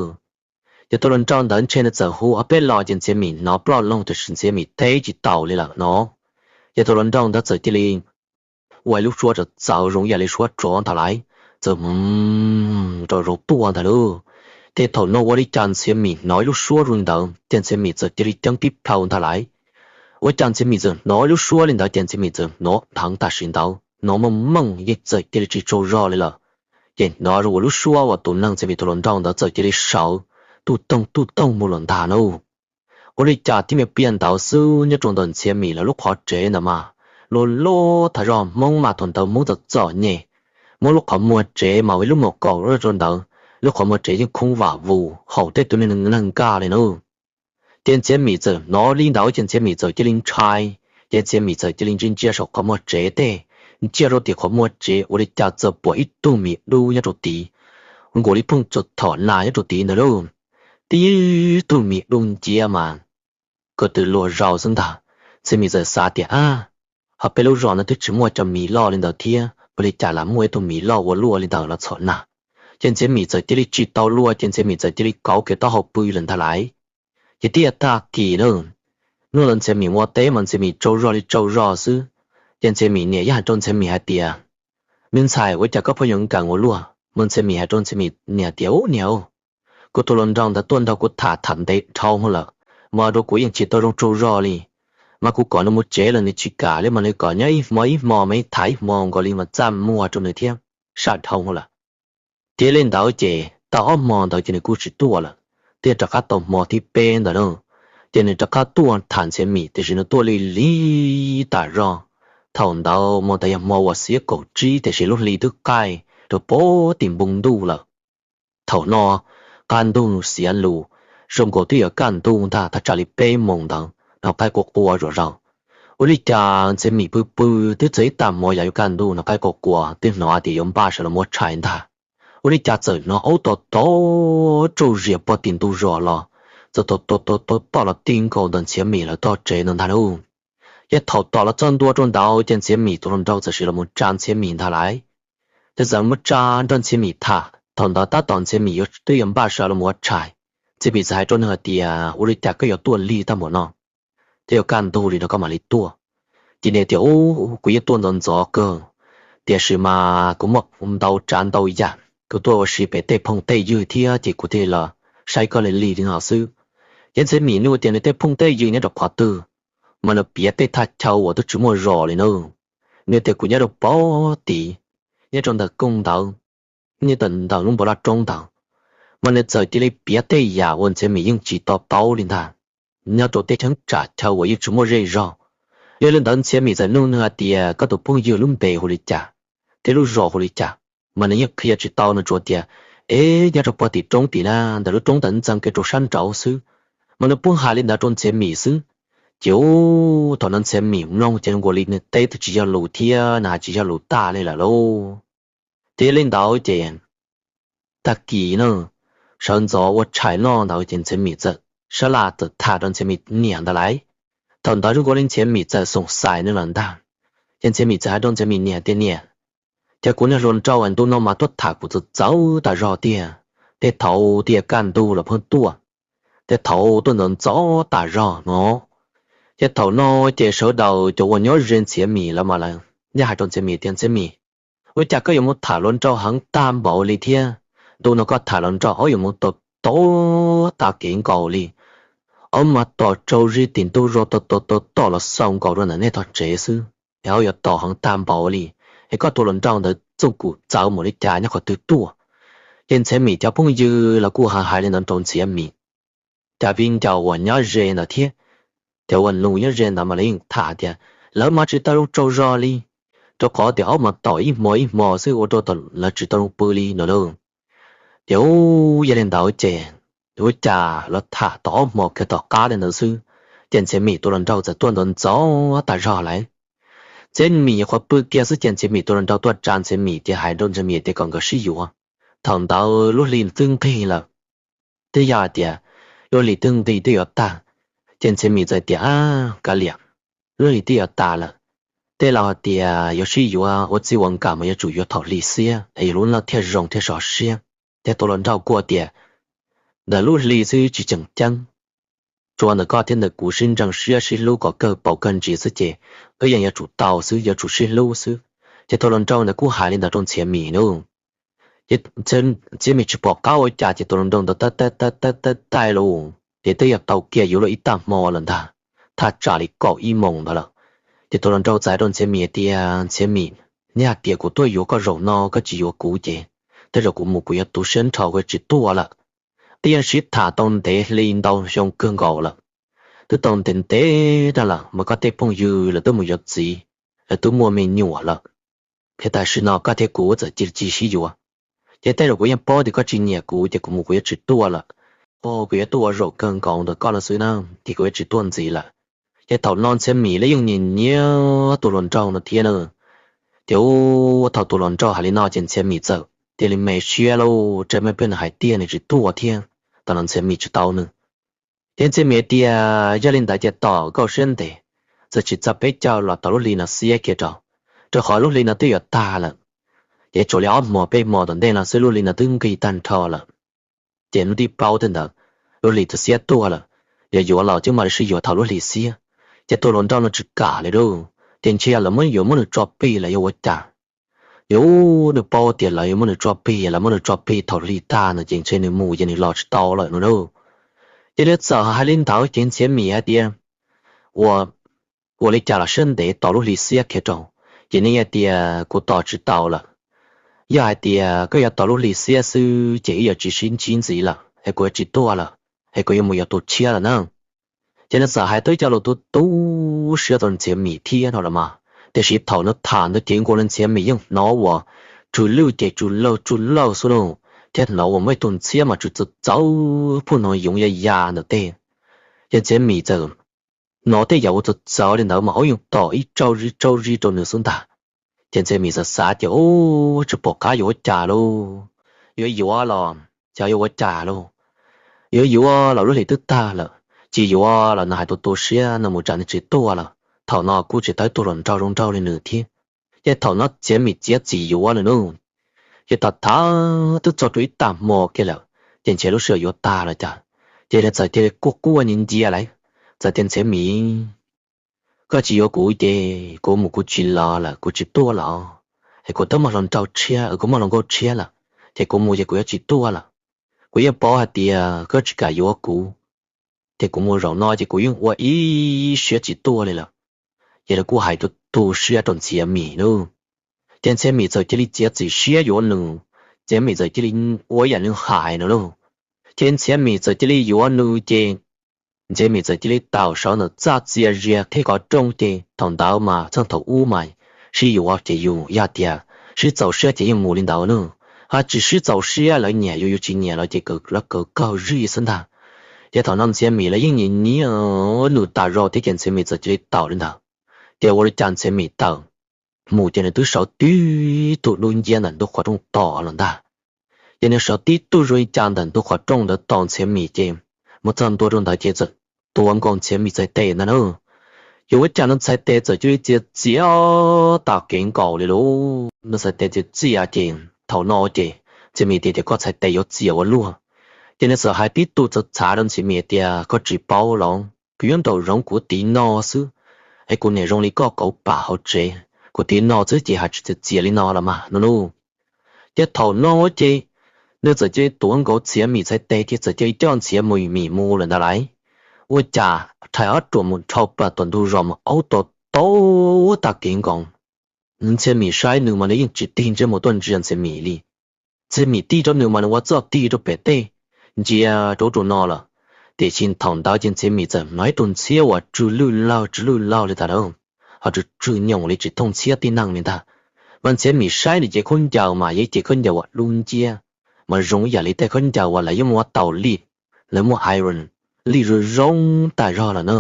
Ces tus hluas nraug ntawd ntshe nws txawm hu ob peb los ces Ntxhiav Mim hnov ploj loog tiam sis Ntxhiav Mim teb tsis taus li lawm no. Ces tus hluas nraug ntawd txawm cia li ua ib lub suab txawv txawv zoo ib yam li suab tsov ntag lauj, txawm mus rau zoov tuaj ntag lauj. Ces thaum no ua li cas Ntxhiav Mim hnov ib lub suab zoo li ntawd ces Ntxhiav Mim txawm cia li ceeb tib plhaw ntag lauj. Ua cas Ntxhiav Mim txawm hnov ib lub suab li ntawd ces Ntxhiav Mim txawm hnov dheev tam sim ntawd, hnov meej meej yeej txawm cia li tsis tsaug zog li lawm. Ces hnov zoo ua lub suab uas tus neeg Ntxhiav Mim tus hluas nraug ntawd txawm cia li sawv tuj toog tuj toog mus lawm ntag na. Ua li cas tib me pliag ntawd xwb nyob rau ntawm Ntxhiav Mim lawv lub qhov tsev ntawd mas luag luag tham zoj Hmoob mas thaum ntawd Hmoob txom txom nyem, muab lub qhov muag tsev mas ua ib lub mom kaus rau ntawd, lub qhov muag tsev yeej khoob vam vus haum tej tus neeg nkag li na. Ces Ntxhiav Mim txawm hnov li ntawd ces Ntxhiav Mim txawm cia li ntshai, ces Ntxhiav Mim txawm cia li ntsia ntsia saum qhov muag tsev tej, ntsia rau tim qhov muag tsev ua li cas txawm pom ib tug mis dub nyob rau tid, nkaus li pheej txom txom nyem nyob rau tid ntag lauj. Tib tug mis dub nciab mas ko tw luag zau xwb ntag. Ntxhiav Mim txawm xav tias, Ab, ho peb lub zos no twb tsis muaj cov mis loj li ntawd thiab, ua li cas lam muaj ib tug mis loj ua luaj li ntawd los txhom nag. Ces Ntxhiav Mim txawm cia li tsis tau luag ces Ntxhiav Mim txawm cia li kauv kiag taub hau pw lawm ntag lauj. Ces tib tag kis na, hnub ntawd Ntxhiav Mim mus ua teb mas Ntxhiav Mim tsaug zog li tsaug zog xwb. Ces Ntxhiav Mim niam yeej hais rau Ntxhiav Mim hais tias, Me ntxhais, ua cas koj pheej yuav nkees ua luaj? Mas Ntxhiav Mim hais rau Ntxhiav Mim niam tias, Ub niam, kuv tus hluas nraug ntawd tuaj nrog kuv tham tham ntev dhau lawm, mas rau kuv yeej tsis tau zoo tsaug zog li. Mas kuv kom nws mus tsev los nws tsis kam li, mas nws kom nyob ib hmo ib hmo mas ib tham ib hmo nkaus li mas txaj muag rau nws thiab, saj dhau lawm. Ces li ntawd ces tau ob hmo ntawd ces nws kuj tsis tuaj lawm. Thiaj rov qab tau hmo thib peb ntawd na, ces nws rov qab tuaj tham Ntxhiav Mim tiam sis nws tuaj li lig tas zog. Thaum ntawd hmo ntawd yog hmo uas xiab kaum tsib tiam sis lub hli twb qaij rau pem tim npoo ntuj lawm. Thaum no qab ntuj xiav lus, zoo nkaus twb yuav kaj ntug ntag, thaj tsam li peb moos ntawd hnov qaib qua qua zom zaws. Ua li cas Ntxhiav Mim pw pw twb txog ib tag hmo yam yuav kaj ntug hnov qaib qua qua twb hnov tias yuav npaj sawv los ua tshais ntag. Ua li cas txawm hnov aub tom tom tsauj zias puag tim ntug zos los, txawm tom tom tom tom tom los ti nkaus ntawm Ntxhiav Mim lawv tog tsev ntawd ntag lauj. Ces thaum tom los txog ntua rau ntawd ces Ntxhiav Mim tus hluas nraug txawm sim los mus tsa Ntxhiav Mim ntag lauj. Ces txawm mus tsa nrog Ntxhiav Mim tham, thaum ntawd tab tom Ntxhiav Mim yuav twb yuav npaj sawv los ua tshais, Ntxhiav Mim txawm hais rau nws hais tias, Ua li cas koj yuav tuaj lig tag npaum no? Twb yuav kaj ntug li no koj mam li tuaj. Ces nws tias, Ub, kuv yeej tuaj ntxov ntxov kawg, tiam sis mas kuv muaj ntau tsav ntau yam, kuv tuaj ua si pem tej phooj tej ywg thiab ces kuv thiaj los saib koj li lig li no xwb. Ces Ntxhiav Mim nug tias nws tej phooj tej ywg nyob rau qhov twg, mas nws piav tej thaj chaw uas twb tsis muaj zos li na. Nws tias kuv nyob rau pem tid, nyob rau ntawm kooj ntawd, nyob ntawm lub npoo laj roob ntawd, mas nws txawm cia li piav tej yam uas Ntxhiav Mim yeej tsis to taub li ntag, nyob rau tej cheeb tsam chaw uas yeej tsis muaj zej zog. Yog li ntawd Ntxhiav Mim txawm nug nws hais tias, Koj tus phooj ywg lub npe hu li cas thiab lub zos hu li cas? Mas nws yeej qhia tsis tau, nws tsuas tias, Ev, nyob rau pem tim roob tim na, ntawm lub roob ntawd ntxeev kiag rau sab nraud xwb. Mas nws pheej hais li ntawd rau Ntxhiav Mim xwb. Ces ub, thaum no Ntxhiav Mim mloog ces zoo nkaus li nws teb twb tsis yog lus thiab, nws hais tsis yog lus tag li lawm lauj. Ces yog li ntawd ces tag kis na, sawv ntxov ua tshais noj ntawd ces Ntxhiav Mim txawm, sab laj txawm tham rau Ntxhiav Mim niam ntawd lauj. Thaum ntawd zoo nkaus li Ntxhiav Mim txawm xoom xais nws lawm ntag. Ces Ntxhiav Mim txawm hais rau Ntxhiav Mim niam tias, Niam, cas kuv niag hluas nraug ntu no mas tuaj tham kuv txawv txawv tas zog tiag, tej thaum twb yuav kaj ntug los pheej tuaj, tej thaum tuaj ntxov ntxov tas zog no. Ces thaum no ces sawv daws cov uas nyob ze Ntxhiav Mim lawv mas lawv yeej hais rau Ntxhiav Mim tias, Ntxhiav Mim, ua cas koj yuav mus tham hluas nraug heev tag npaum li thiab? Ntu no koj tham hluas nraug aub yuav mus tau tau tag kev nkaus li. Aub mas tom tsau zis tim ntug zos tom tom tom tom los xaus nkaus rau ntawm nej tog tsev xwb es aub yuav tom heev tag npaum li. Es koj tus hluas nraug ntawd txooj kum txawv mus li cas nyob qhov twg tuaj? Ces Ntxhiav Mim cov phooj ywg los kuj hais hais li ntawd rau Ntxhiav Mim. Cov viv ncaus uas nyob ze ntawd thiab, cov uas nus nyob ze ntawd mas lawv yeej tham tias lawv mas tsis tau zoo tsaug zog li, rau qhov tias aub mas tom ib hmo ib hmo xwb ua rau lawv tsis tau zoo pw li no lauj. Ces ub, yog li ntawd ces ua cas los tham tau ob hmo kiag tom qab li ntawd xwb, ces Ntxhiav Mim tus hluas nraug txawm tuaj ntxov ntxov tas zog lawm. Ntxhiav Mim qhuav pw kiag xwb ces Ntxhiav Mim tus hluas nraug tuaj tsa Ntxhiav Mim ces hais rau Ntxhiav Mim tias kom nkawd sib yuav. Thaum ntawd lub hli twb nqig lawm, twb yog hais tias lub hli twb nqig twb yuav tag, ces Ntxhiav Mim txawm tias, Ab, kav liam, lub hli twb yuav tas lawm, tej laus hais tias yuav sib yuav ua txij ua nkawm mas yuav tsum yuav thaum hli xiab es yus lub neej thiaj zoo thiaj sov siab. Ces tus hluas nraug kuj tias, Ntawm lub hli xwb tsis tseem ceeb, tsuas ntawm koj thiab ntawm kuv sib ntseeg siab sib hlub kom kawg paus kawg ntsis xwb ces wb yeej yuav tsum tau xwb, yuav tsum sib hlub xwb. Ces tus hluas nraug ntawd kuj hais li ntawd rau Ntxhiav Mim lauj. Ces Ntxhiav Mim tsis pom qab ua cas ces tus hluas nraug ntawd tab tab tab tab tab tais lauj, ces twb yog tau kiag yuav luag ib tag hmo lawm ntag, thaj tsam li kaum ib moos ntawd lawm. Ces tus hluas nraug txawm hais rau Ntxhiav Mim tias, Ntxhiav Mim, yog hais tias kuv tuaj yuav koj zaum no koj tsis yuav kuv ces tej zaum kuv mus kuv yuav tu siab nrho kuv yuav tsis tuaj lawm. Wb yeej sib tham tau ntev hli ntau xyoo kawg nkaus lawm, twb tau ntev ntev dag lawm mas koj tej phooj ywg lawv twb mus yuav txiv, lawv twb muaj me nyuam lawm. Ces tam sim no koj thiab kuv txawm cia li sib yuav, ces tej zaum kuv yeej paub tias koj tsis nyiam kuv ces kuv mus kuv yuav tsis tuaj lawm. Kuv yuav tuaj ua zaum kawg nkaus ntawm koj no xwb na, ces kuv yuav tsis tuaj ntxiv lawm. Ces thaum no Ntxhiav Mim lawv yeej nyiam nyiam tus hluas nraug no thiab na. Ces ua thaum tus hluas nraug hais li no ces Ntxhiav Mim txawm cia li me siab lauj, tseem me pheej nws hais tiag nws tsis tuaj thiab, thaum no Ntxhiav Mim tsis tau nws. Ces Ntxhiav Mim tias, Yog li ntawd ces tos nkauj siab ntev, txawm tsis txog peb caug los tos lub hli no xiab kiag rau, rau qhov lub hli no twb yuav tag lawm. Ces tsuas li ob hmo peb hmo tom ntej no xwb lub hli no twb nqig tag nrho lawm. Ces nws twb paub tias ntawd lub hli twb xiab tuaj lawm, yuav yuav los twb mam li sib yuav thaum lub hli xiab. Ces tus hluas nraug no tsis kam li lauj, ces ntshe yog lawv muab yuav muab nws tso plig los yog ua cas. Yus, nws paub tias lawv yuav muab nws tso plig, lawv muab nws tso plig thaum hli tag no ces ntshe nws mus ces nws los tsis tau lawm no lauj. Ces nws txawm hais li ntawd ces Ntxhiav Mim hais tias, Ua, ua li cas los siab ntev tos lub hli xiab kiag rau. Ces nws hais tias, Kuv tos tsis tau lawm. Yog hais tias koj yuav tos lub hli xiab xwb ces wb yuav tsis sib ntsib ntxiv lawm es kuv yuav tsis tuaj lawm, es kuv yuav mus yuav tus tshiab lawm na. Ces nws txawm hais twb cov lus tu tu siab rau Ntxhiav Mim thiab no los mas, tiam sis thaum nws tham ntawd ces nkaus li Ntxhiav Mim yeej hnov uas tsw lwj ces tsw lawj tsw lawj xwb lauj, thiab hnov uas muaj ib tug ntxhiab mas tsw txawv txawv phooj noog yoov ya ya ntawm tej. Ces Ntxhiav Mim txawm hnov tej yam ua txawv txawv li ntawd mas aub yeej tom ib tsauj zib tsauj zib rau nws xwb ntag. Ces Ntxhiav Mim txawm xav tias, Ub, tsis pom qab yuav ua cas lauj, yuav yuav los xyov yuav ua cas lauj. Yuav yuav los lub hli twb tag lawm, tsis yuav los nws hais tu tu siab nws mus tsam nws tsis tuaj lawm. Thaum no kuj tsis tau ib tug hluas nraug zoo nraug li nws thiab. Ces thaum no Ntxhiav Mim txiav txim yuav lawm nawb. Ces thaum thawj twb txog rau ib tag hmo kiag lawm, ces ntshe lub sij hawm yuav tag lawm cas, ces nws txawm cia li quaj quaj nyiav ncia lawm, txawm tias, Ntxhiav Mim, koj tsis yuav kuv ces kuv mus kuv tsis los lawm, kuv tsis tuaj los, es kuv twb muaj hluas nraug tshiab, kuv muaj hluas nkauj tshiab lawm, ces kuv mus ces kuv yuav tsis tuaj lawm. Kuv yeej paub hais tias koj tsis kam yuav kuv, ces kuv mus zaum no ces kuv yeej ua ib siab tsis tuaj li lawm. Ces nws kuj hais tu tu siab rau Ntxhiav Mim lauj. Ces Ntxhiav Mim txawm cia li txiav txim siab yuav nws, Ntxhiav Mim txawm cia li ua ib yam nws hais no lauj. Ces Ntxhiav Mim txawm cia li yuav nws ces Ntxhiav Mim txawm cia li tawm sawv ntawm txaj txias zias qhib qhov rooj ces thaum ntawd mas txheej thaum ub mas sib yuav ces yus yog tias sib txaus siab ces yeej mus li ntawd na. Ho tsis sib txaus siab lawv nyiam yus yus tsis nyiam lawv ces lawv kawg kawg zij xwb ntag. Ces thaum no Ntxhiav Mim lawv yeej nyiam nyiam nws tas zog thiab ces Ntxhiav Mim txawm cia li tawm li ntawd. Ces ua li cas Ntxhiav Mim tawm mus ces nws twb sawv tib tug dub nciab ntawm ntug qhov rooj tos lawm ntag. Ces nws sawv tib tug zoo li cas ntawm ntug qhov rooj ntawd tos Ntxhiav Mim ces mus txog ntua rau ntawd ces txawm tuav nkaus Ntxhiav Mim txhais tes ntag na. Ces ua cas nws txhais tes txawm cia li txias txias tas kev nkaus li lauj. Nws txhais tes txias txias ces thaum no ces Ntxhiav Mim tias, Koj txhais tes yuav txias ua luaj. Ces nws txawm hais tib tug txhav txhav rau Ntxhiav Mim tias, Koj tsis paub los, kuv nyob nraum zoov kuv tiv no xwb, es kuv niam zoo li koj kauv pam hauv tsev, kuv tiv no xwb ces hais tsis txias txias li no los mas no lauj. Ces thaum no ces nws txawm cia li tuav nkaus Ntxhiav Mim txhais tes ces txawm cia li coj Ntxhiav Mim mus lawm ntag lauj. Ua cas rhais ob ruam mus dhau plaws tom ntug zos mas aub to taub tag kev nkoos. Ntxhiav Mim saib nws mas nws yeej tsis tig ntsej muag tuaj ntsia Ntxhiav Mim li. Ntxhiav Mim tig rau nws mas nws ua txuj tig rau pem tej, ntsia rau ub rau no lawm. Tiam sis thaum ntawd ces Ntxhiav Mim txawm hnov ib tug ntxhiab uas tsw lwj lawg tsw lwj lawg li tas dab, ho tsw tsw nyoos li tsis thooj ntxhiab tib neeg li ntag. Mas Ntxhiav Mim saib nws cev khaub ncaws mas yog ib cev khaub ncaws uas dub nciab, mas zoo ib yam li tej khaub ncaws uas lawv yuav muab taus lij, lawv muab iron, lij zoo zoo tas zog lawm na.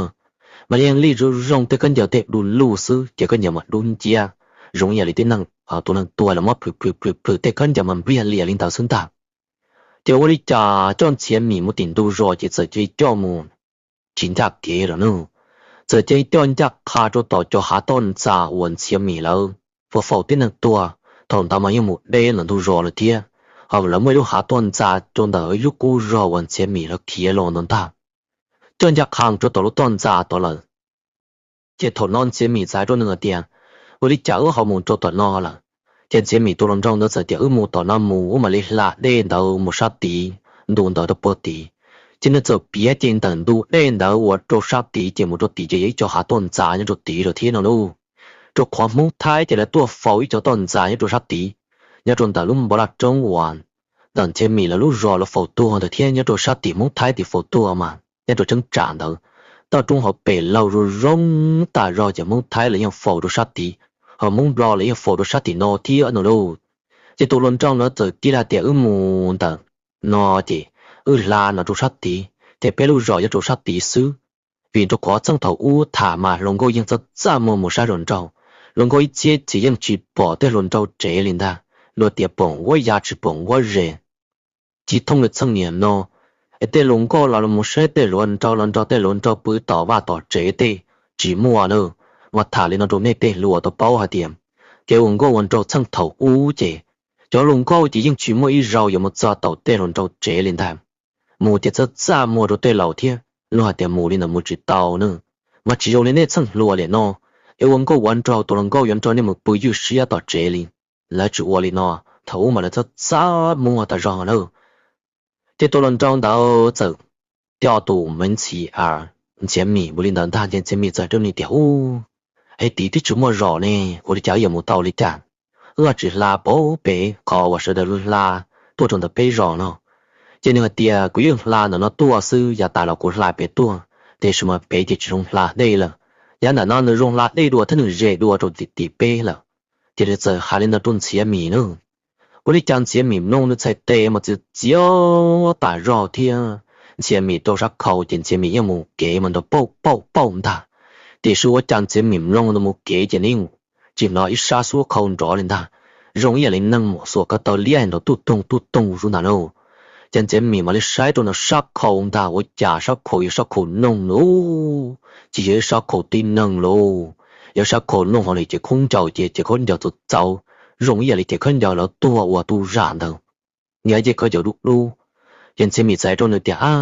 Mas yeej lij zoo zoo tej khaub ncaws tej du lug xwb ces khaub ncaws mas dub nciab, zoo ib yam li tib neeg, tus neeg tuag los muab plhws plhws plhws plhws tej khaub ncaws mas npliag lias li ntawd xwb ntag. Ces ua li cas coj Ntxhiav Mim mus tim ntug zos ces txawm cia li coj mus tsis ncaj kev lawm na. Txawm cia li coj ncaj qha rau tom cov hav toj ntxas uas Ntxhiav Mim lawv puas faus tib neeg tuag, thaum ntawd mas yeej mus deb ntawm ntug zos lawm thiab. Ho lawv muaj ib lub hav toj ntxas rau ntawm ib lub qub zos uas Ntxhiav Mim lawv khiav los ntawd ntag. Coj ncaj qha rau tom lub toj ntxas tod lawm. Ces thaum no Ntxhiav Mim txawm hais rau nws hais tias, ua li cas wb ho mus rau tom no lawm? Ces Ntxhiav Mim tus hluas nraug ntawd txawm tias, wb mus tom no mus wb mam li hla dej ntawd mus sab tid, ntu ntawd rau puag tid. Ces nws txawm piav ces ntawm ntu dej ntawd uas rau sab tid ces mus rau tid ces yog ib co hav toj ntxas nyob rau tid lawm thiab no lauj. Rau qhov Hmoob Thaib ces lawv tuaj faus ib co toj ntxas nyob rau sab tid, nyob rau ntawm lub npoo laj roob uas ntawm Ntxhiav Mim lawv lub zos lawv faus tuag ntawd thiab nyob rau sab tim Hmoob Thaib tim faus tuag mas nyob rau cheeb tsam ntawd. Toj roob hauv pes laug zoo zoo tas zog ces Hmoob Thaib lawv yeej faus rau sab tid, ho Hmoob Nplog lawv yeej faus rau sab tim no thiab no lauj. Ces tus hluas nraug ntawd txawm cia li hais tias wb mus ntawm no ces wb hla no rau sab tid, ces peb lub zos yuav rau sab tid xwb. Vim rau qhov txheej thaum ub tham mas hluas nkauj yeej txaj txaj muag mus saib hluas nraug, hluas nkauj ib txhiab txhis yeej tsis pom tej hluas nraug tsev li ntag. Luag tias pom huab ya tsis pom huab ze. Tsis thooj li txheej niam no, es tej hluas nkauj los mus saib tej hluas nraug los nrog tej hluas nraug pw tom vaj tom tsev tej tsis muaj na. Mas tham li no rau nej tej hluas tau paub hais tias kev ua nkauj ua nraug txheej thaum ub ces cov hluas nkauj ces yeej tsis muaj ib zaug yuav mus txog tom tej hluas nraug tsev li ntag. Mus ces txaj txaj muag rau tej laus thiab, luag hais tias mus li ntawd mus tsis tau na. Mas tsis zoo li nej txheej hluas li no, es ua nkauj ua nraug tus hluas nkauj yuav nrog nej mus pw ywj siab tom tsev li. Lawv tsis ua li no, thaum ub mas lawv txaj txaj muag tas zog na. Ces tus hluas nraug ntawd txawm coj tus Maiv Ntxhi, Ntxhiav Mim mus li ntawd ntag ces Ntxhiav Mim txawm hais rau nws tias, ub, es tid twb tsis muaj zos ne, ua li cas wb yuav mus tau li cas? Wb tsis hla pem qhov uas sawv daws hla tuaj rau ntawm peb zos no. Ces nws hais tias kuv yeej hla ntawm no tuaj xwb, yav tas los kuv hla pem tuaj, tiam sis mas pem ces tsis zoo hla dej lawm. Yav ntawm no nws zoo hla dej dua thiab nws ze dua rau tim peb lawm. Ces nws txawm hais li ntawd rau Ntxhiav Mim na. Ua li cas Ntxhiav Mim mloog nws txhais tes mas txias txias tas zog thiab. Ntxhiav Mim rau sab khau ces Ntxhiav Mim yeej mus kev mas nrov pauj pauj pauj ntag. Tiam sis ua cas Ntxhiav Mim mloog nws mus kev ces nws yeej tsis hnov ib sab suab khau nrov li ntag. Zoo ib yam li neeg muam xuas ko taw liab nrov tuj toog tuj toog xwb ntag lauj. Ces Ntxhiav Mim mam li saib rau nws sab khau ntag, ua cas sab khau yog sab khau noog lauj, tsis yog ib sab khau tib neeg lauj, yog sab khau noog ho li ces khaub ncaws ces ces khaub ncaws txaus txaus, zoo ib yam li ces khaub ncaws lawv tuag ua tub zam ntawd, yog ces khaub ncaws dub dub. Ces Ntxhiav Mim txawm hais rau nws tias, a,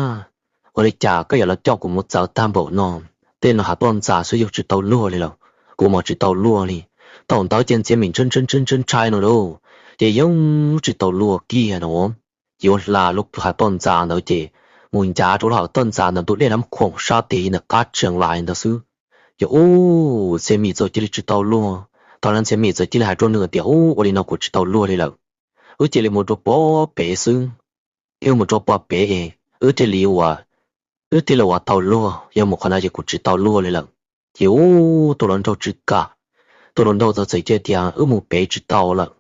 ua li cas koj yuav los coj kuv mus txawv tag npaum no? Tej no hav toj ntxas xwb yeej tsis tau luag li lawm, kuv mas tsis tau luag li. Thaum ntawd ces Ntxhiav Mim ntshai ntshai ntshai ntshai no lauj, ces yeej tsis tau luag kiag no. Ces ua hla lub hav toj ntxas ntawd ces mus ncav rau lub hav toj ntxas ntawd ntu dej Nab Khoom sab tid ntawm qab tsees lais ntawd xwb. Ces ub, Ntxhiav Mim txawm cia li tsis tau luag. Thaum no Ntxhiav Mim txawm cia li hais rau nws tias, ub, ua li no kuv tsis tau luag li lawm, wb cia li mus rau puag pem xwb. Wb mus rau puag pem es wb thiaj li ua, wb thiaj li ua tau luag, yog mus qhov no ces kuv tsis tau luag li lawm. Ces ub, tus hluas nraug tsis kam, tus hluas nraug txawm txawm cia tias wb mus pem tsis tau lawm,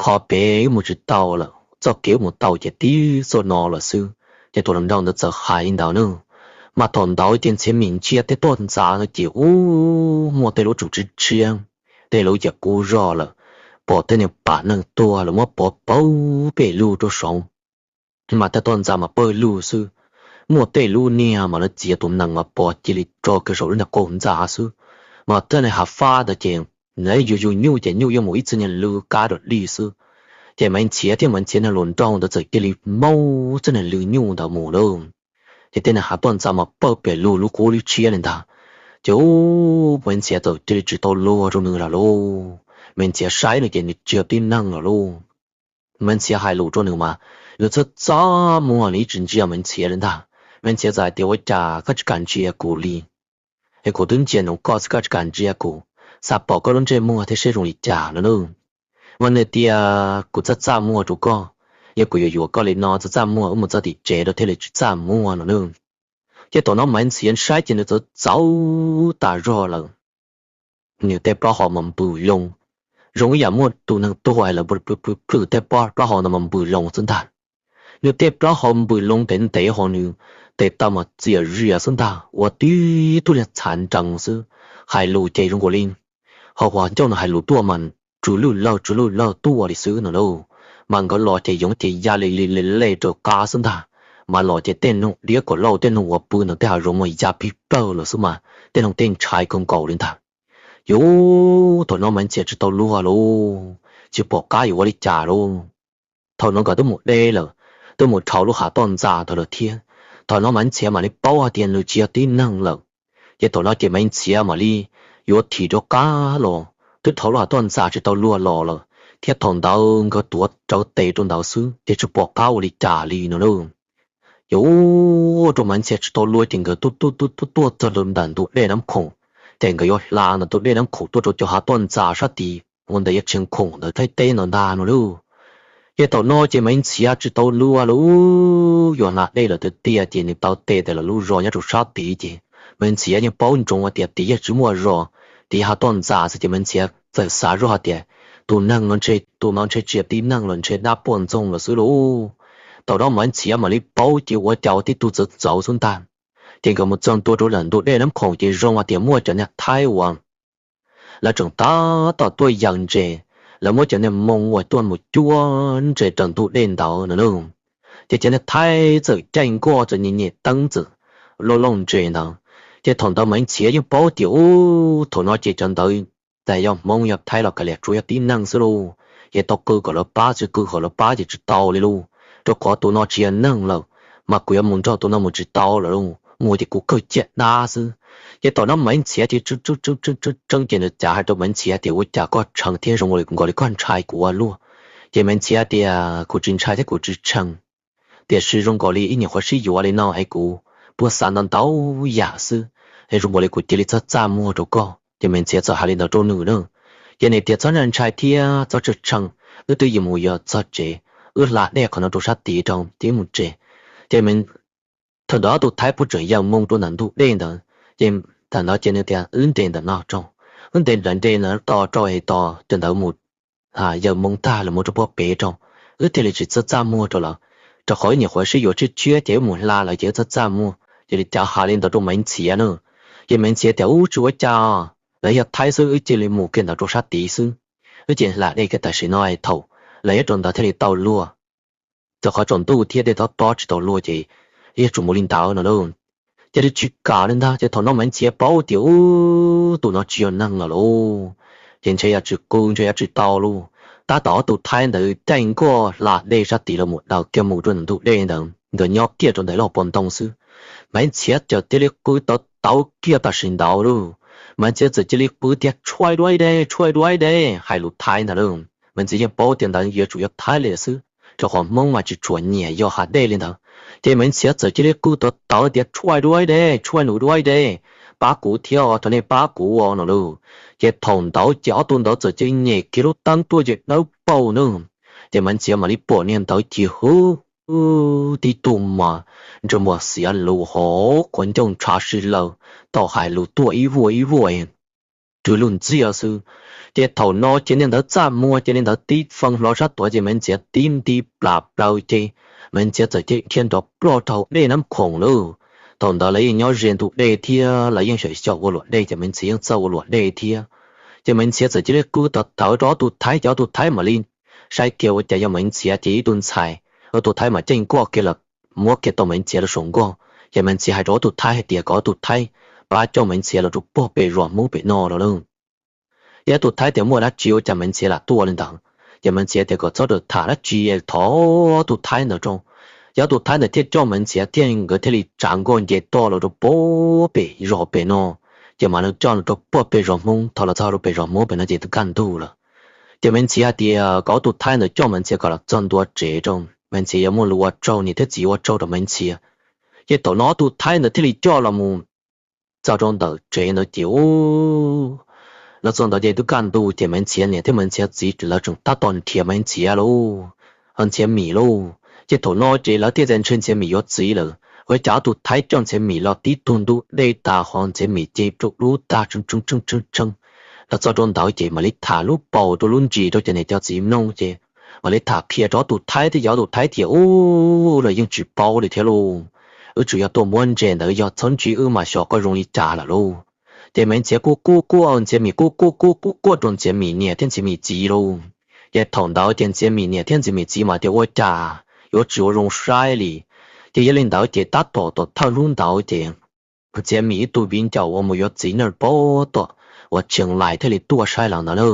qhov pem wb mus tsis tau lawm, txoj kev wb mus tau ces tib txoj no lawm xwb. Ces tus hluas nraug ntawd txawm hais li ntawd na. Mas thaum ntawd ces Ntxhiav Mim ntsia tej toj ntxas no ces ub, muaj tej lub tsum tshiab tshiab, tej lub yam qub zog lawm, pom tej niag pam neeg tuag lawv muab pov pawg pem lug rau saud. Mas tej toj ntxas mas pawg lug xwb, muaj tej lub niag mas lawv txiav tus nees mas pov cia li rau kiag saum lub niag qaum ntxa xwb. Mas tej niag hav fab ntawd ces nws yug yug nyuj ces nyuj yeej mus ib txwm niag lw kab dog dig xwb. Ces Maiv Ntxhiav thiab Maiv Ntxhiav niag hluas nraug ntawd txawm cia li maub txoj niag lw nyuj ntawd mus lauj. Ces tej niag hav toj ntxas mas pawg pem lug lub qub lub tshiab li ntag. Ces ub, Maiv Ntxhiav txawm cia li tsis tau luag rau nws lawm lauj. Maiv Ntxhiav saib nws ces nws tsis yog tib neeg lawm lauj. Maiv Ntxhiav hais lus rau nws mas nws txaj txaj muag, nws yeej tsis ntsia Maiv Ntxhiav li ntag. Maiv Ntxhiav txawm hais tias, Ua cas koj tsis kam ntsia kuv li? Es kuv twb ntsia ntsoov koj xwb koj tsis kam ntsia kuv, xav pom koj lub ntsej muag thiab seb zoo li cas no lauj. Mas nws tias, Kuv txaj txaj muag rau koj, yog kuv yuav yuav koj li no txaj txaj muag wb mus txog tim tsev rau thiaj li tsis txaj muag no lauj. Ces thaum no Maiv Ntxhiav saib ces nws txawv txawv tas zog lawm. Nws tej plaub hau mas npws loo, zoo ib yam muaj tus neeg tuag lawm plhws tej plaub hau ntawd mas npws loo xwb ntag. Nws tej plaub hau npws loo ntev ntev ho nws tes taw mas txias zias xwb ntag, ua tib tug niag txhav nrees xwb. Hais lus ces zoo nkaus li ho uas ncauj no hais lus tuaj mas tsw lwj lawg tsw lwj lawg tuaj li xwb no lauj. Mas nkawd los ces yoov ces ya li li li lej rau qab xwb ntag. Mas los ces tej noog diab kom lauj tej noog uas pw ntawm tej hav zoov mas ya pig plawg lawm xwb mas tej noog tej ntshai kawg nkaus li ntag. Yuav thaum no Maiv Ntxhiav tsis tau luag lauj, tsis pom qab yuav ua li cas lauj. Thaum no nkawd twb mus deb lawm, twb mus dhau lub hav toj ntxas ntawd lawm thiab. Thaum no Maiv Ntxhiav mam li paub hais tias nws tsis yog tib neeg lawm. Ces thaum no ces Maiv Ntxhiav mam li yuav thim rov qab los, twb dhau lub hav toj ntxas tsis tau luag los lawm thiab thaum ntawd nkawd tuav rawv tes rau ntawd xwb ces tsis pom qab ua li cas li no lauj. Ces ua rau Maiv Ntxhiav tsis tau luag ces nkawd tuaj tuaj tuaj tuaj txog ntawm ntug dej Nab Khoom, ces nkawd yuav hla ntawm ntug dej Nab Khoom tuaj rau cov hav toj ntxas sab tid ua ntawm yav Tsheej Khoom ntawd Thaib teb ntawd ntag no lauj. Ces thaum no ces Maiv Ntxhiav tsis tau luag lauj, yuav hla dej lawm tiag tiag ces nws taw tes ntawm lawv lub zos nyob rau sab tid ces Maiv Ntxhiav yeej paub ntsoov hais tias tid yeej tsis muaj zos, tid hav toj ntxas xwb ces Maiv Ntxhiav txawm xav zoj hais tias tus neeg no ntshe tus no ntshe tsis yog tib neeg los ntshe dab poj ntxoog lawm xwb lauj. Thaum no Maiv Ntxhiav mam li paub ces ua cas ua tib tug txawv txawv xwb ntag. Ces nkawd mus txog ntua rau ntawm ntug dej Nab Khoom ces zoo hais tias muaj cov niag Thaib uas lawv tseem tab tom tuaj yaws ntses, lawv muab cov niag moo uas tuaj mus cuab ntses raws ntug dej ntawd no lauj. Ces cov niag Thaib txawm caij nkoj txawm nyem nyem teeb txawm loj loj ntses ntawd. Ces thaum ntawd Maiv Ntxhiav yeej paub tias ub thaum no ces cov ntawd txawm yog Hmoob yog Thaib los kav liam tsuas yog tib neeg xwb lauj. Ces tau qw kom lawv pab, tsis qw kom lawv pab ces tsis tau li lauj, rau qhov tus no tsis yog neeg lawm, mas kuv yuav mus nrog tus no mus tsis tau lawm lauj, mus ces kuv kawg ciaj dab xwb. Ces thaum no Maiv Ntxhiav ces tseeb ces nws cav hais rau Maiv Ntxhiav tias ua cas koj tshee thiab zoo nkaus li koj ntshai kuv ua luaj. Ces Maiv Ntxhiav tias kuv tsis ntshai thiab kuv tsis tshee, tiam sis zoo nkaus li ib nyuag qhuav sib yuav li no es kuv puag xav ntau ntau yam xwb, es zoo nkaus li kuv cia li txaj txaj muag rau koj. Ces Maiv Ntxhiav txawm hais li ntawd rau nws na. Ces nws tias txhob ntshai thiab txhob tshee, wb twb yuav mus yos txog tsev, wb hla dej qhov no rau sab tid rau ces wb mus tsev. Ces thaum ntawd ob tug Thaib puag tseem yaws moo rau ntawm ntug dej ntawd, ces thaum ntawd ces nws tias wb nres ntawm no rau, wb nres nres nres ntawd to rau es tos cov ntawd mus yaws moo tag lawm mus rau puag pem rau, wb thiaj li tsis txaj txaj muag rau lawv, rau qhov wb nyuam qhuav sib yuav tshiab tshiab ces wb mus hla lawv ces wb txaj txaj muag. Ces li cas hais li ntawd rau Maiv Ntxhiav na. Ces Maiv Ntxhiav tias ub tsis ua cas, lawv yog Thaib xwb wb cia li mus kiag ntawd rau sab tid xwb, wb cia li hla dej kiag tam sim no es thaum lawv nyob rau ntawd thiaj li tau luag, rau qhov tsaus ntuj thiab dej tob tob tsis tau luag ces yog tsum mus li ntawd no lauj. Ces li tsis kam li ntag ces thaum no Maiv Ntxhiav paub tias ub tus no tsis yog neeg lawm lauj, ces ntshe yuav tsis qw ntshe yuav tsis tau lauj. Tab tom ob tug Thaib ntawd caij nkoj hla dej sab tid los mus daws kiag mus rau ntawm ntug dej ntawd nkawd nyob kiag rau ntawm lub hauv paus ntoo xwb. Maiv Ntxhiav txawm cia li qw tawv tawv kiag tam sim ntawd lauj. Maiv Ntxhiav txawm cia li qw tias tshuaj duab de tshuaj duab de hais lus Thaib ntag lauj. Maiv Ntxhiav yeej paub tias ntawd yuav tsum yog Thaib li xwb, rau qhov Hmoob mas tsis tshua nyiam yos hav dej li ntawd. Ces Maiv Ntxhiav txawm cia li qw tawv tawv tias tshuaj duab de tshuaj nus duab de, pab kuv thiab os, thov nej pab kuv os no lauj. Ces thaum ntawd ces ob tug ntawd txawm cia li nyem kiag lub teeb tuaj ces dawb paug na. Ces Maiv Ntxhiav mam li pom niag ntawd ces hwv, tib tug mas ntsej muag xiav lus hauv qhuav ncauj ntshav si laws, tau hais lus tuaj ib vuag ib vuag, rw lug ntxiag xwb. Ces thaum no ces niag ntawd txaj muag ces niag ntawd tib fee hlo sab tuav ces Maiv Ntxhiav tib nti plas plaws ces Maiv Ntxhiav txawm cia li dhia nrov ploj rau hauv dej Nab Khoom lauj. Thaum ntawd lawv yeej nyob ze ntug dej thiab lawv yeej xyaum xyaum ua luam dej ces Maiv Ntxhiav yeej txawj ua luam dej thiab. Ces Maiv Ntxhiav txawm cia li qw tawv tawv rau ob tug Thaib ces ob tug Thaib mam li saib kiag ua cas yog Maiv Ntxhiav ces ib tug ntxhais, ob tug Thaib mas caij nkoj kiag los muab kiag tau Maiv Ntxhiav rau saum nkoj. Ces Maiv Ntxhiav hais rau ob tug Thaib hais tias kom ob tug Thaib pab coj Maiv Ntxhiav los rau puag pem zos Hmoob pem no los lauj. Ces ob tug Thaib tias muaj dab tsi ua cas Maiv Ntxhiav lam tuaj li ntawd. Ces Maiv Ntxhiav tias kom txhob tham dab tsi, thov ob tug Thaib ntawd rau. Ces ob tug Thaib ntawd thiaj coj Maiv Ntxhiav thiaj nkawd thiaj li tsav nkoj nce toj los rau puag pem zos pem no. Ces mam li coj los rau puag pem zos Hmoob, thaum los txog rau pem zos Hmoob pem no ces twb kaj ntug lawm. Ces Maiv Ntxhiav hais tias kom ob tug Thaib ntawd coj Maiv Ntxhiav kom los txog ntua tsev rau, Maiv Ntxhiav yuav muaj lus ua tsaug niam thiab txiv ua tsaug rau Maiv Ntxhiav. Ces thaum no tus thaib ntawd thiaj li coj los mus txog rau ntawm tsev ntawd ces, u, los txog ntawd ces twb kaj ntug ces Maiv Ntxhiav niam thiab Maiv Ntxhiav txiv lawv tseem tab tom nrhiav Maiv Ntxhiav lauj, Ntxhiav Mim lauj. Ces thaum no ces lawv thiaj tias ntshe Ntxhiav Mim yuav txiv lawm, ua li cas ob tug thaib coj Ntxhiav Mim los tib tug ntub dej tas ho Ntxhiav Mim ces rau lub tag tshee tshee los txog rau ntawd ces mam li tham lub paus rau lub ntsis rau cov niam cov txiv mloog ces mam li tham qhia rau ob tug thaib thiab yog ob tug thaib tias, u, los yeej tsis paub li thiab lauj, wb tsuas yog tuaj muab ntses ntawd yog txhob ntsib wb mas xyov koj zoo li cas lawm lauj. Ces Maiv Ntxhiav kuj quaj quaj, Ntxhiav Mim kuj quaj quaj quaj quaj rau Ntxhiav Mim niam thiab Ntxhiav Mim txiv lauj. Ces thaum ntawd ces Ntxhiav Mim niam thiab Ntxhiav Mim txiv mas tias ua cas yuav tsis ua zoo saib li. Ces yog li ntawd ces tab tom tom thawj hnub ntawd ces Ntxhiav Mim ib tug viv ncaus uas mus yuav txiv na pab tom uas Chiang Mai thiaj li tuaj saib lawv ntawd na.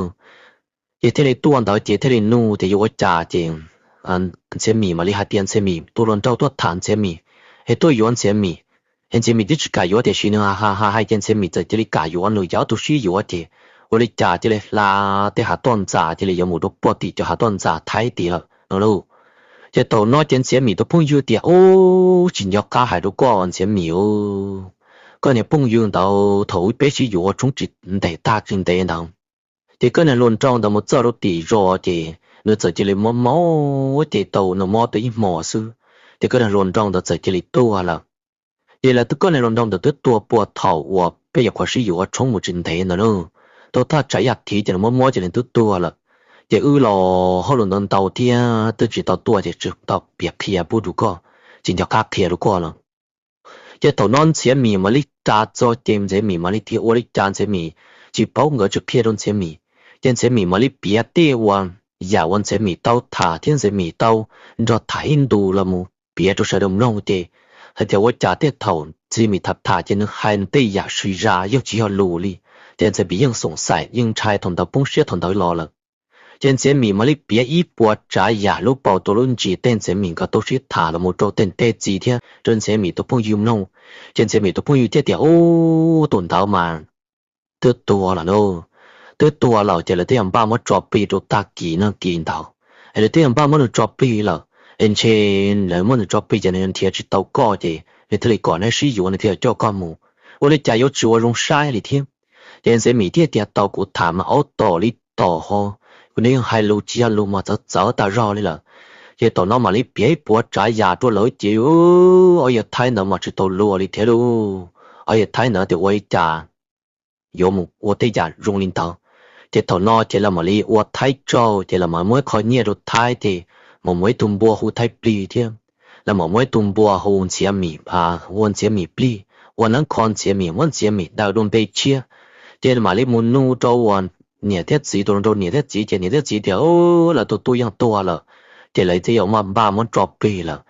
Ces thiaj li tuaj ntawd ces thiaj li nug tias yuav ua cas ces Ntxhiav Mim mam li hais tias Ntxhiav Mim tus hluas nraug tuaj tham Ntxhiav Mim es tuaj yuav Ntxhiav Mim. Es Ntxhiav Mim twb tsis kam yuav tiam sis nws hais hais ces Ntxhiav Mim txawm cia li kam yuav, nws yog ob tug sib yuav ces ua li cas cia li hla tej hav toj ntxas cia li yuav mus rau puag tim cov hav toj ntxas Thaib tid lawm no lauj. Ces thaum no ces Ntxhiav Mim tus phooj ywg tias, u, tsis nco qab hais rau koj Ntxhiav Mim, koj niag phooj ywg ntawd thaum ub peb sib yuav ua tshoob tsis ntev tag tsis ntev ntawd ces koj niag hluas nraug ntawd mus txog rau tim zos ces nws txawm cia li mob mob ces tau nws mob tau ib hmos xwb ces koj niag hluas nraug ntawd txawm cia li tuag lawm. Ces lawv twb, koj niag hluas nraug ntawd twb tuag puag thaum uas peb yuav qhuav sib yuav ua tshoob mus tsis ntev ntawd na. Tau thaj tsam ib yam thiv ces nws mob mob ces nws twb tuag lawm. Ces wb los hauj lwm ntawd ntau thiab twb tsis tau tuaj ces tsis tau piav qhia pub rau koj, tsis nco qab qhia rau koj lawm. Ces thaum no Ntxhiav Mim mam li ras txog ces Ntxhiav Mim mam li tias ua li cas Ntxhiav Mim tsis paub nkawd tsis qhia rau Ntxhiav Mim. Ces Ntxhiav Mim mam li piav tej uas yam uas Ntxhiav Mim tau tham thiab Ntxhiav Mim tau nrog tham ib ntus los mus piav rau sawv daws mloog ces hais tias ua cas tej thaum Ntxhiav Mim tham tham ces nws hais nws tej yam sib zas yeej tsis yog lus li. Ces Ntxhiav Mim yeej xoom xaim yeej ntshai thaum ntawd poob siab thaum ntawd los lawm. Ces Ntxhiav Mim mam li piav ib puas tsav yam lub paus rau lub ntsis tej Ntxhiav Mim nkawd tau sib tham los mus rau tej niam tej txiv thiab rau Ntxhiav Mim tus phooj ywg mloog. Ces Ntxhiav Mim tus phooj ywg thiaj tias, u, tus ntawd mas twb tuag lawm lauj, twb tuag lawm ces lawv twb yuav npaj muab tso plig rau tag kis nag kis ntawd es lawv twb yuav npaj muab nws tso plig lawm es ntshe lawv muab nws tso plig ces nws nrhiav tsis tau koj ces nws thiaj li kom neb sib yuav nws thiaj coj koj mus. Ua li cas yuav tsis ua zoo saib li thiab. Ces Ntxhiav Mim thiaj tias tau kuv tham mas aub tom li tom ho, kuv neb yeej hais lus tsis yog lus mas txawv txawv tas zog li lawm. Ces thaum no mam li piav ib puas tsav yam rau lawv ces ob yawg Thaib ntawd mas tsis tau luag li thiab lauj. Ob yawg Thaib ntawd tias ua li cas yuav mus ua tej yam zoo li ntawd. Ces thaum no ces lawv mam li ua Thaib tsaug ces lawv mam muab ib qho nyiaj rau Thaib ces mam muab ib tug npua hu Thaib plig thiab lawv mam muab ib tug npua hu Ntxhiav Mim, ua Ntxhiav Mim plig, ua neeb kho Ntxhiav Mim muab Ntxhiav Mim daws dua npe tshiab. Ces mam li mus nug rau uas niam thiab txiv, tus hluas nraug niam thiab txiv ces niam thiab txiv tias lawv tus tub yeej tuag lawm ces lawv twb yuav npaj muab tso plig lawm.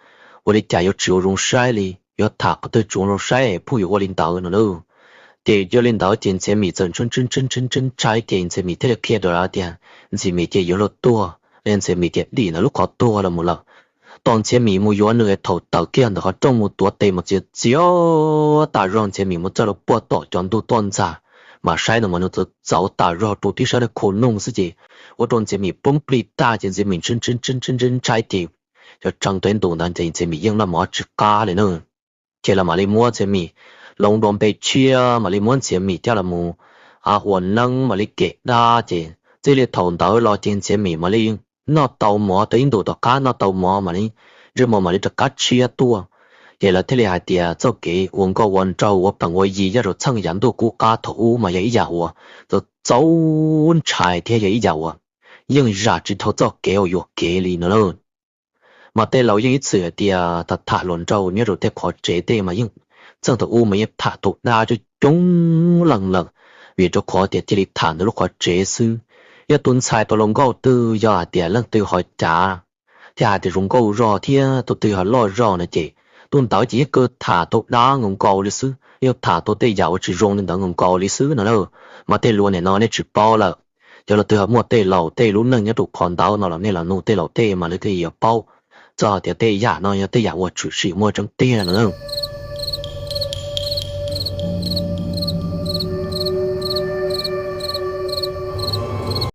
Ua li cas yuav tsis ua zoo saib li, yuav tham qhov twg tsis ua zoo saib phooj ywg ua li ntawd no lauj. Ces yog li ntawd ces Ntxhiav Mim txawm ntshai ntshai ces Ntxhiav Mim thiaj li qhia rau lawv tias Ntxhiav Mim ces yuav luag tuag li, Ntxhiav Mim ces dim ntawm lub qhov tuag los mus lawm. Tos Ntxhiav Mim mus yuav nws thaum tawm kiag ntawm qhov rooj mus tuav tes mas txias txias tas zog, Ntxhiav Mim mus txog rau puag tom cov ntug toj ntxas mas saib no mas nws txawv txawv tas zog rau tib sab khau nooj xwb ces ua rau Ntxhiav Mim poob plig tag ces Ntxhiav Mim ntshai ntshai ntshai ces cov tsees rau ib ntus ntawd ces Ntxhiav Mim yeej noj mov tsis qab li na. Ces lawv mam li muab Ntxhiav Mim loo dua npe tshiab, mam li muab Ntxhiav Mim coj los mus ua neeb mam li kem dab ces txij li thaum ntawd los ces Ntxhiav Mim mam li noj tau mov, tau ib ntus tom qab noj tau mov mam li ntsej muag mam li rov qab tshiab tuaj. Ces lawv thiaj li hais tias txoj kev ua nkauj ua nraug ua plees ua yi nyob rau txheej yav ntuj qub qab thaum ub mas yog ib yam uas txaus ntshai thiab yog ib yam uas yeej zam tsis dhau txoj kev uas yuam kev li no lauj. Mas tej laus yeej ib txwm hais tias tham tham hluas nraug nyob rau tej qhov tsev tej mas yeej, txheej thaum ub mas yeej tham tau dab coob coob leej lawm, vim rau qhov tias cia li tham ntawm lub qhov tsev xwb. Yog tus ntxhais tau hluas nkauj twg yog hais tias leej twg ho cav thiab hais tias zoo nkauj zog thiab tus twg ho loj zog no ces tus ntawd ces yeej kawg tham tau dab nkaus nkaus li xwb, yeej tham tau tej yam uas tsis zoo li ntawd nkaus nkaus li xwb no lauj. Mas tej lus nim no nej tsis paub lawm. Yog leej twg ho muaj tej laus tej lub neej nyob rau qhov ntawd no los nej los nug tej laus tej mas lawv thiaj yuav paub txog tias tej yam no yog tej yam uas tshwm sim muaj tseeb tiag no lauj.